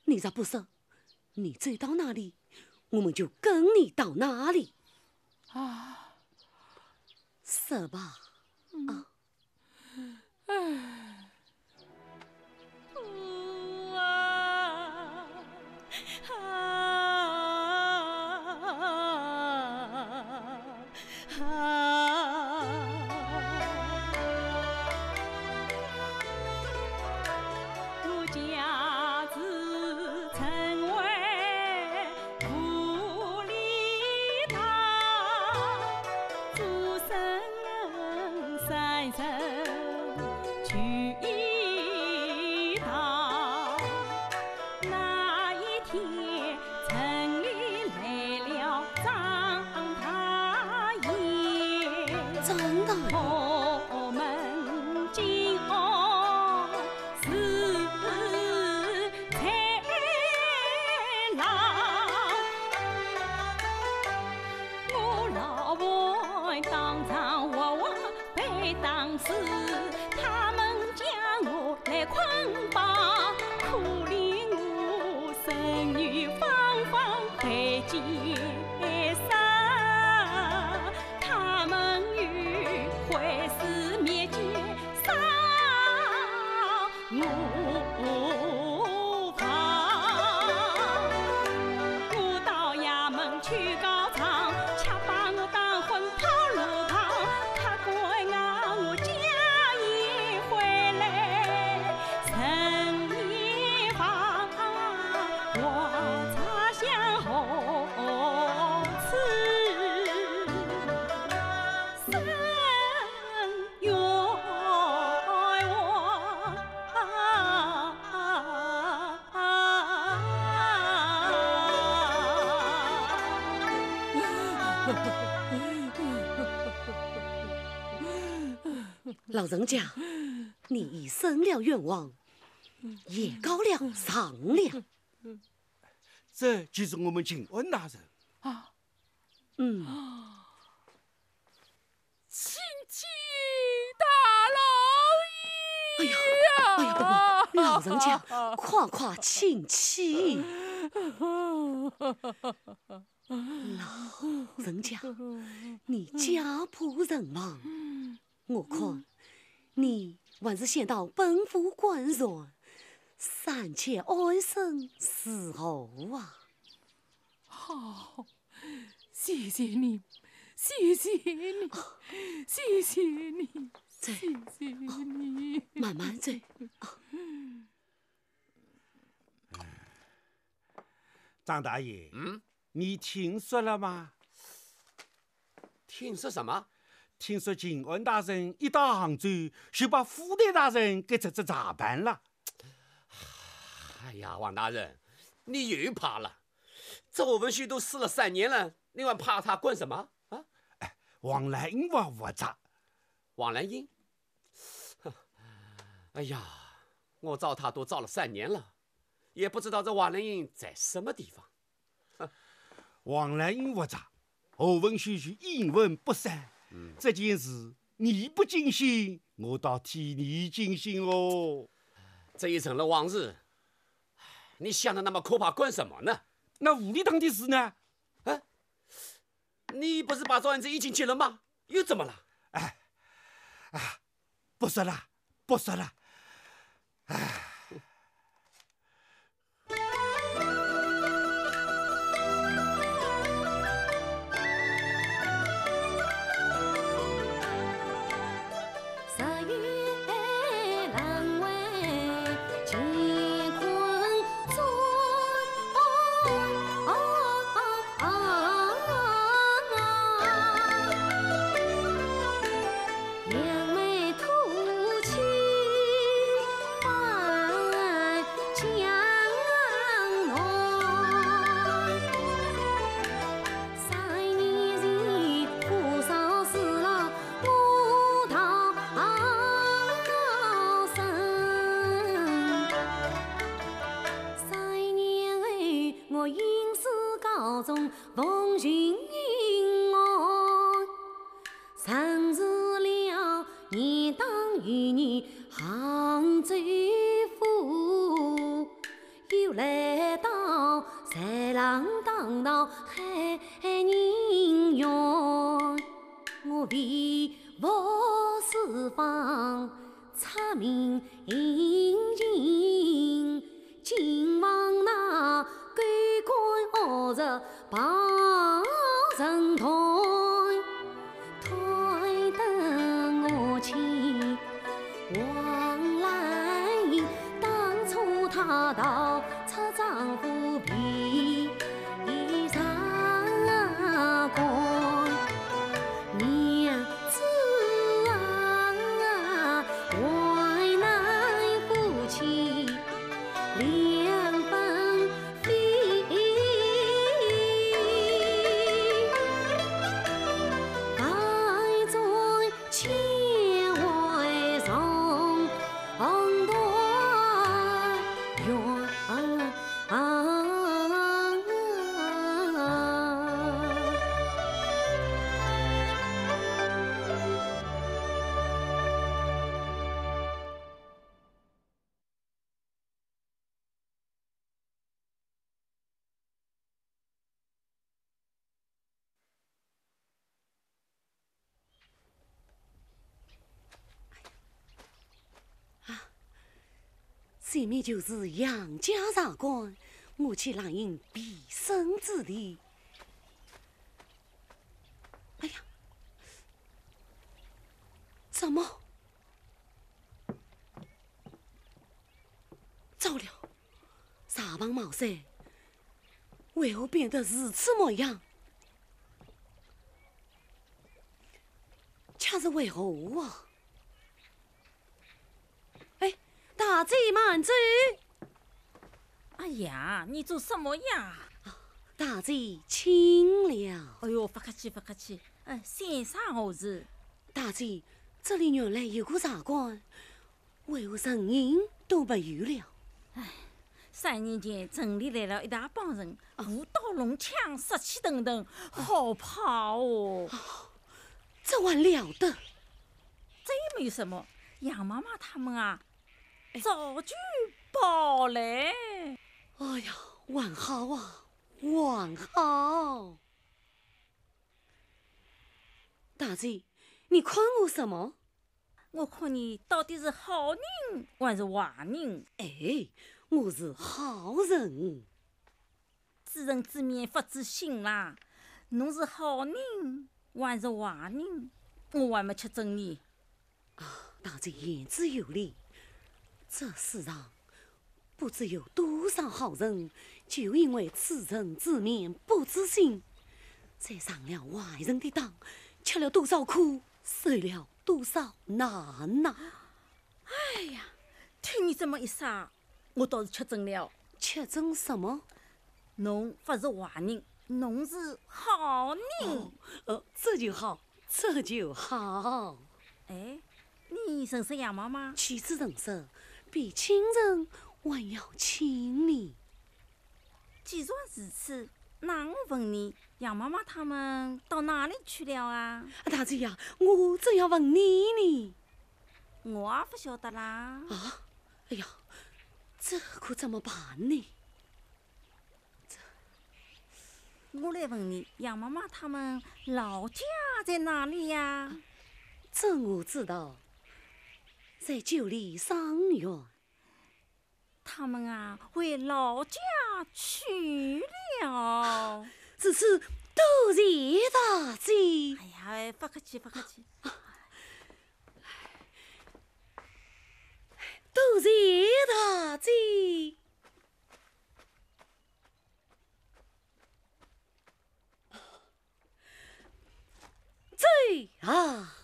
你若不说，你走到哪里，我们就跟你到哪里。啊。说吧。嗯。啊。唉。他们将我来捆绑，可怜我身女方方被劫杀。他们欲毁尸灭迹，杀我无妨。我到衙门去告状，却把我打昏套路旁，他管啊我家也回来人也亡，我再向何处伸冤枉？老人家，你已伸了冤枉，也告了状了。这就是我们巡按大人。啊，嗯。请起大老爷呀！哎呀，哎呀，不不，老人家，快快请起。老人家，你家破人亡，我看你还是先到本府官船，暂且安身伺候啊。好，谢谢你，谢谢你，谢谢你，谢谢你。慢慢走。张大爷，嗯？你听说了吗？听说什么？听说巡按大人一到杭州，就把府台大人给这这查办了。哎呀，王大人，你又怕了。这何文秀都死了三年了，你还怕他干什么啊？哎，王兰英我不查。王兰英？哎呀，我找他都找了三年了，也不知道这王兰英在什么地方。王兰英不查，何文秀是阴魂不散。嗯。这件事你不尽心，我倒替你尽心哦。这已成了往事，你想的那么可怕干什么呢？那吴礼堂的事呢？啊？你不是把这案子已经结了吗？又怎么了？哎，啊，不说了，不说了。哎。前面就是杨家茶馆，我去拦人避生之地。哎呀，怎么？糟了，茶房茅塞，为何变得如此模样？却是为何啊？ 哎，大姐慢走。哎呀，你做什么呀？大姐请了。哎呦，不客气，不客气。哎，先生何事？大姐，这里原来有个茶馆，为何人影都没有了？哎，三年前城里来了一大帮人，舞刀弄枪，杀气腾腾，好怕哦。这还了得？这也没有什么，杨妈妈他们啊，哎，早就跑嘞。哎呀，还好啊，还好。大姐，你看我什么？我看你到底是好人还是坏人？哎，我是好人。 知人知面不知心啦，侬是好人还是坏人，我还没吃准呢。啊，大姐言之有理，这世上不知有多少好人，就因为知人知面不知心，才上了坏人的当，吃了多少苦，受了多少难呐。哎呀，听你这么一说， 我倒是吃准了。吃准什么？侬不是坏人，侬是好人。哦，呃，这就好，这就好。哎，你认识杨妈妈？岂止认识，比亲人还要亲呢。既然如此，那我问你，杨妈妈他们到哪里去了啊？啊，大姐呀，我正要问你呢。我也不晓得啦。啊？ 哎呀，这可怎么办呢？这……我来问你，杨妈妈他们老家在哪里呀？这我知道，在九里桑园。他们啊，回老家去了。如此多谢大姐。哎呀，不客气，不客气。多谢大姐。走啊，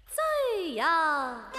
走呀！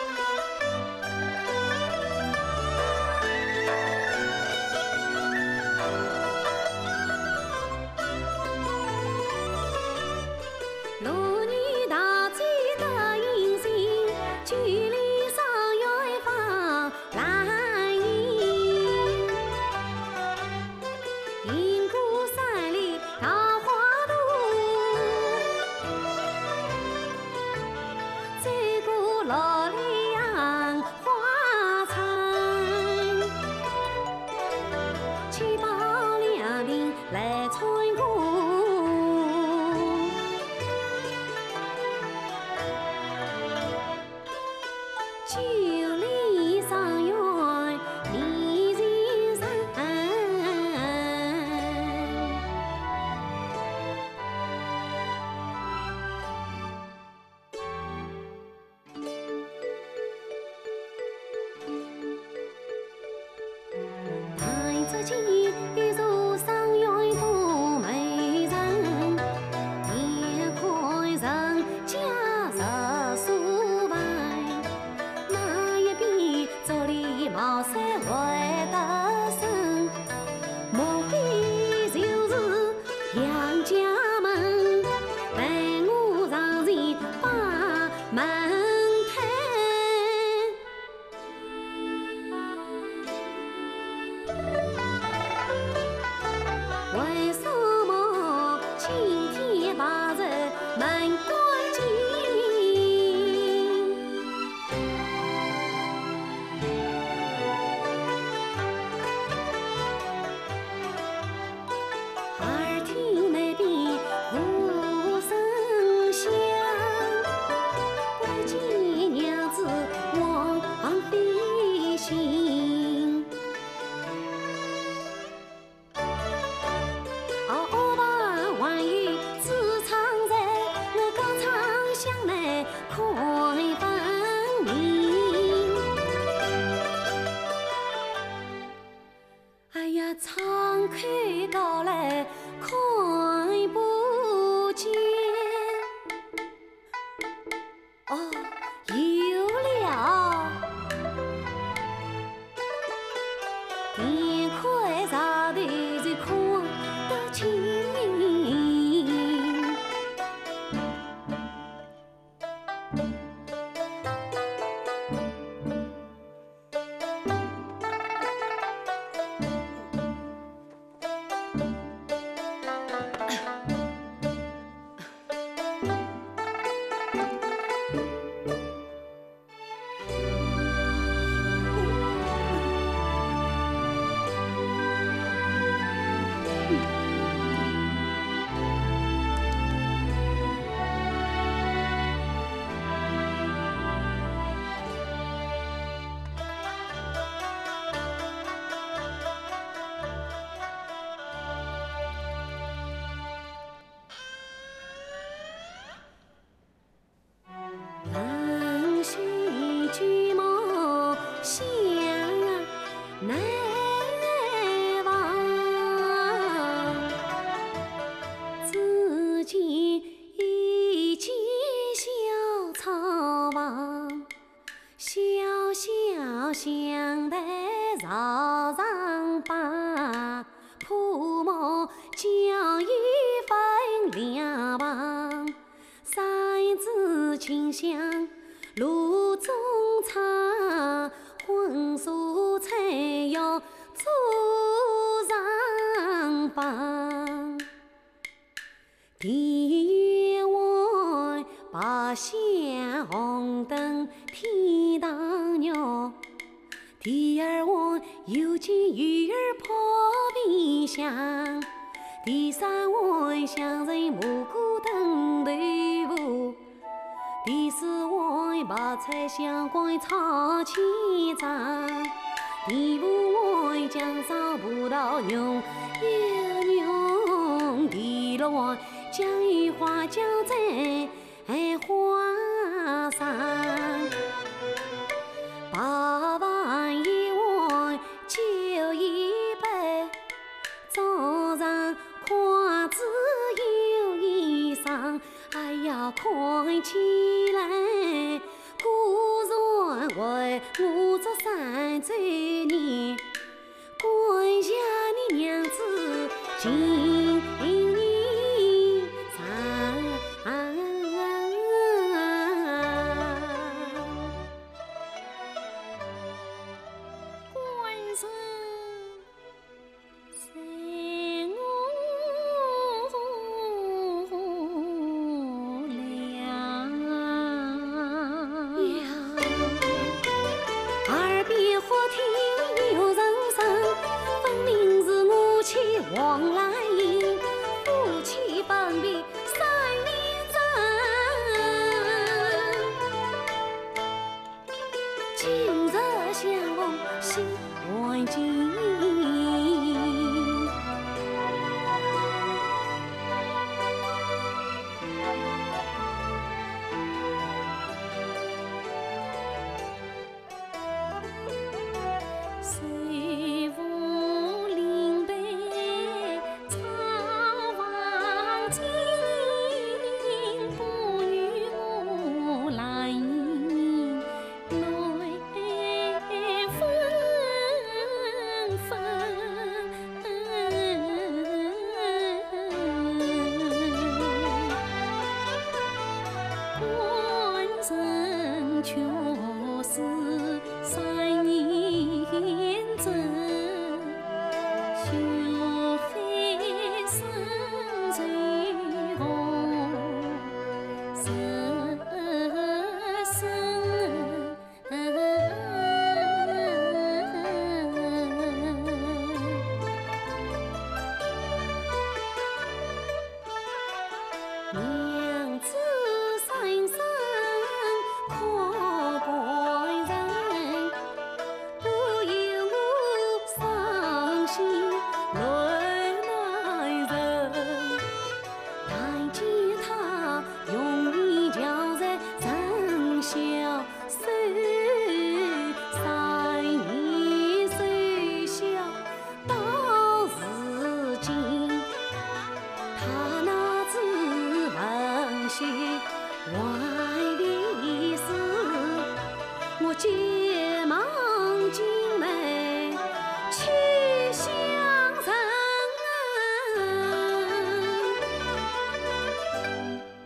朝上榜，铺满交椅分两旁。三子清香炉中茶，荤素菜肴桌上放。 第一碗八仙红灯天堂肉，第二碗有筋鱼儿泡皮香，第三碗香脆蘑菇炖豆腐，第四碗白菜香瓜炒千张，第五碗酱烧葡萄浓又浓，第六碗 酱油花椒蒸花生，八碗一碗酒一杯，桌上筷子有一双，哎呀，看起来果然为我做三周年。 感谢你娘子情长。官人随我 耳边忽听有人声，分明是我妻王兰英，夫妻分别三年整。 今日相逢心还静。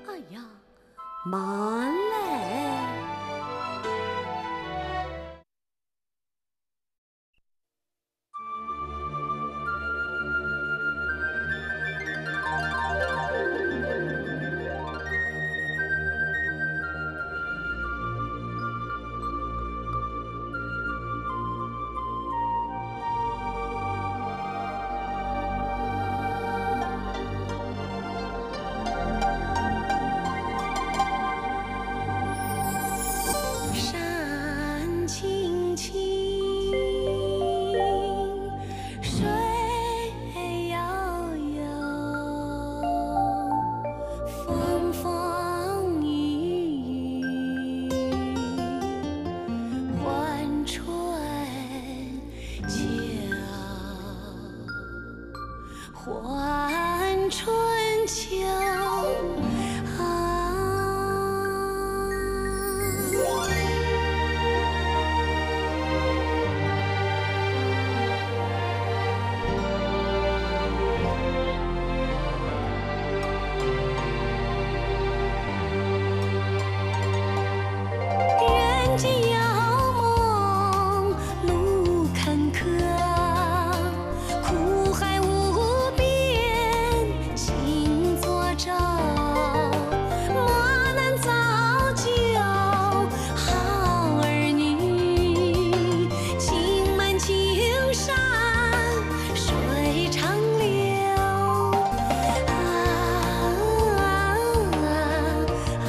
哎呀，慢来！心遥梦，路坎坷，苦海无边，心作舟。磨难造就好儿女，情满青山水长流。啊，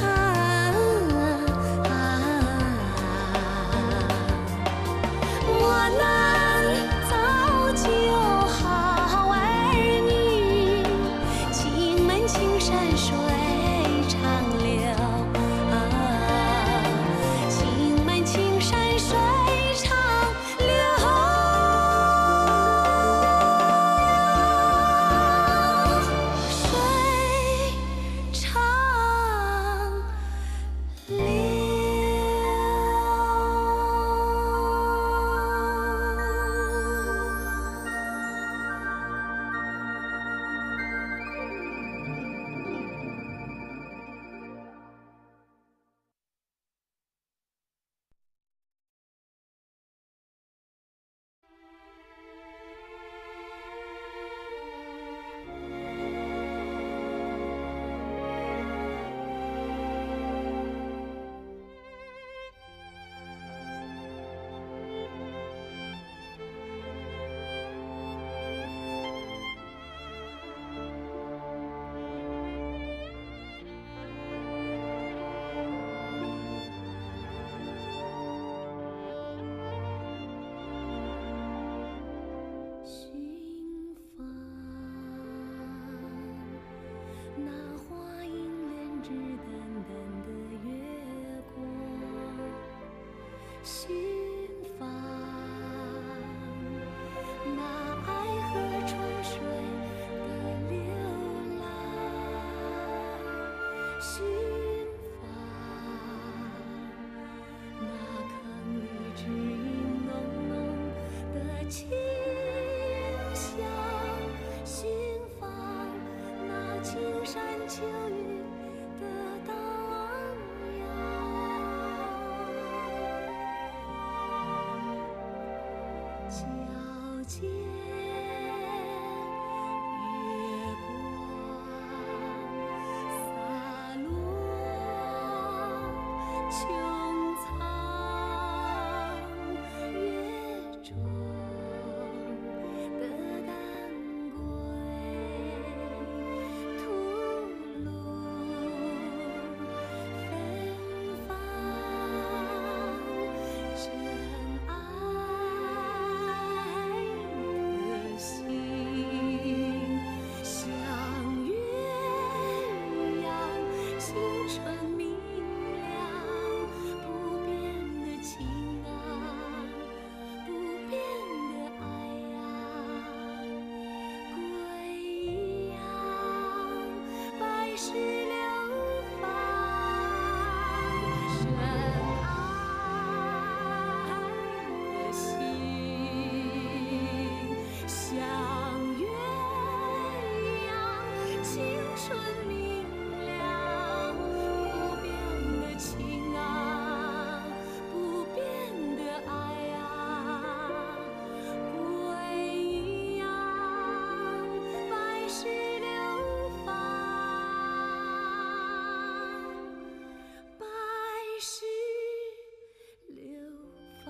啊，啊，啊，啊。 磨难造就好儿女，情满青山水长流啊，情满青山水长流。水长 心房，那花影恋枝淡淡的月光。 心房，那爱河春水的流浪。心房，那坑里只影胧胧的清香。心房，那青山秋雨 的荡漾。皎洁月光洒落穹苍月 中的丹桂吐露芬芳，真爱的心像月一样，青春明亮，不变的情啊。 不变的爱呀，归阳百世流芳。深爱的心，像月一样，青春明亮。不变的情啊， 不变的爱啊，归阳百世流芳，百世流芳。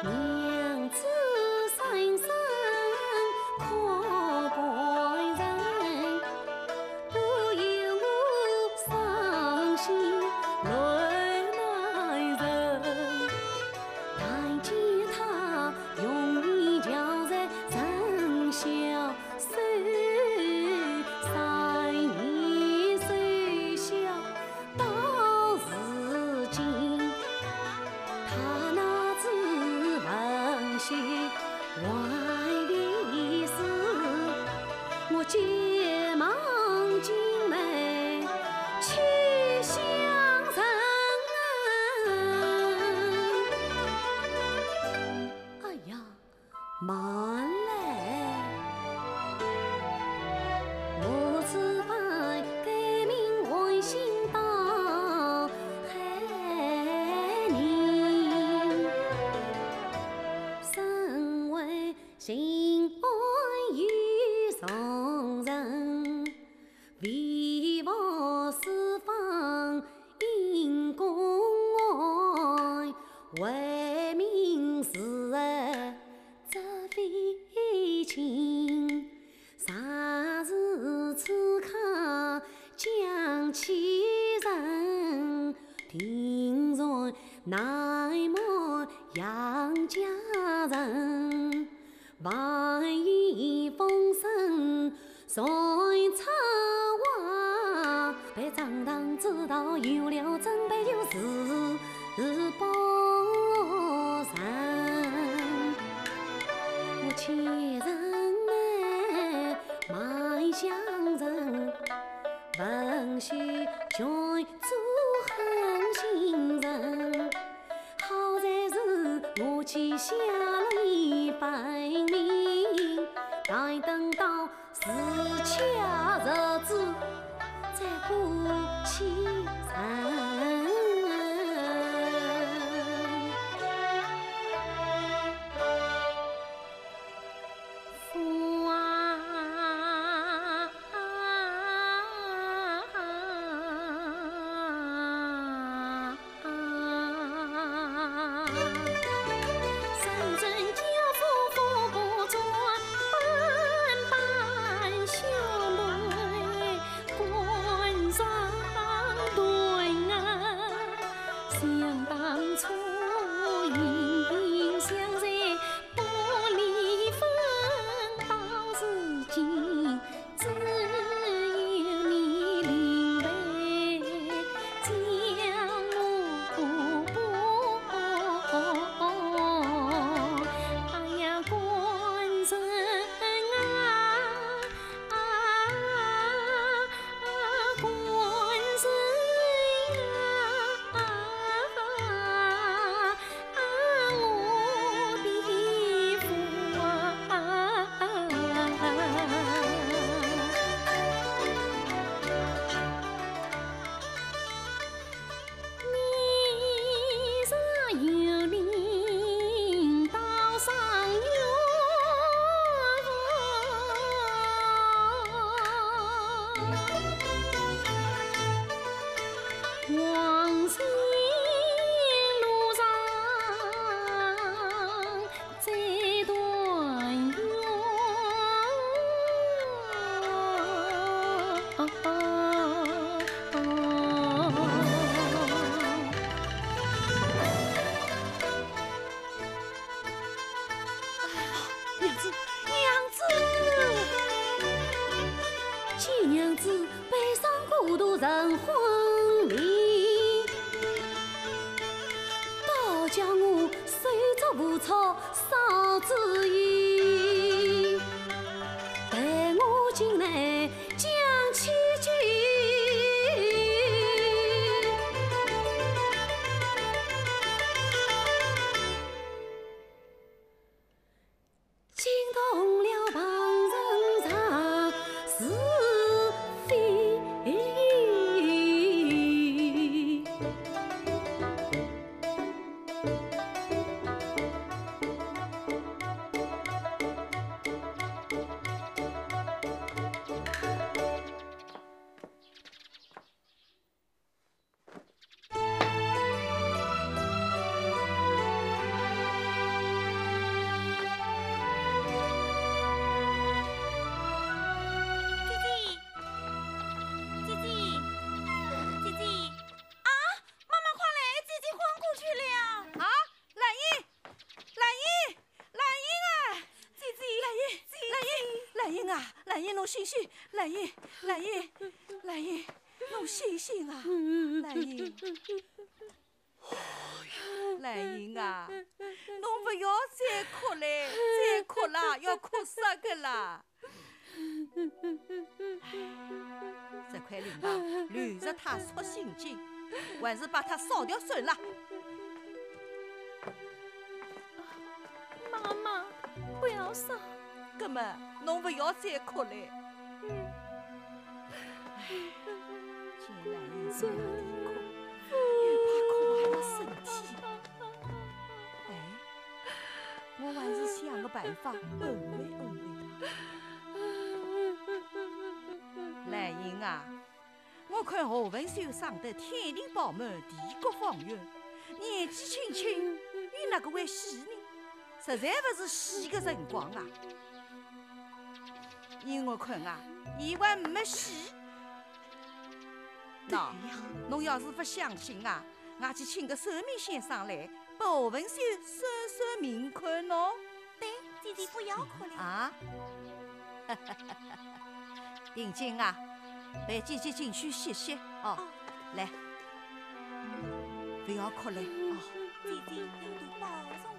娘子三生可贵人，不由我伤心泪难忍。但见她容颜憔悴，人消瘦，三年瘦削到如今。她那枝闻秀还未死，我急忙进门去相认。慢来，我此番改名换姓到海宁，身为 巡按御史大人，为护四方因公案，为民除害责匪亲。常侍刺客将其人，定然难瞒杨家人。 万一风声传出外，被张唐知道有了准备，就是报仇。我欺人瞒乡人，文秀全做狠心人。 好在是我记下了一番名，待等到时机入住，再过启程。 娘子，娘子！见娘子悲伤过度成昏迷，倒叫我手足无措少之意。待我进来 将其救。惊动了旁人常侍妃。 姐姐，姐姐，姐姐！啊，妈妈，快来，姐姐昏过去了。啊，兰英，兰英，兰英啊！姐姐，兰英，姐姐。兰英，兰英啊，兰英，侬醒醒，兰英，兰英，兰英，侬醒醒啊，兰英。 兰英啊，侬勿要再哭嘞，再哭啦，要哭煞个啦。这块绫帕留着它戳心经，还是把它烧掉算了。妈妈，不要啥？葛么，侬勿要再哭了。嗯。唉，见兰英这样啼哭，又怕哭坏了身体。哎，我还是想个办法安慰安慰她。兰英啊， 我看何文秀生得天庭饱满，地阁方圆，年纪轻轻，又哪个会死呢？实在勿是死个辰光啊！依我看啊，伊还没死。喏，对呀。侬要是勿相信啊，我去请个算命先生来， 拨何文秀算算命看喏。对，姐姐不要哭了。啊？定金啊，陪姐姐进去歇歇哦。哦。来，不要哭了哦。姐姐，你多保重。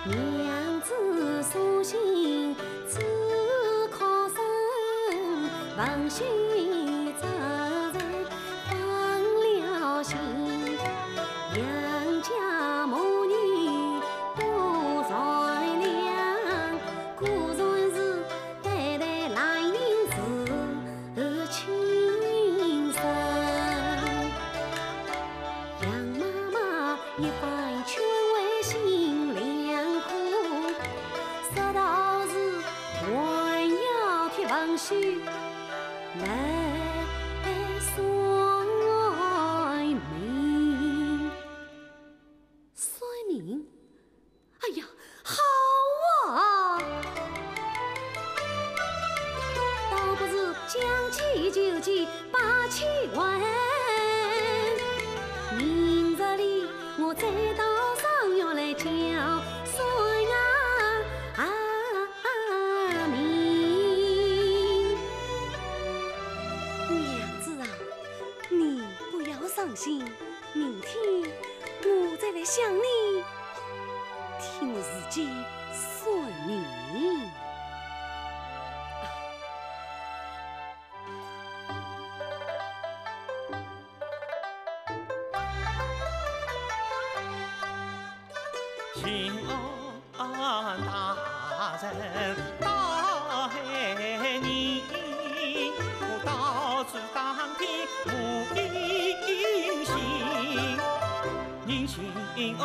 娘子送信只可生，文秀早日放了心。杨家母女多善良，果然是代代兰英子 亲生。杨妈妈一番劝慰心良苦，说道是还要替文秀来算命。算命？ 哎呀，好啊！倒不如将计就计，把气还。明日里我再到上院来叫算啊，啊，命。娘子啊，你不要伤心，明天 我再来向你替我自己算命。请安大人，大海人，我到处打听无音信。 人心安，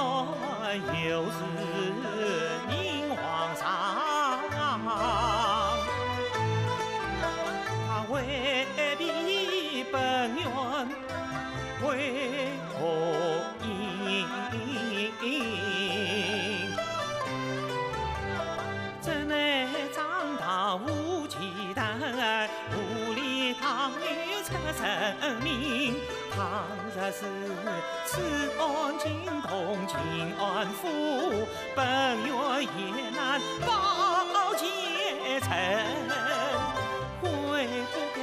又是人皇上。他回避本院为何因？怎奈长大无忌惮，无力当面出人命。倘若是 此案惊动靖安府，本院也难保全程。悔不该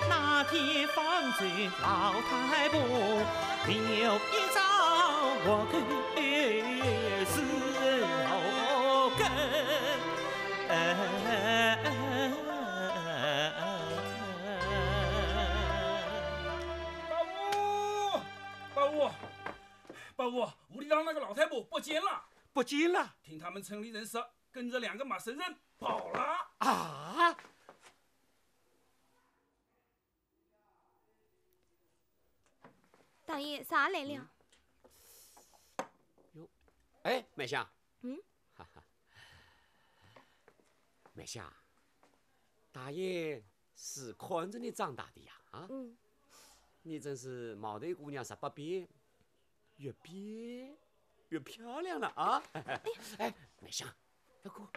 那天放走老太婆，留一桩活狗事后根。 伯父，伯父，五里塘那个老太婆不见了。不见了？听他们村里人说，跟着两个陌生人跑了。啊？大爷，茶来了。哟，哎，梅香。嗯？哈哈，梅香，大爷 是看着你长大的呀，啊？嗯。你真是毛头姑娘十八变，越变越漂亮了啊！哎，梅香，大哥，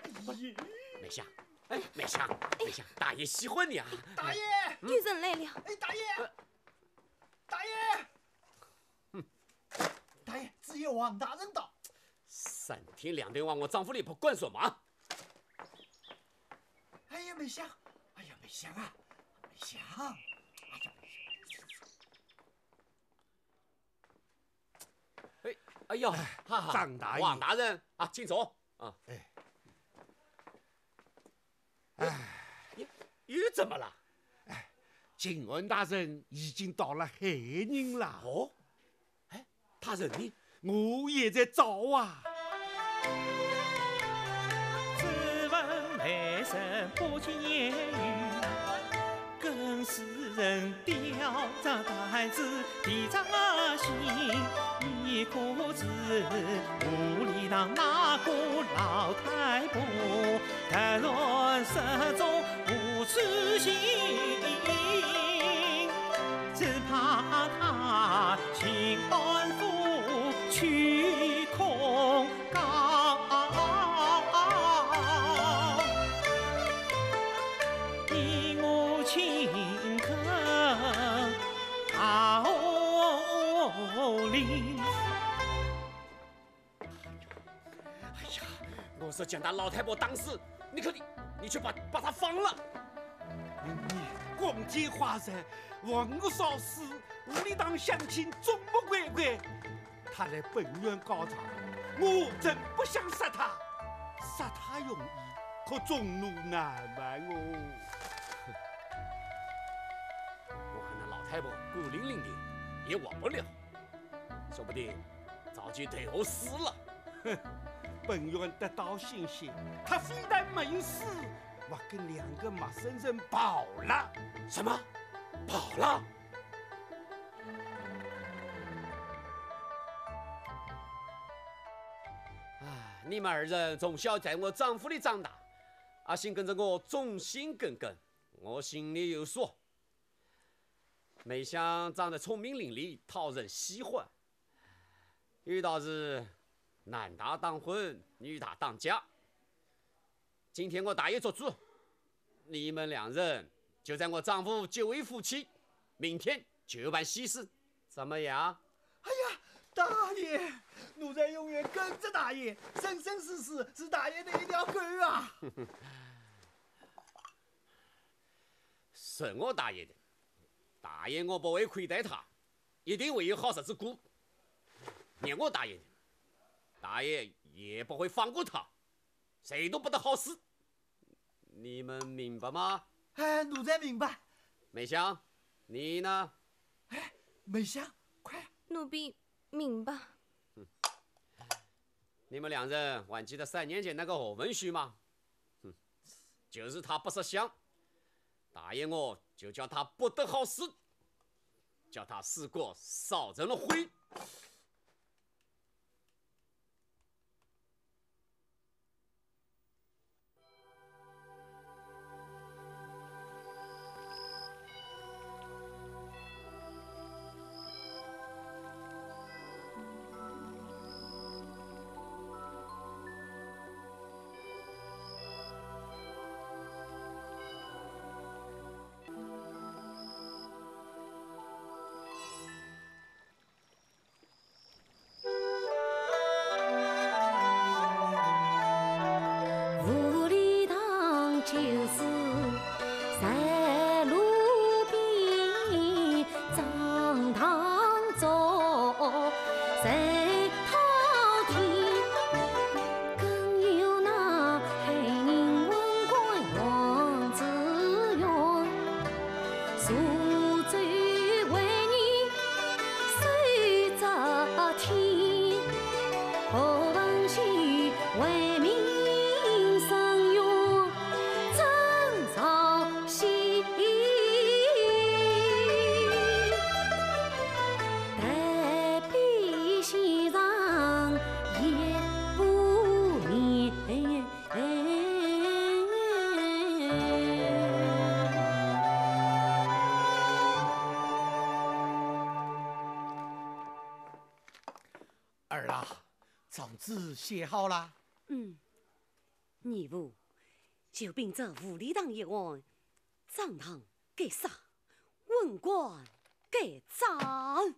梅香，哎，梅香，梅香，大爷喜欢你啊！大爷，嗯？有人来了。哎，大爷，呃，大爷，嗯，大爷，只有王大人到。三天两头往我丈夫里跑干什么？ 哎呀，梅香，哎呀，梅香啊，梅香，哎呀，梅香。哎，哎呀，哈哈，张大爷。王大人啊，请坐啊。哎，哎，怎么了？哎，靖安大人已经到了海宁了。哦？哎，大人呢？我也在找啊。只闻雷声不及言语，更使人吊肠胆子地扎心。你可知无礼堂那个老太婆，突然失踪无处寻，只怕她心安无处去控告。你我情可 好灵。哎呀，我是将那老太婆打死，你可你，你却把，把她放了。你光天化日，望我烧死，无礼堂乡亲众目睽睽，她来本院告状，我真不想杀她，杀她容易，可众怒难犯哦。 我看那老太婆孤零零的，也活不了，说不定早就投河死了。哼，本院得到信息，她非但没死，还跟两个陌生人跑了。什么？跑了？啊，你们二人从小在我丈夫里长大，阿信跟着我忠心耿耿，我心里有数。 梅香长得聪明伶俐，讨人喜欢，有道是男大当婚，女大当嫁。今天我大爷做主，你们两人就在我丈夫结为夫妻，明天就办喜事，怎么样？哎呀，大爷，奴才永远跟着大爷，生生世世是大爷的一条狗啊！ 顺我大爷的，大爷我不会亏待她，一定会有好日子过。逆我大爷的，大爷也不会放过她，谁都不得好死。你们明白吗？哎，奴才明白。梅香，你呢？哎，梅香，快！奴婢明白。你们两人还记得三年前那个何文旭吗？ 哼，就是他不识相，大爷我就叫他不得好死，叫他死过烧成了灰。儿啊，状子写好了。嗯，义父，就凭这无礼堂一案，张堂该杀，文官该斩。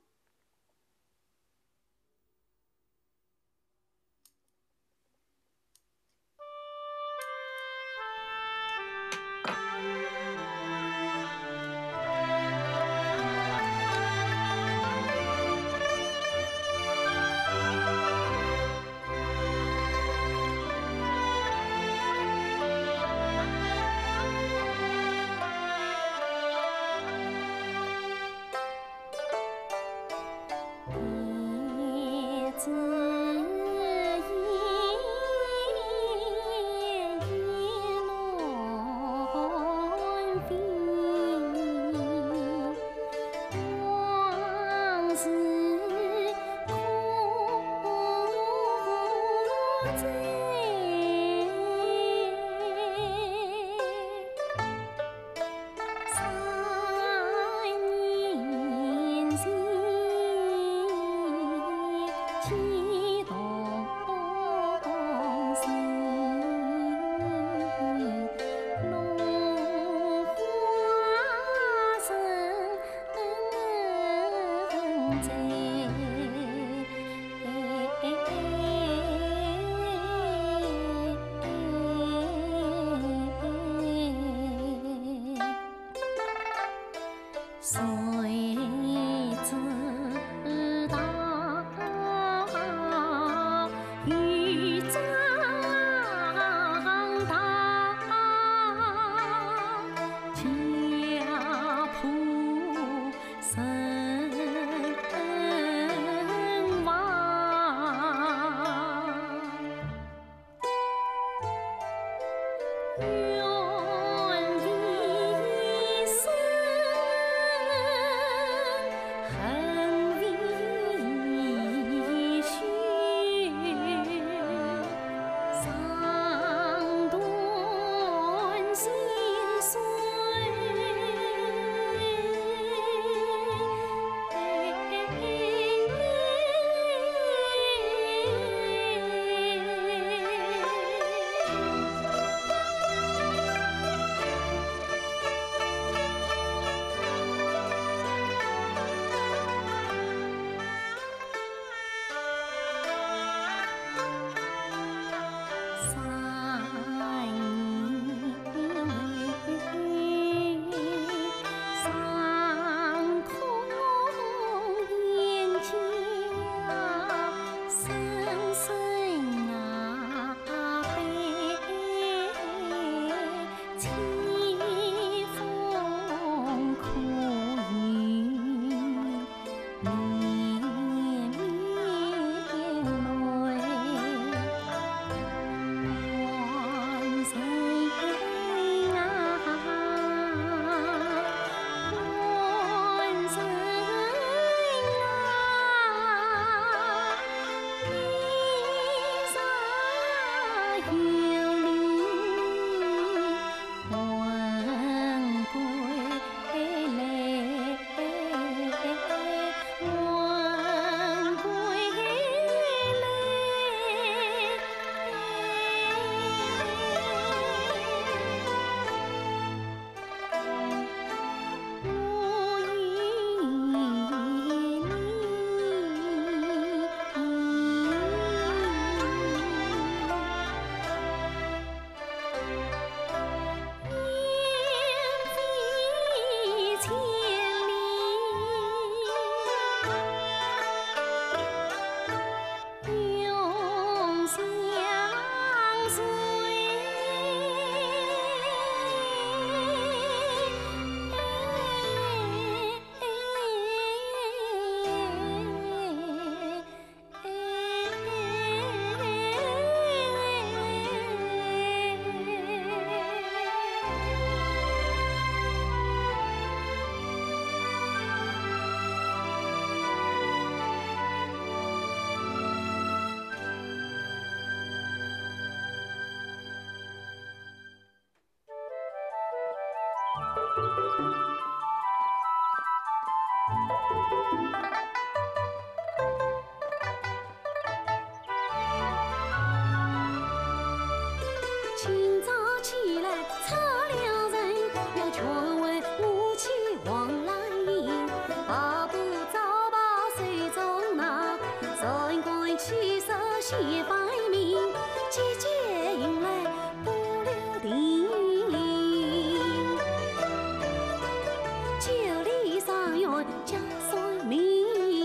谁知道雨正大，家破人亡。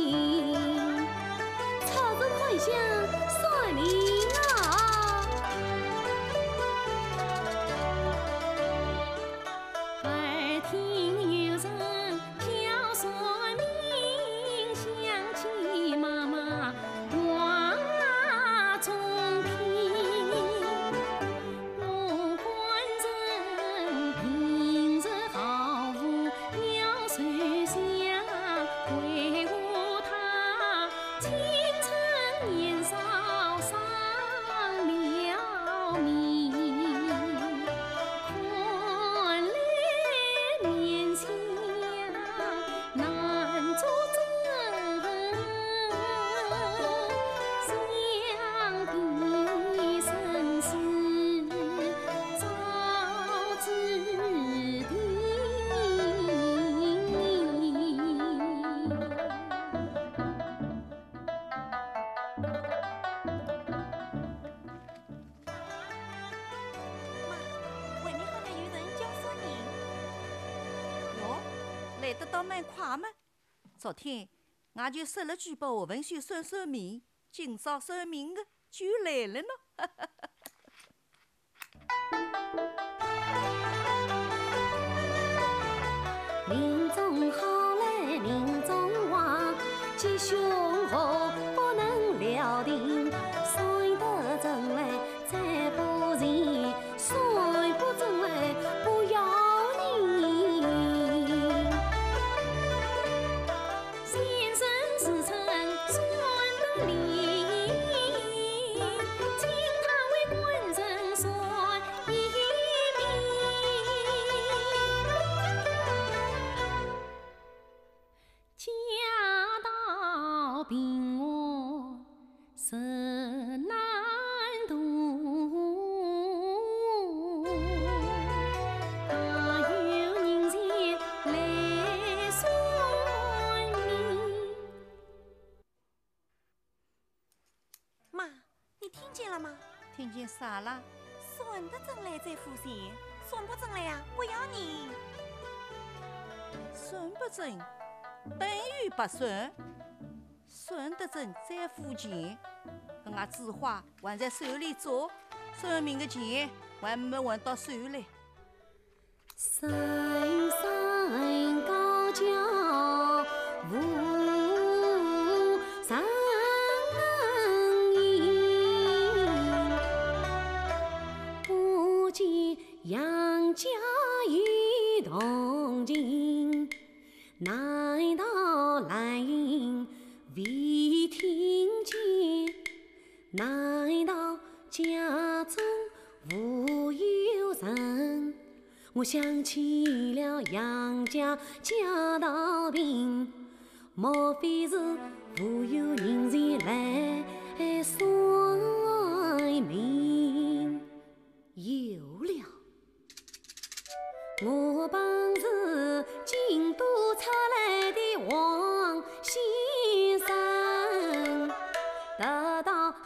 来得倒蛮快嘛。昨天，俺就说了句拨夏文秀算算命，今朝算命的就来了呢。 命中好来命中坏，吉凶祸不能料定，算得准来再付钱，算不准来不要人。先生自称算得灵，请他为官人算一命。 家道贫寒实难度，哪有人前来算命？ 妈，你听见了吗？听见啥了？算得准来再付钱，算不准来呀，不要人。算不准等于白算，算得准再付钱。搿俺子花还在手里做，算命的钱还没还到手里。 山山高桥无人行，不见杨家有动静，难道兰英未听见？难道家中无有人？ 我想起了杨家家道贫，莫非是无有人前来算命？有了，我本是京都出来的王先生，得到海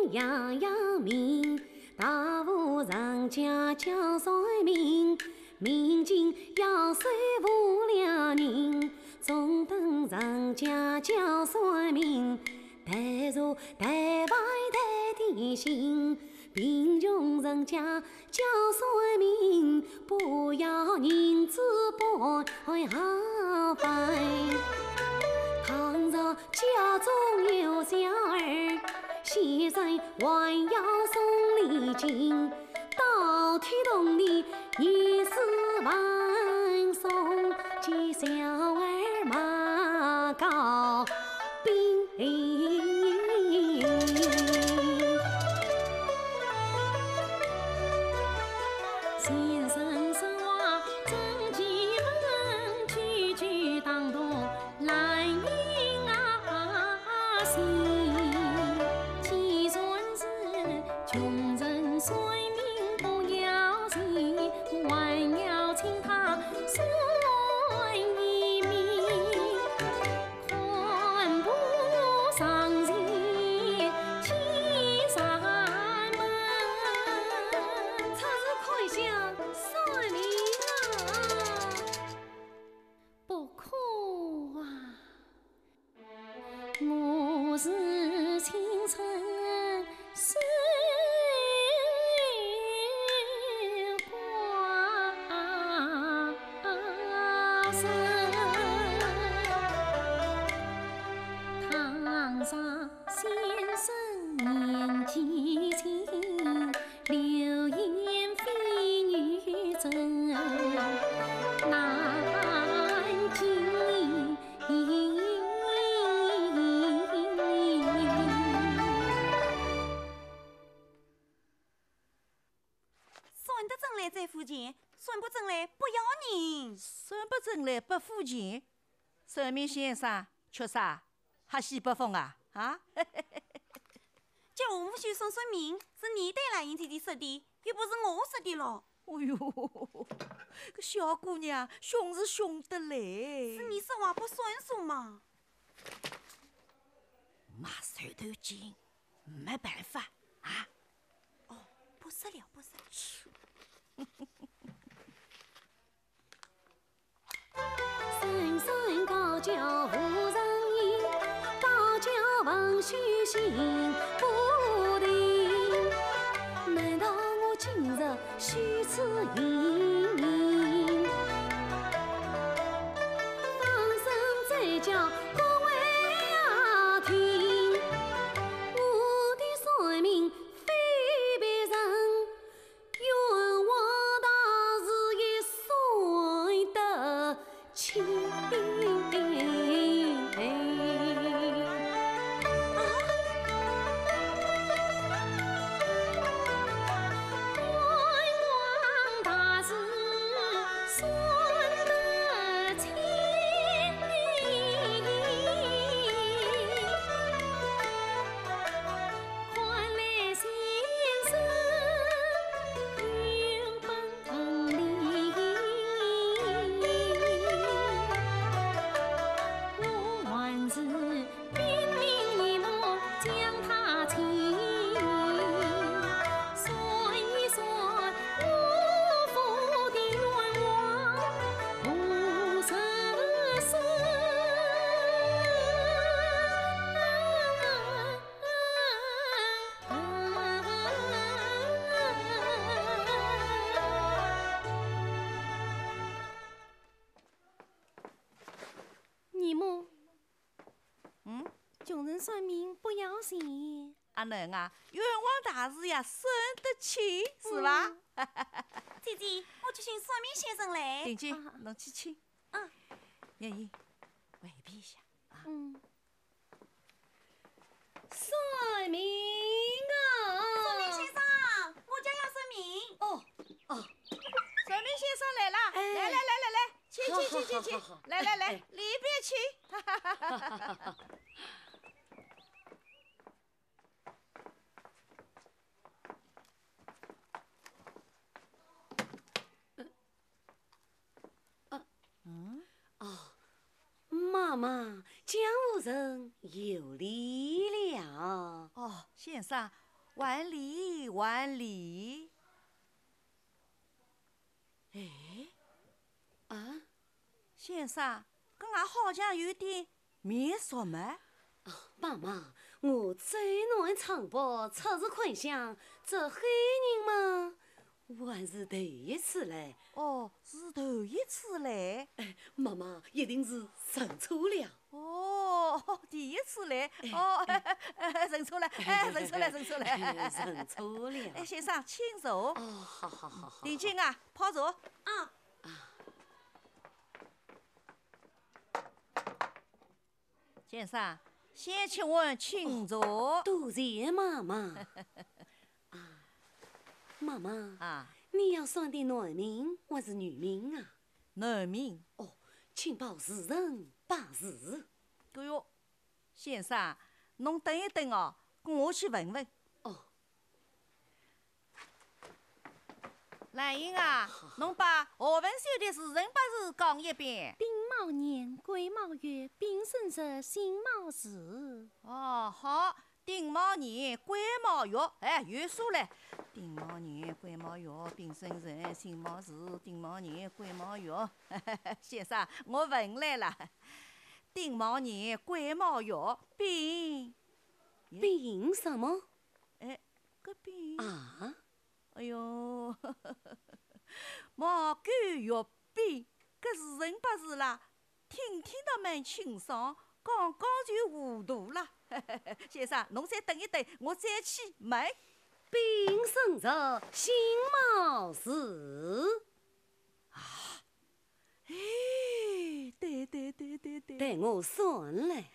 宁阳阳名， 大户人家叫算命，命金要算无良人，中等人家叫算命，带茶带饭带点心，贫穷人家叫算命，不要银子不要饭。倘若 家中有小儿，先生还要送礼金，倒贴铜钿二十万送给小儿马高斌。 先生说话真奇闻，句句当动兰英啊心。既然是穷人算命不要钱，还要请他算一命。 看破上前千山门。出此苦相算命啊！不可啊！我是青春守寡人。 倘若先生年纪轻，流言蜚语真难尽。 算得准来再付钱，算不准来不要人。算不准来不付钱。算命先生，吃啥？哈西北风啊？啊？叫夏文秀算算命，是你对兰英姐姐说的，又不是我说的咯。哎哟，搿小姑娘凶是凶得来。是你说话不算数嘛。 卖手头紧，没办法啊。哦，不说了，不说了。无人应，高叫文秀心不定。难道我今日许此行？放声再叫各位啊听，我的算命非别人， 冤枉大事也算得清。冤枉大事算得清。 看来先生有本领，我还是拼命一搏将他请。算一算，我府的冤枉无人伸。 二姆，嗯？穷人算命不要钱。阿囡啊，冤枉大事呀，算得清，是吧？嗯。姐姐，我去请算命先生来。定金，啊。侬去请。嗯。月英，外边一下啊。嗯。 算命啊！算命先生，我家要算命。哦，哦。算命先生来了，哎。来，来，来，来，来，请，请，请，请，请。好，好，好，好。来，来，来，哎。里边请。啊。嗯？哦，妈妈，江湖人有礼了。哦，先生，还礼，还礼。哎，啊？先生，搿俺好像有点 面熟么？哦，妈妈，我走南闯北，出入困乡，做黑人嘛，我还是头一次来。哦，是头一次来？哎，妈妈一定是认错了。哦，第一次来。哎，哦，哎。哎，哎，认错了，哎，认错了，认错了。哎，认错了。哎，先生，请坐。哦，好，好，好，好。定金啊，泡茶。啊。啊。 先生，先吃碗清茶。哦，多谢妈妈。啊，妈妈，啊。你要算的男命还是女命啊？男命。哦，请报时辰八字。哎哟，先生，侬等一等哦，我去问问。哦。 兰英啊，侬把何文秀的时辰八字讲一遍。丁卯年，癸卯月，丙申日，辛卯时。哦，好，丁卯年，癸卯月，哎，有数嘞。丁卯年，癸卯月，丙申日，辛卯时，丁卯年，癸卯月。先生，我问来了，丁卯年，癸卯月，丙，丙什么？哎， 搿边。啊？哎哟，卯狗月丙，搿时辰八字啦，听听倒蛮清爽，讲讲就糊涂啦。先生，侬再等一等，我再去问。丙申日，辛卯时。啊？ 哎，对，对，对，对，对。待我算来。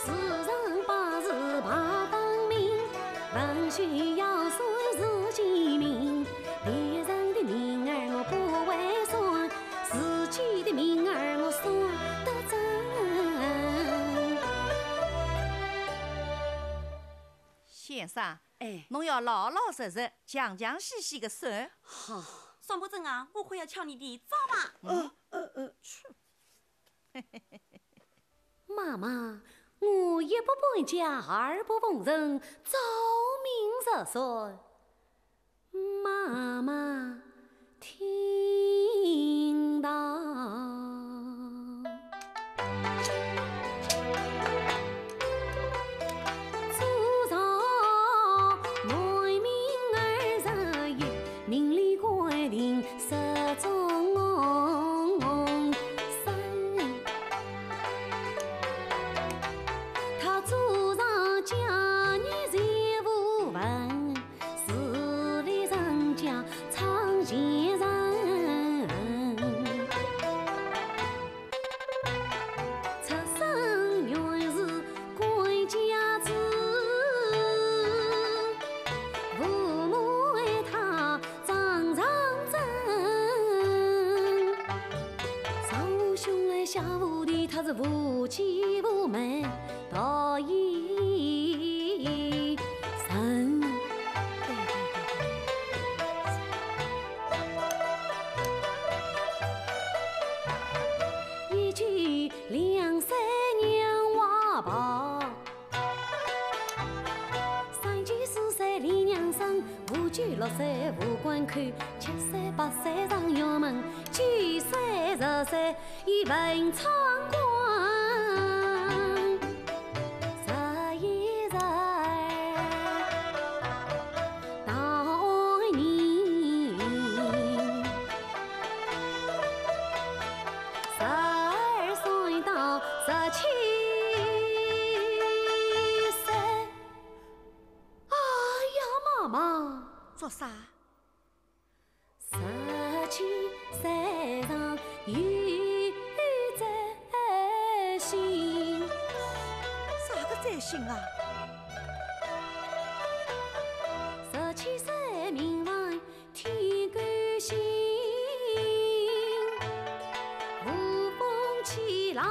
时辰八字排分明，文秀要算自己命，别人的命儿我不会算，自己的命儿我算得准。先生， 哎。侬要老老实实、详详细细个算。好。算不准啊，我可要敲你的招牌。嗯？呃，呃，呃。去。妈妈，我一不搬家，二不逢人，照命实算。妈妈，听。无妻无妹到一人。一句两三年话吧。 三句四岁李娘生，五句六岁无官口，七岁八岁上学门，九岁十岁已文昌官。十一岁到年，十二岁到十七岁。 哎呀，妈妈！做啥？十七岁上有灾星。啥个灾星啊？十七岁命犯天干星，无风起浪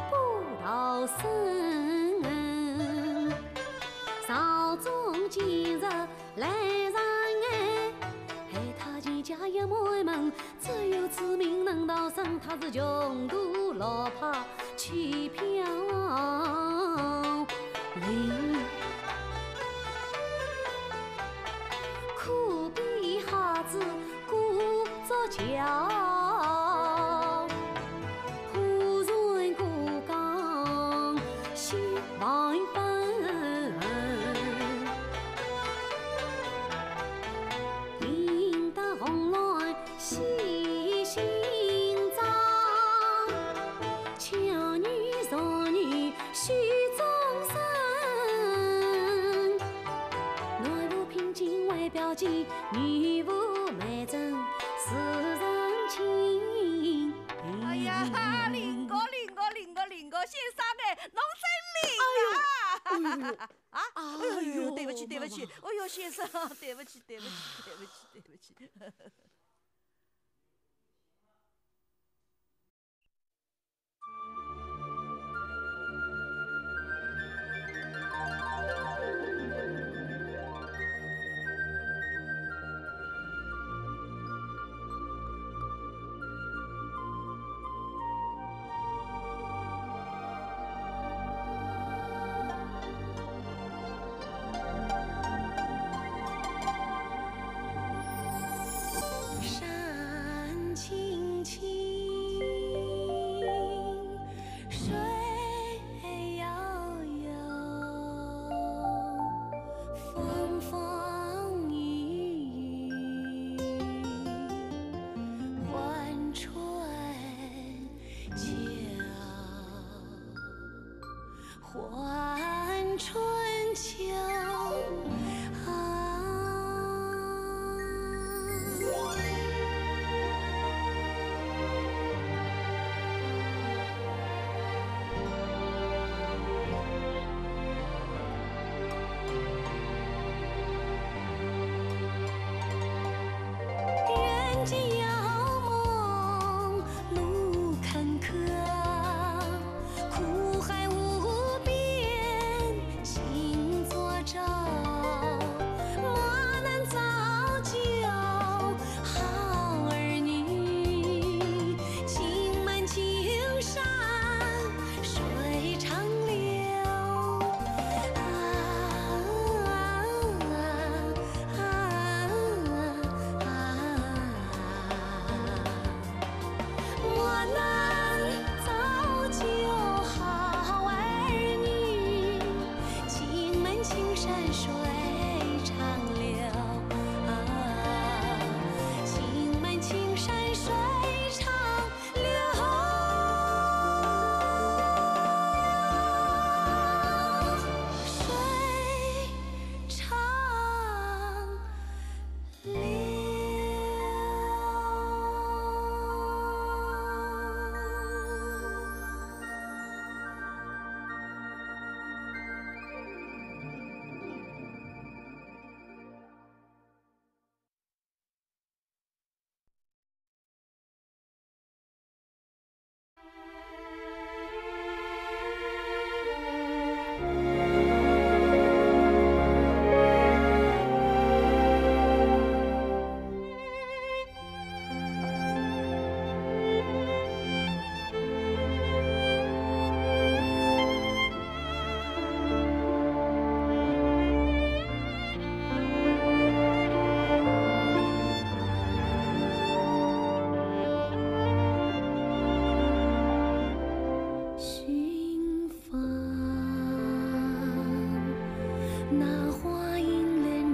不逃生。朝中今日来上哎，害他全家一满门，只有此命能逃生，他是穷途落魄去飘零。 苦逼瞎子故作巧，忽然过江心万分。引得红鸾喜心张，巧女弱女 许终身。男无品金为表记，女无美证是人情。哎呀，灵个灵个灵个灵个，先生哎，侬真灵啊！哎呦，哎呦，啊，哎呦，哎呦，对不起，对不起，妈妈。哎呦，先生，对不起，对不起，对不起，对不起。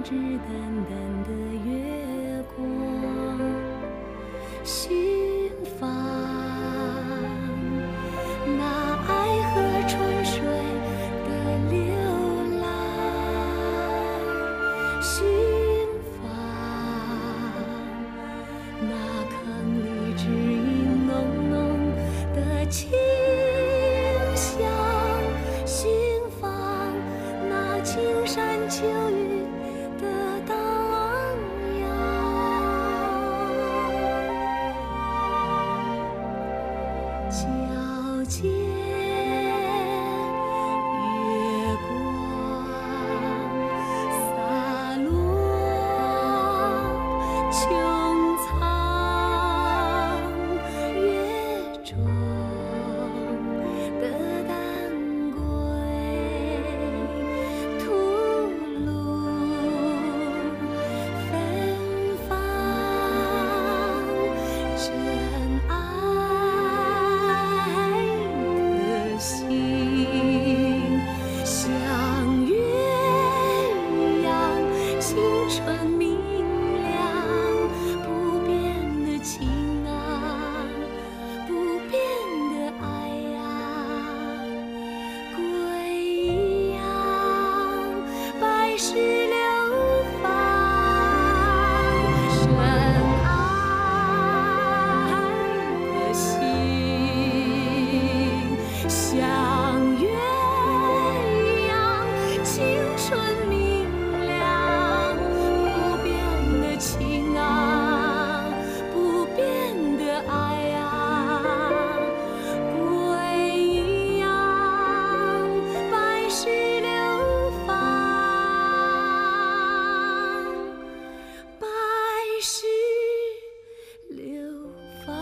淡淡的月光，心房，那爱河春水的流浪，心房，那坑里只影浓浓的清香，心房，那青山秋雨的荡漾。皎洁月光洒落穹苍月 中的丹桂吐露芬芳，真爱的心像月一样清纯明亮，不变的情啊。 不变的爱呀，桂一样百世流芳，深爱的心像月一样清纯明亮，不变的情啊。 不变的爱啊，桂一样百世流芳，百世流芳。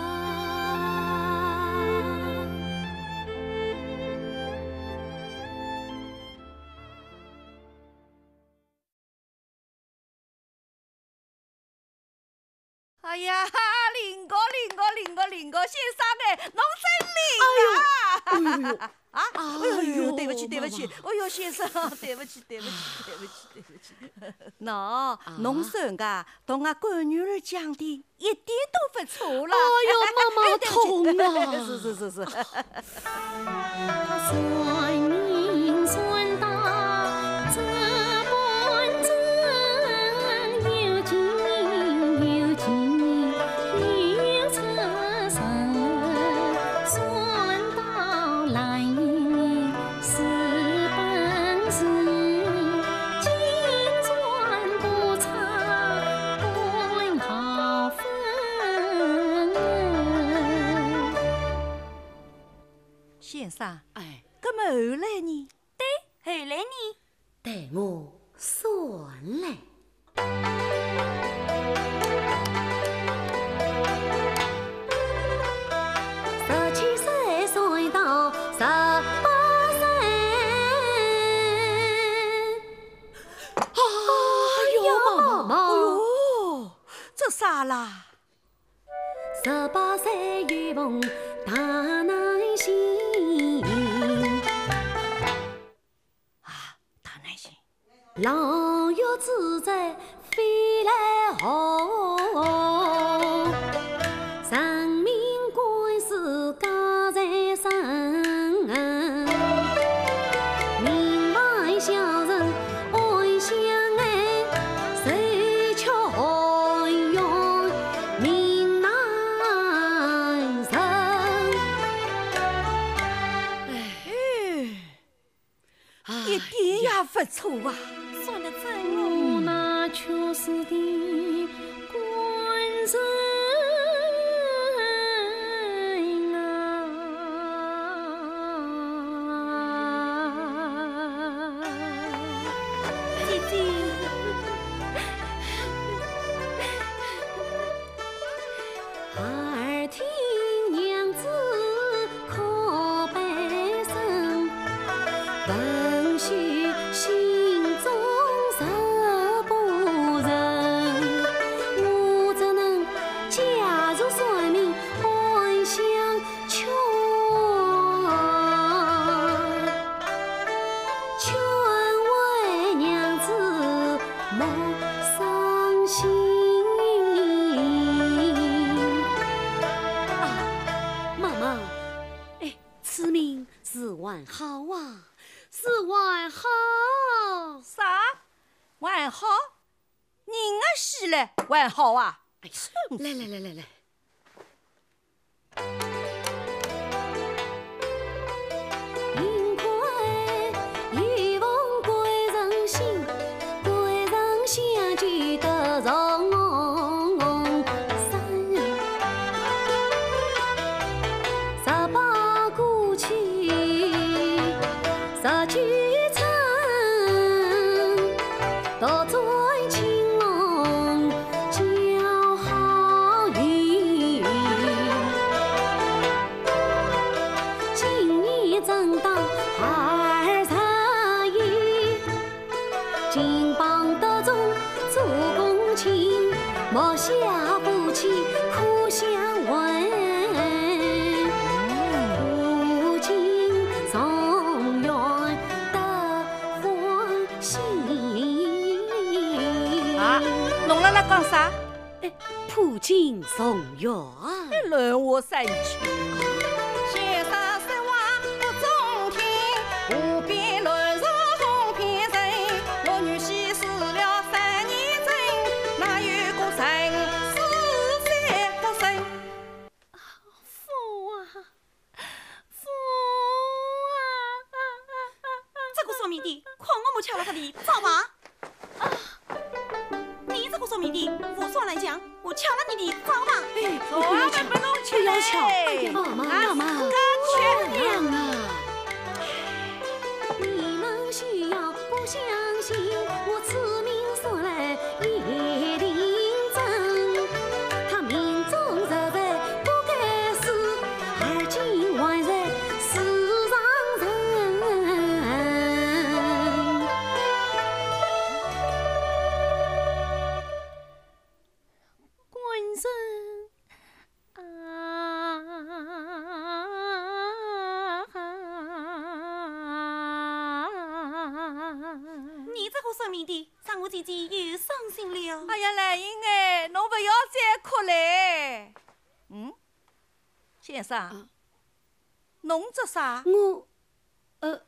哎呀，林哥，林哥，林哥，林哥，先生哎，侬真灵啊！哎呦，哎呦，啊，哎呦，哎呦，对不起，对不起，妈妈。哎呦，先生，对不起，对不起，对不起，对不起。喏，啊？侬算个，同俺干女儿讲的一点都不错了。哎呦，妈妈哎，对不起，痛啊！是，是，是，是。 先生，哎。那么后来呢？对，后来呢？待我算来。十七岁算到十八岁。哎呦，妈妈，哎呦，这啥啦？ 十八岁一逢大难星。啊，大难星。牢狱之中飞来红，人命官司家在身。 民外小人安享安，谁却含冤命难伸。哎，一点也不错啊。算得真哦。那确实的还好，人啊死了，还好啊？哎呀，来来来来来。 啊，侬辣辣讲啥？哎，普京状元。哎，乱话三句。先生说话不中听，胡编乱造哄骗人。我女婿死了三年整，哪有个人死三个人？ 父啊，父啊！这个算命的，看我们吃了他的招吧！啊，你这个算命的，无算来讲，我吃了你的招吧！哎，不要吃，不要吃！哎呀，妈妈，妈妈，不要啊！你们需要不相信，我此命说来 一定真，他命中实在不该死，而今还在世上人。官人 啊！你这个算命的，让我姐姐又伤心了。哎呀，兰英哎，侬不要再哭嘞。嗯，先生，啊。侬做啥？我，呃，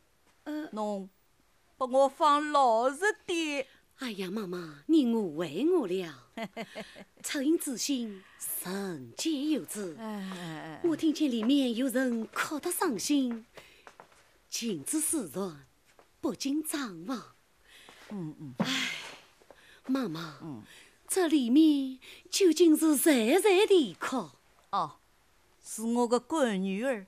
呃，侬拨我放老实点。哎呀，妈妈，你误会我了。恻隐之心，人皆有之。哎，哎，哎，哎。我听见里面有人哭得伤心，情之使然，不禁张望。嗯，嗯。哎，妈妈，嗯。这里面究竟是谁在啼哭？哦，是我个干女儿。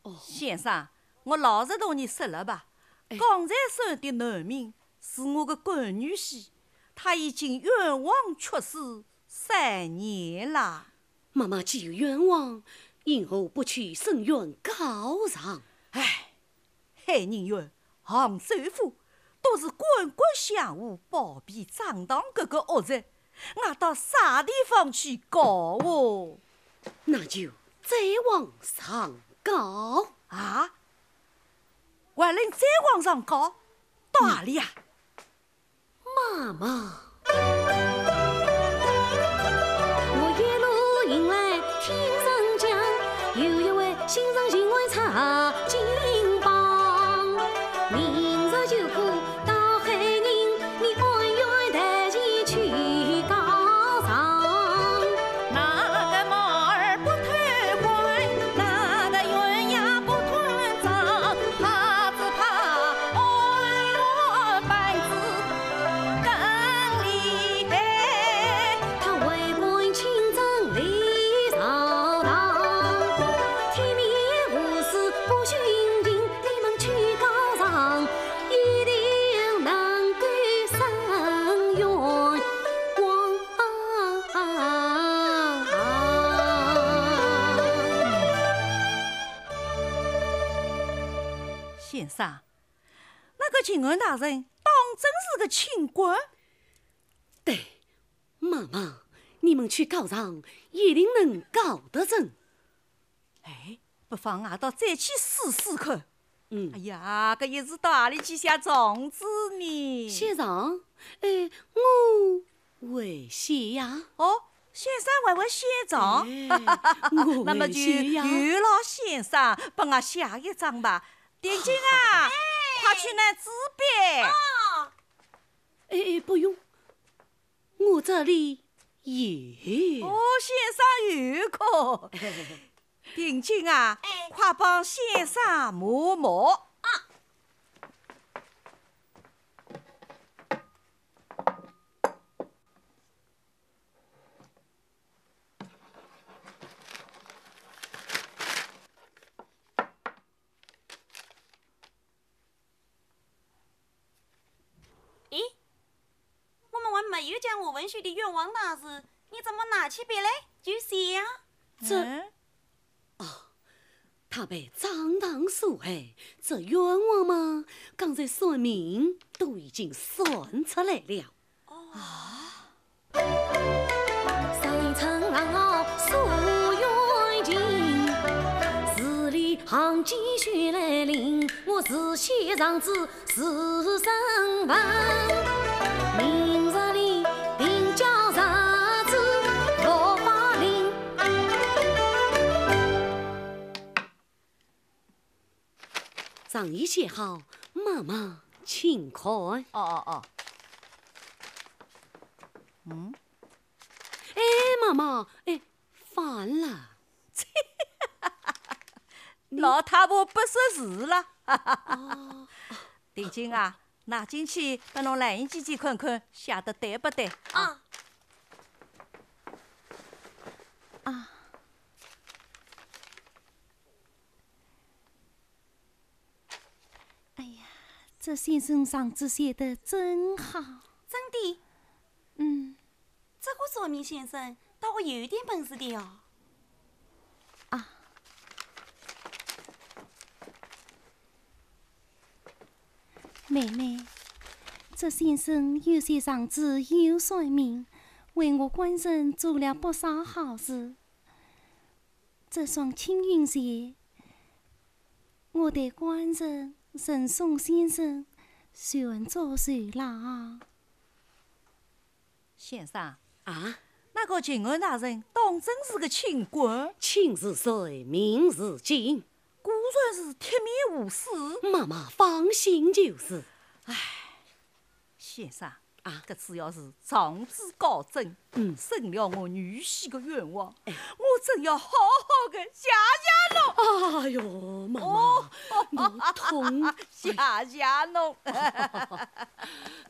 哦。先生，我老实同你说了吧，哎。刚才说的男命是我个干女婿，他已经冤枉屈死三年啦。妈妈既有冤枉，因何不去伸冤告状？哎，海宁县杭州府，都是官官相护、包庇张当搿个恶人， 我到啥地方去告哦？那就再往上告。啊？还能再往上告？到哪里呀？妈妈。我一路迎来听人讲，有一位新人情为差金榜，明日就可 到海宁，你按原台前去告状。那个猫儿不偷欢，那个鸳鸯不断章，怕只怕按原板子更厉害。他为官清正立朝堂，体面无私不寻情，你们去告状， 一定能够伸冤枉。先生，那个秦汉大人当真是个清官？对，妈妈，你们去告状，一定能告得成。 哎，不妨外头再去试试看。嗯。哎呀，搿一时到哪里去写状子呢？写状？哎，我会写呀。哦，先生还会写状？哎，我会写呀。那么就有劳先生帮我写一张吧。点金啊，好，好。快去拿纸笔。哦。哎，哎，不用，我这里有。哦，先生有空。定金啊，哎。快帮先生磨磨。啊。 咦，我们还没有讲我文许的冤枉大事，你怎么拿起笔来就写呀？这，嗯？哦，他被张唐所害，这冤枉嘛，刚才算命都已经算出来了。哦。啊？ 三春狼号诉冤情，十里行迹血淋淋，我自写状纸自审问。明日里定交状纸落法庭。 状已写好，妈妈，请看。哦，哦，哦。嗯？哎，妈妈，哎，反了。老太婆不识字了。哦。定金啊，拿进去，拨侬兰英姐姐看看，写得对不对啊？啊。啊。 哎呀，这先生状纸写得真好。真的？嗯。这个算命先生倒还有点本事的哦。啊。妹妹，这先生又写状纸又算命，为我官人做了不少好事。 这双青云鞋，我代官人赠送先生，全作酬劳。先生。啊？那个巡按大人当真是个清官？清是水，明是镜。果然是铁面无私。妈妈放心就是。唉， 先生，啊。搿次要是状纸告真，嗯。省了我女婿个冤枉，哎。我真要好好个谢谢侬。哎哟，妈妈，哦。我痛。谢谢侬。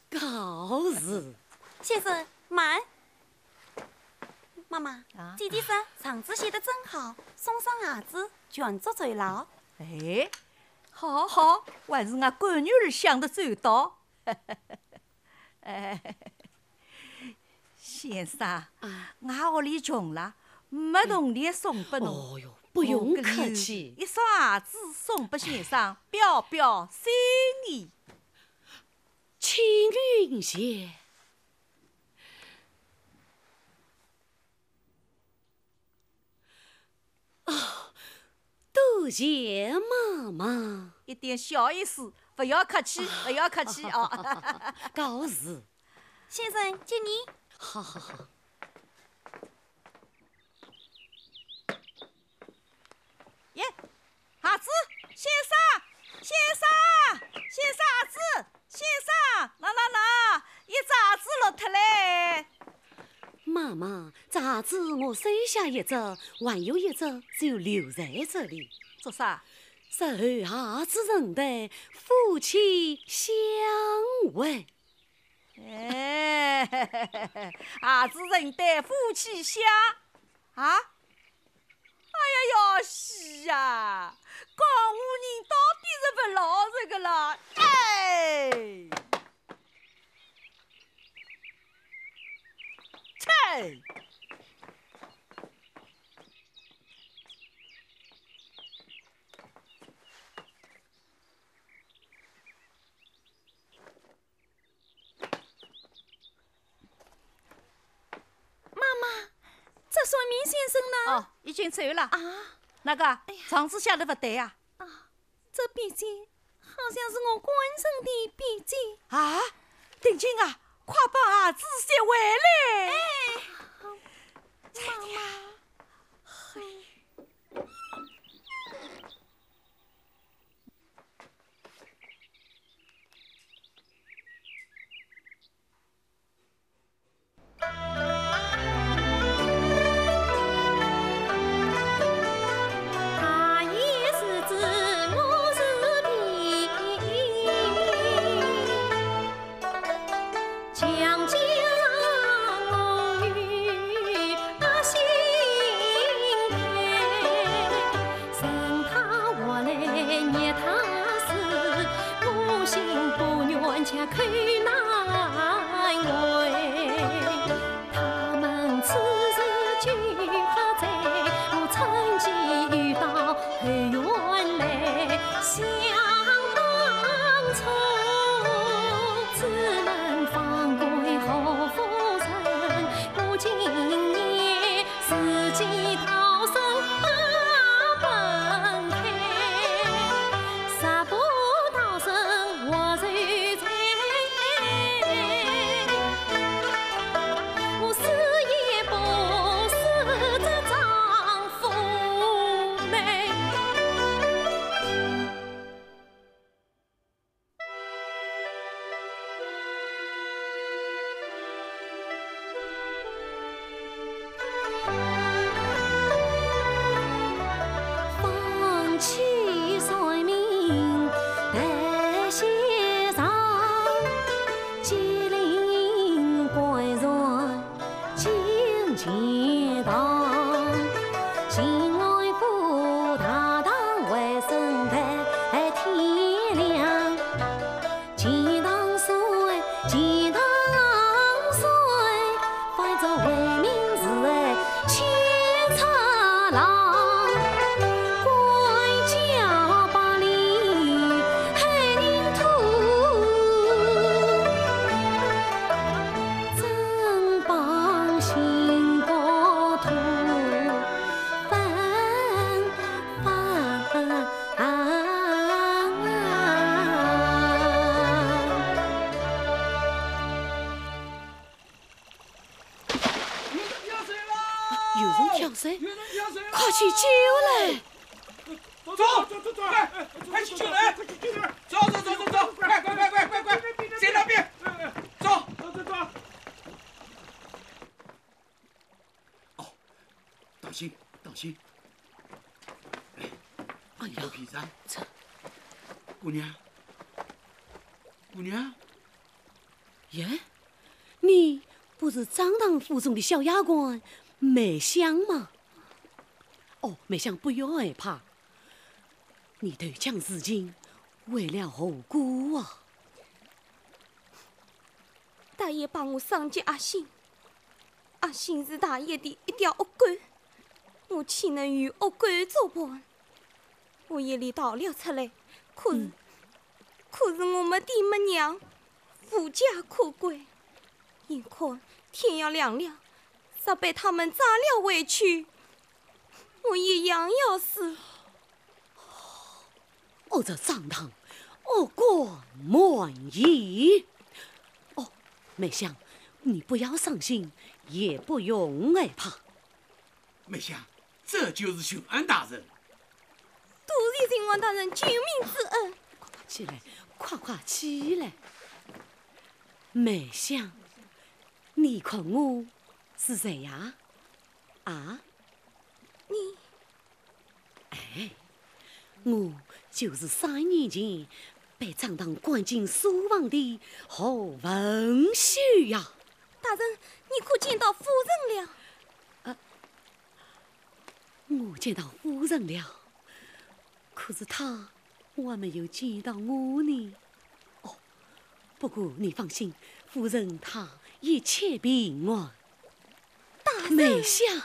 告辞。先生，慢。妈妈，啊。姐姐说状纸写得真好，送双鞋子，全作酬劳。哎，好好，还是俺干女儿想得周到。 哎，先生，啊。俺屋里穷了，没铜钿送拨侬。哦哟，不用客气。我搿里有一双鞋子送拨先生，表表心意。青云鞋。 啊，多谢妈妈。一点小意思，不要客气，啊。不要客气啊。告辞。先生，接你。好，好，好。耶， 鞋子，先生，先生，先生，鞋子，先生，喏，喏，喏，一只鞋子落脱嘞。妈妈，这鞋子我收下一只，还有一只就留在这里。做啥？日后鞋子成对，夫妻相会。哎，鞋子成对，夫妻相，啊？ 哎呀，要死啊！江湖人到底是勿老实个啦！哎！切！妈妈，这算命先生呢？哦，已经走了。啊？那个，哎呀。状子写得勿对呀。啊，这笔迹好像是我官人的笔迹。啊，定金啊，快把鞋子写回来。哎，妈妈。新安府大堂回声待天亮，钱塘水，钱塘水，翻作回民寺前出廊，官家百里海宁土，正邦新国土。 有人跳水，快去救嘞！走，走，走，走，快，快去救人！走，走，走，走，走，快，快，快，快，快，快，谁那边？走，走，走，走。 哦，当心，当心！哎，哎呀，皮衫，这……姑娘，姑娘，耶，你不是张堂府中的小丫鬟梅香吗？哦，梅香，不要害怕，你投江自尽，为了何故啊？大爷把我赏给阿信， 阿信是大爷的一条恶狗，我岂能与恶狗作伴？我夜里逃了出来，可是，嗯。可是我没爹没娘，无家可归。眼看天要亮了，若被他们抓了回去，我一样要死。 恶贼张堂，恶贯满盈。哦，梅香，你不要伤心，也不用害怕。梅香，这就是巡按大人。多谢巡按大人救命之恩。快快起来，快快起来。梅香，你看我是谁呀？啊？你 哎，我就是三年前被张堂关进书房的何文秀呀。大人，你可见到夫人了？啊，我见到夫人了，可是她还没有见到我呢。哦，不过你放心，夫人她一切平安。大人。梅香。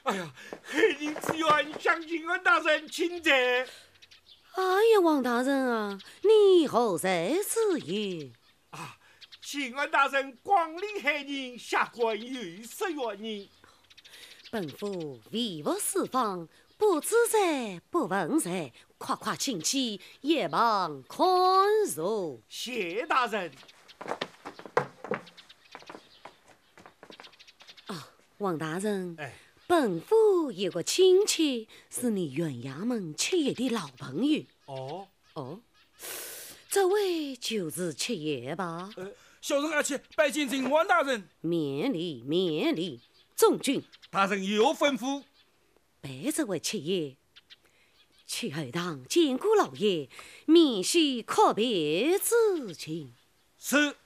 哎呀，海宁知县向巡按大人请罪。哎呀，王大人啊，你何罪之有？ 啊，巡按大人光临海宁，下官有失远迎。本府维护四方，不知罪不问罪，快快请起，一旁看座。谢大人。啊，王大人，哎。本府有个亲戚，是你县衙门七爷的老朋友。哦。 哦，这位就是七爷吧？呃，小人阿七拜见巡按大人。免礼，免礼。众军。大人有吩咐。陪这位七爷去后堂见过老爷，免洗阔别之情。是，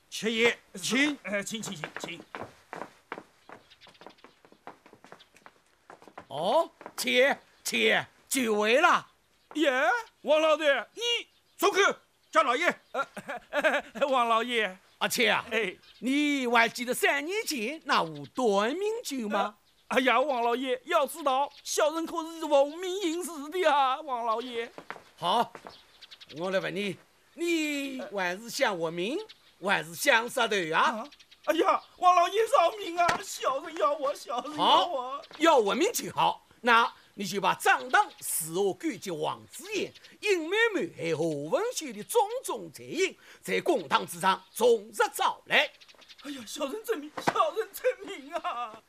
七爷，请。哎，请，请，请，请。哦，七爷，七爷，久违了。 耶，王老弟，你……住口，叫老爷。呃，王老爷。阿七啊，哎。你还记得三年前那壶断命酒吗？呃，哎呀，王老爷，要知道，小人可是奉命行事的啊，王老爷。好，我来问你，你还是想活命，还是想杀头啊？啊？哎呀，王老爷饶命啊！小人要活，小人要活。好，要活命就好。 那你就把张堂四阿狗结王子言，隐瞒谋害何文秀的种种罪行，在公堂之上从实招来。哎呀，小人遵命，小人遵命啊！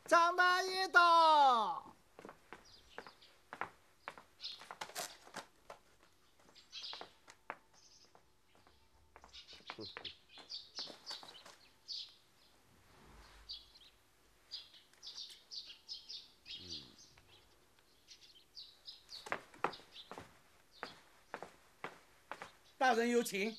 张大爷到。大人有请。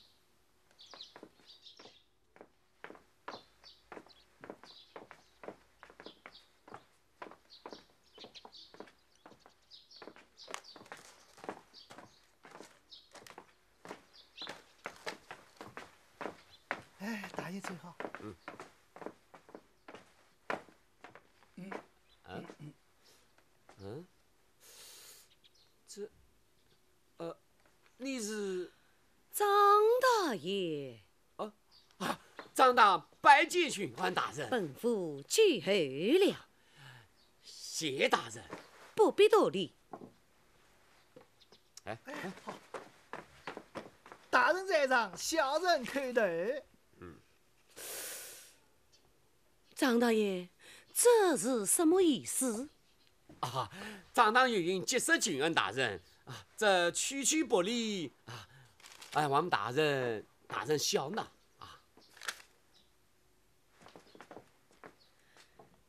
哎，大爷请好。嗯。嗯？嗯？这，呃，你是？张大爷。啊，啊，张大拜见巡按大人。本府久候了。谢大人。不必多礼。 哎，哎，好。大人在上，小人叩头。张大爷，这是什么意思？啊，张大爷云急说巡按大人，啊，这区区薄礼，啊，哎，望大人，大人笑纳，啊。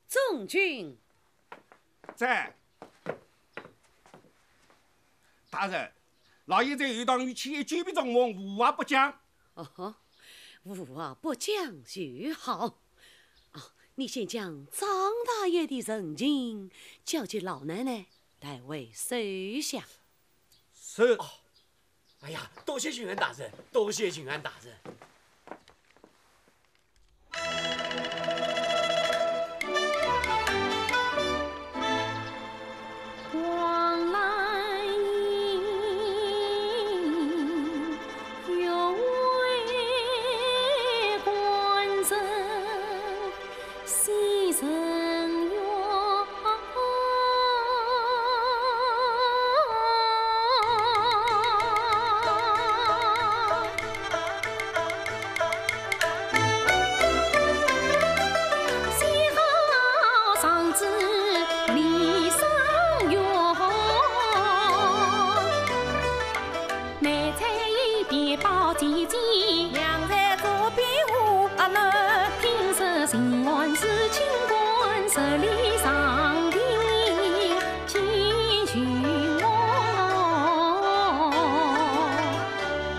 众军。在。大人，老爷在后堂与七爷久别重逢，无话不讲。哦，无话不讲就好。啊，你先将张大爷的人情交给老奶奶代为收下。是。哦，哎呀，多谢巡按大人，多谢巡按大人。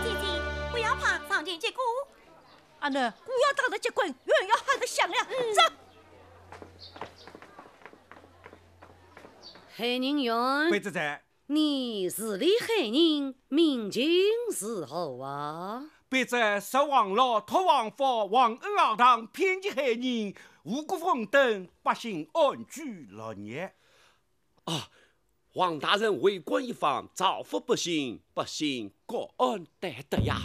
姐姐，不要怕，上前接过。阿囡，姑爷打得结棍，远要喊得响了。嗯。走。海宁县。卑职在。 你治理海宁，民情如何啊？卑职杀王老，讨王法，皇恩浩荡，遍及海宁，五谷丰登，百姓安居乐业。啊，王大人为官一方，造福百姓，百姓感恩戴德呀。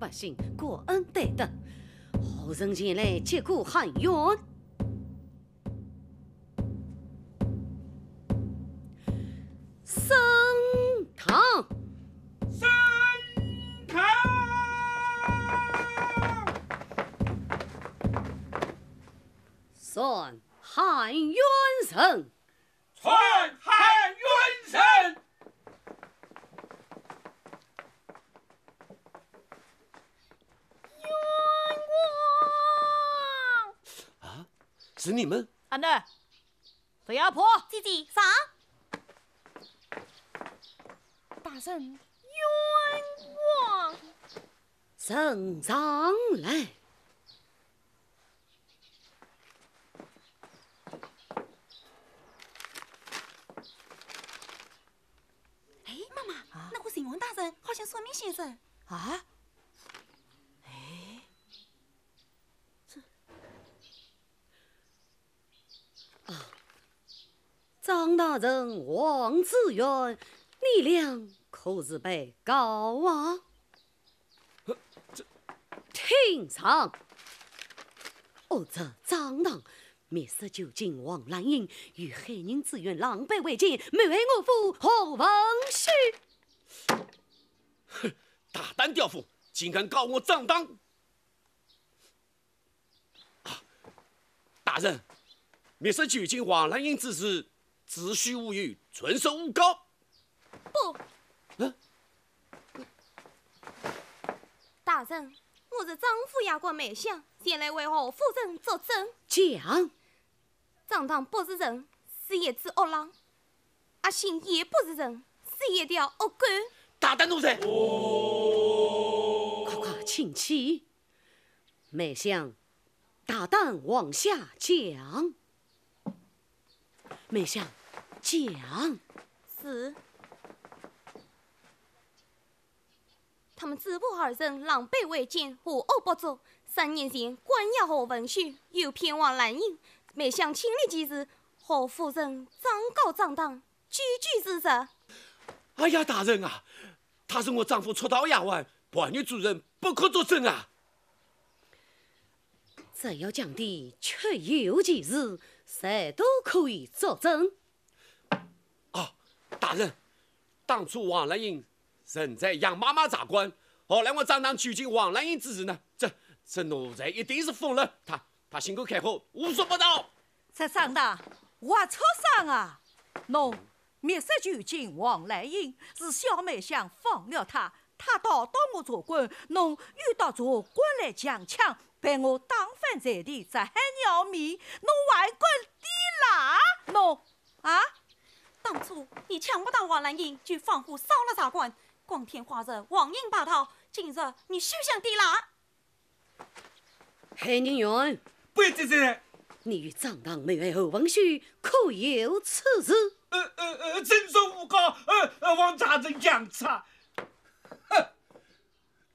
百姓感恩戴德，何人前来接过喊冤？沈堂。沈堂。传喊冤人。传喊冤人。 冤枉！啊，是你们？阿囡，随阿婆。姐姐，上。大人，冤枉！呈上来。 哎，妈妈，啊？那个巡按大人好像算命先生。啊？哎，这……啊，张大人、王知县，你俩可是被告啊？ 听上！恶贼张唐，密室囚禁王兰英，与海宁知县狼狈为奸，谋害我府何文旭。哼，大胆刁妇，竟敢告我张唐！啊，大人，密室拘禁王兰英之事，子虚乌有，纯属诬告。不。嗯？大人，我是张府衙官梅香，前来为何夫人作证。讲。张当不是人，是一只恶狼。阿信也不是人，是一条恶狗。大胆奴才！快快请起。 梅香，大胆往下讲。梅香，讲。是。他们主仆二人狼狈为奸，无恶不作。三年前，关押何文秀，诱骗王兰英，梅香亲历其事，何夫人状告张当，句句如实。哎呀，大人啊，他是我丈夫出逃丫鬟，判决主人不可作证啊。 只要讲的确有其事，谁都可以作证。哦，大人，当初王兰英人在杨妈妈茶馆，后来我张当拘禁王兰英之事呢，这，这奴才一定是疯了，他，他信口开河，胡说八道。这张当，活畜生啊！喏， 密室拘禁王兰英，是小梅香放了他，他逃到我茶馆，侬又到茶馆来强抢，被我打翻在地，这还要命，侬还敢抵赖？侬，啊？当初你抢不到王兰英，就放火烧了茶馆，光天化日，王英霸道，今日你休想抵赖。 海宁县。不，这，这，你与张当谋害何文秀，可有此事？呃，呃，呃，真是诬告，呃，呃，望大人严查。哼，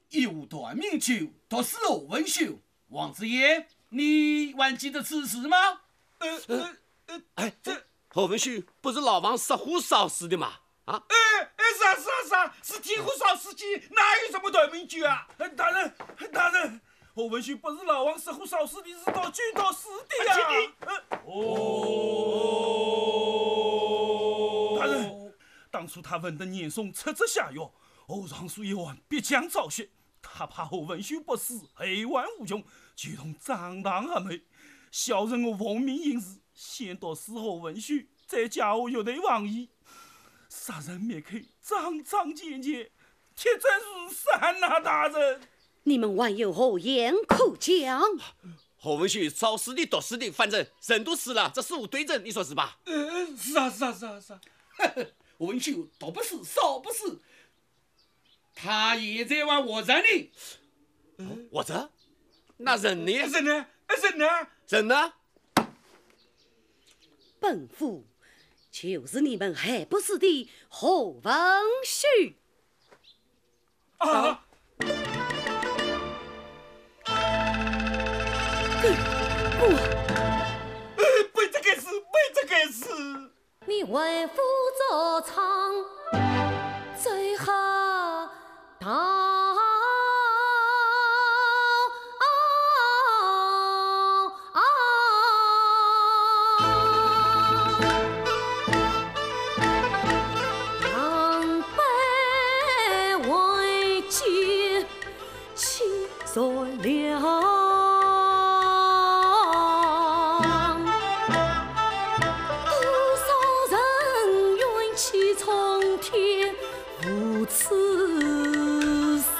一壶断命酒，毒死何文秀。王子言，你还记得此事吗？呃，呃，呃，哎，这，何文秀不是牢房失火烧死的吗？ 啊？哎，哎，是啊，是啊，是啊，是天火烧死的，哪有什么断命酒啊？呃，大人，大人，何文秀不是牢房失火烧死的，是到酒毒死的呀。啊，请你，呃，哦，大人，当初他闻得严嵩出阁下药，何尚书一案必将昭雪，他怕何文秀不死，后患无穷，就同张当合谋，小人我奉命行事，先毒死何文秀，再嫁祸越对王爷。 杀人灭口，桩桩件件，铁证如山呐，大人。你们还有何言可讲？何文秀烧死的、毒死的，反正人都死了，这事无对证，你说是吧？呃，是啊，是啊，是啊，是啊。何文秀毒不死，烧不死，他也在玩活着呢。活着？那人呢？人呢？人呢？人呢？ 本府就是你们害不死的何文秀。啊！狗官！呃，不应该死，不应该死！你为父作伥，最好 逃！狼狈为奸，气绝了。多少人冤屈冲天， 无此身。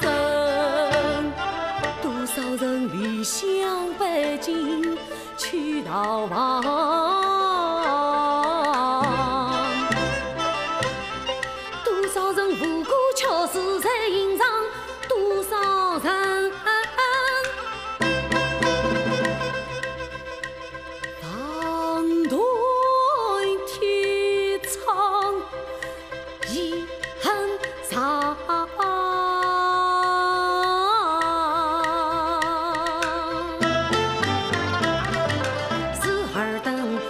多少人离乡背井去逃亡，多少人无辜猝死在刑场，多少人望断天窗， 遗恨长。是尔等不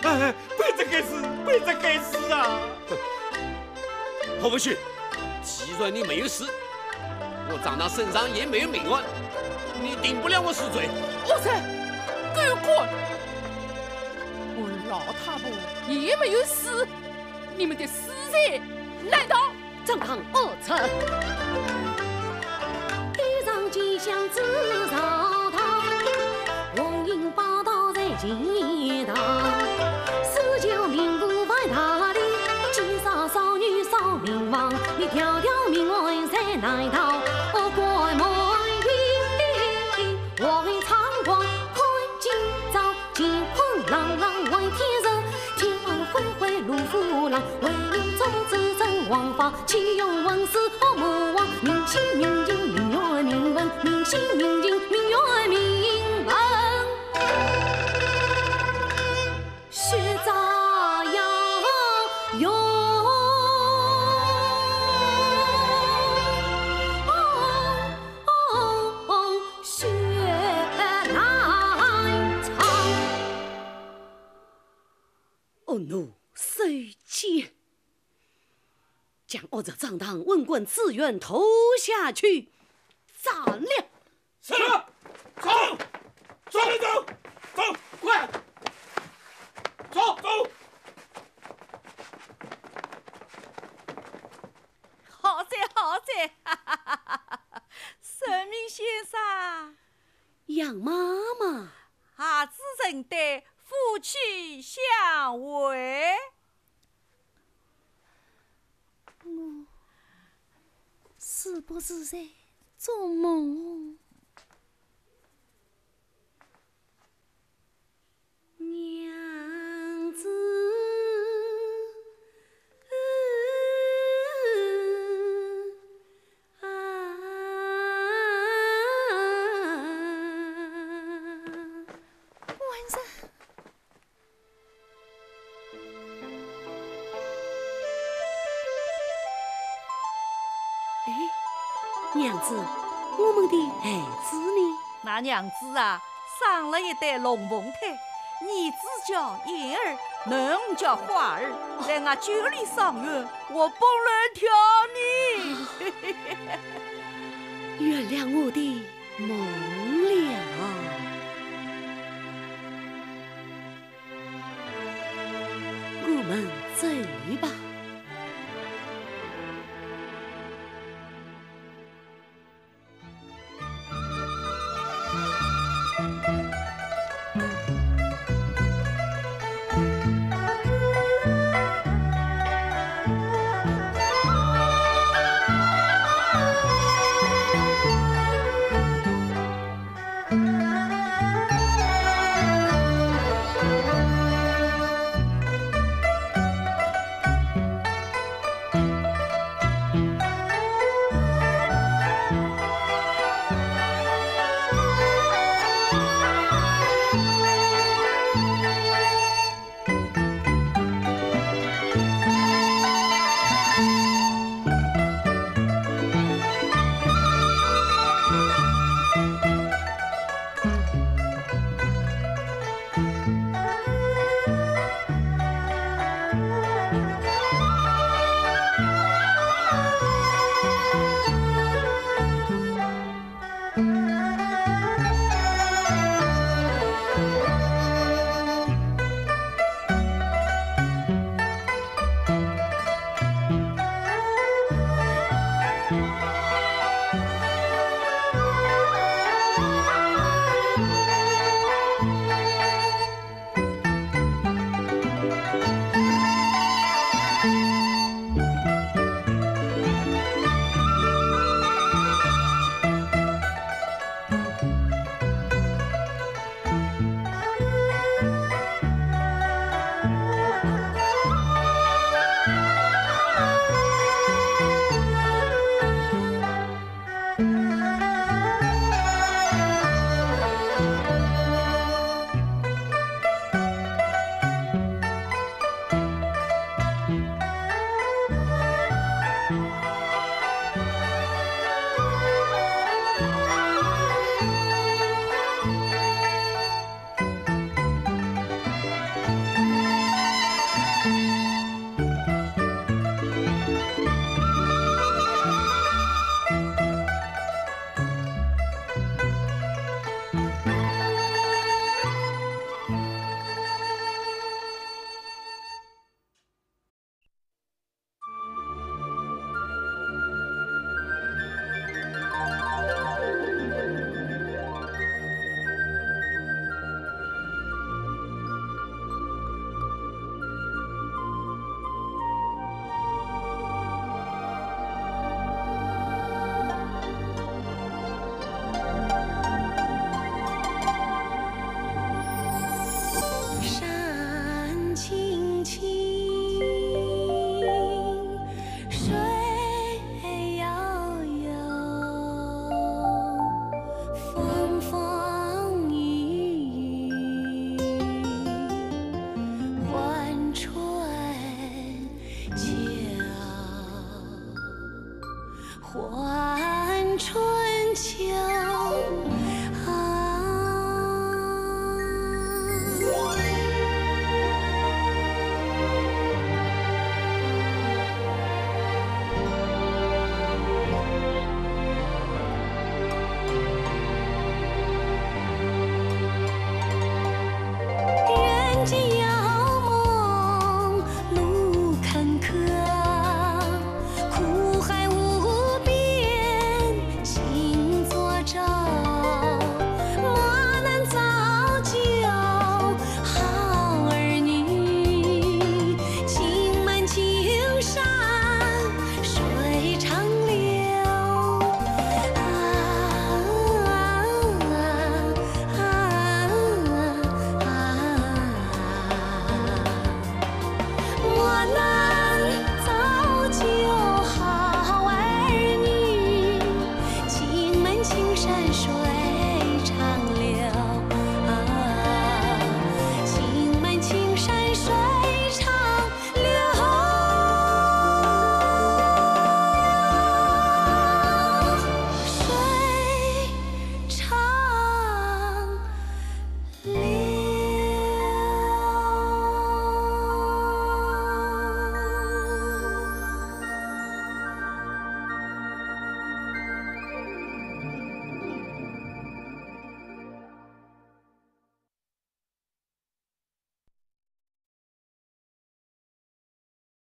哎，白痴该死，白痴该死啊！何文旭，既然你没有死，我张达身上也没有命案，你定不了我死罪。恶贼，狗官！我老太婆也没有死，你们的死罪难逃。张达恶贼！一场吉祥之兆到，红缨宝刀在前头，四九民妇万大礼，几少少女少名望，你条条命案在难逃。哦，关门一闭，我为唱官看今朝，乾坤朗朗为天人，天网恢恢陆虎郎，为民众之政王法，岂容文字恶魔王，民心民情民怨民愤，民心民情民怨民愤。 是朝阳哟，血难藏。恶奴收监，将恶贼张达、文官自愿拖下去斩了。 是。走，走，走，走，走，快，走，走。好哉，好哉，哈哈哈哈！神明先生，杨妈妈，孩子认得，夫妻相会。 我是不是在做梦？娘子，啊，官人。 哎，娘子，我们的孩子呢？那娘子啊，生了一对龙凤胎，儿子叫燕儿，囡儿叫花儿，在我酒里赏月，我不能跳呢。圆了我的梦了。我们走吧。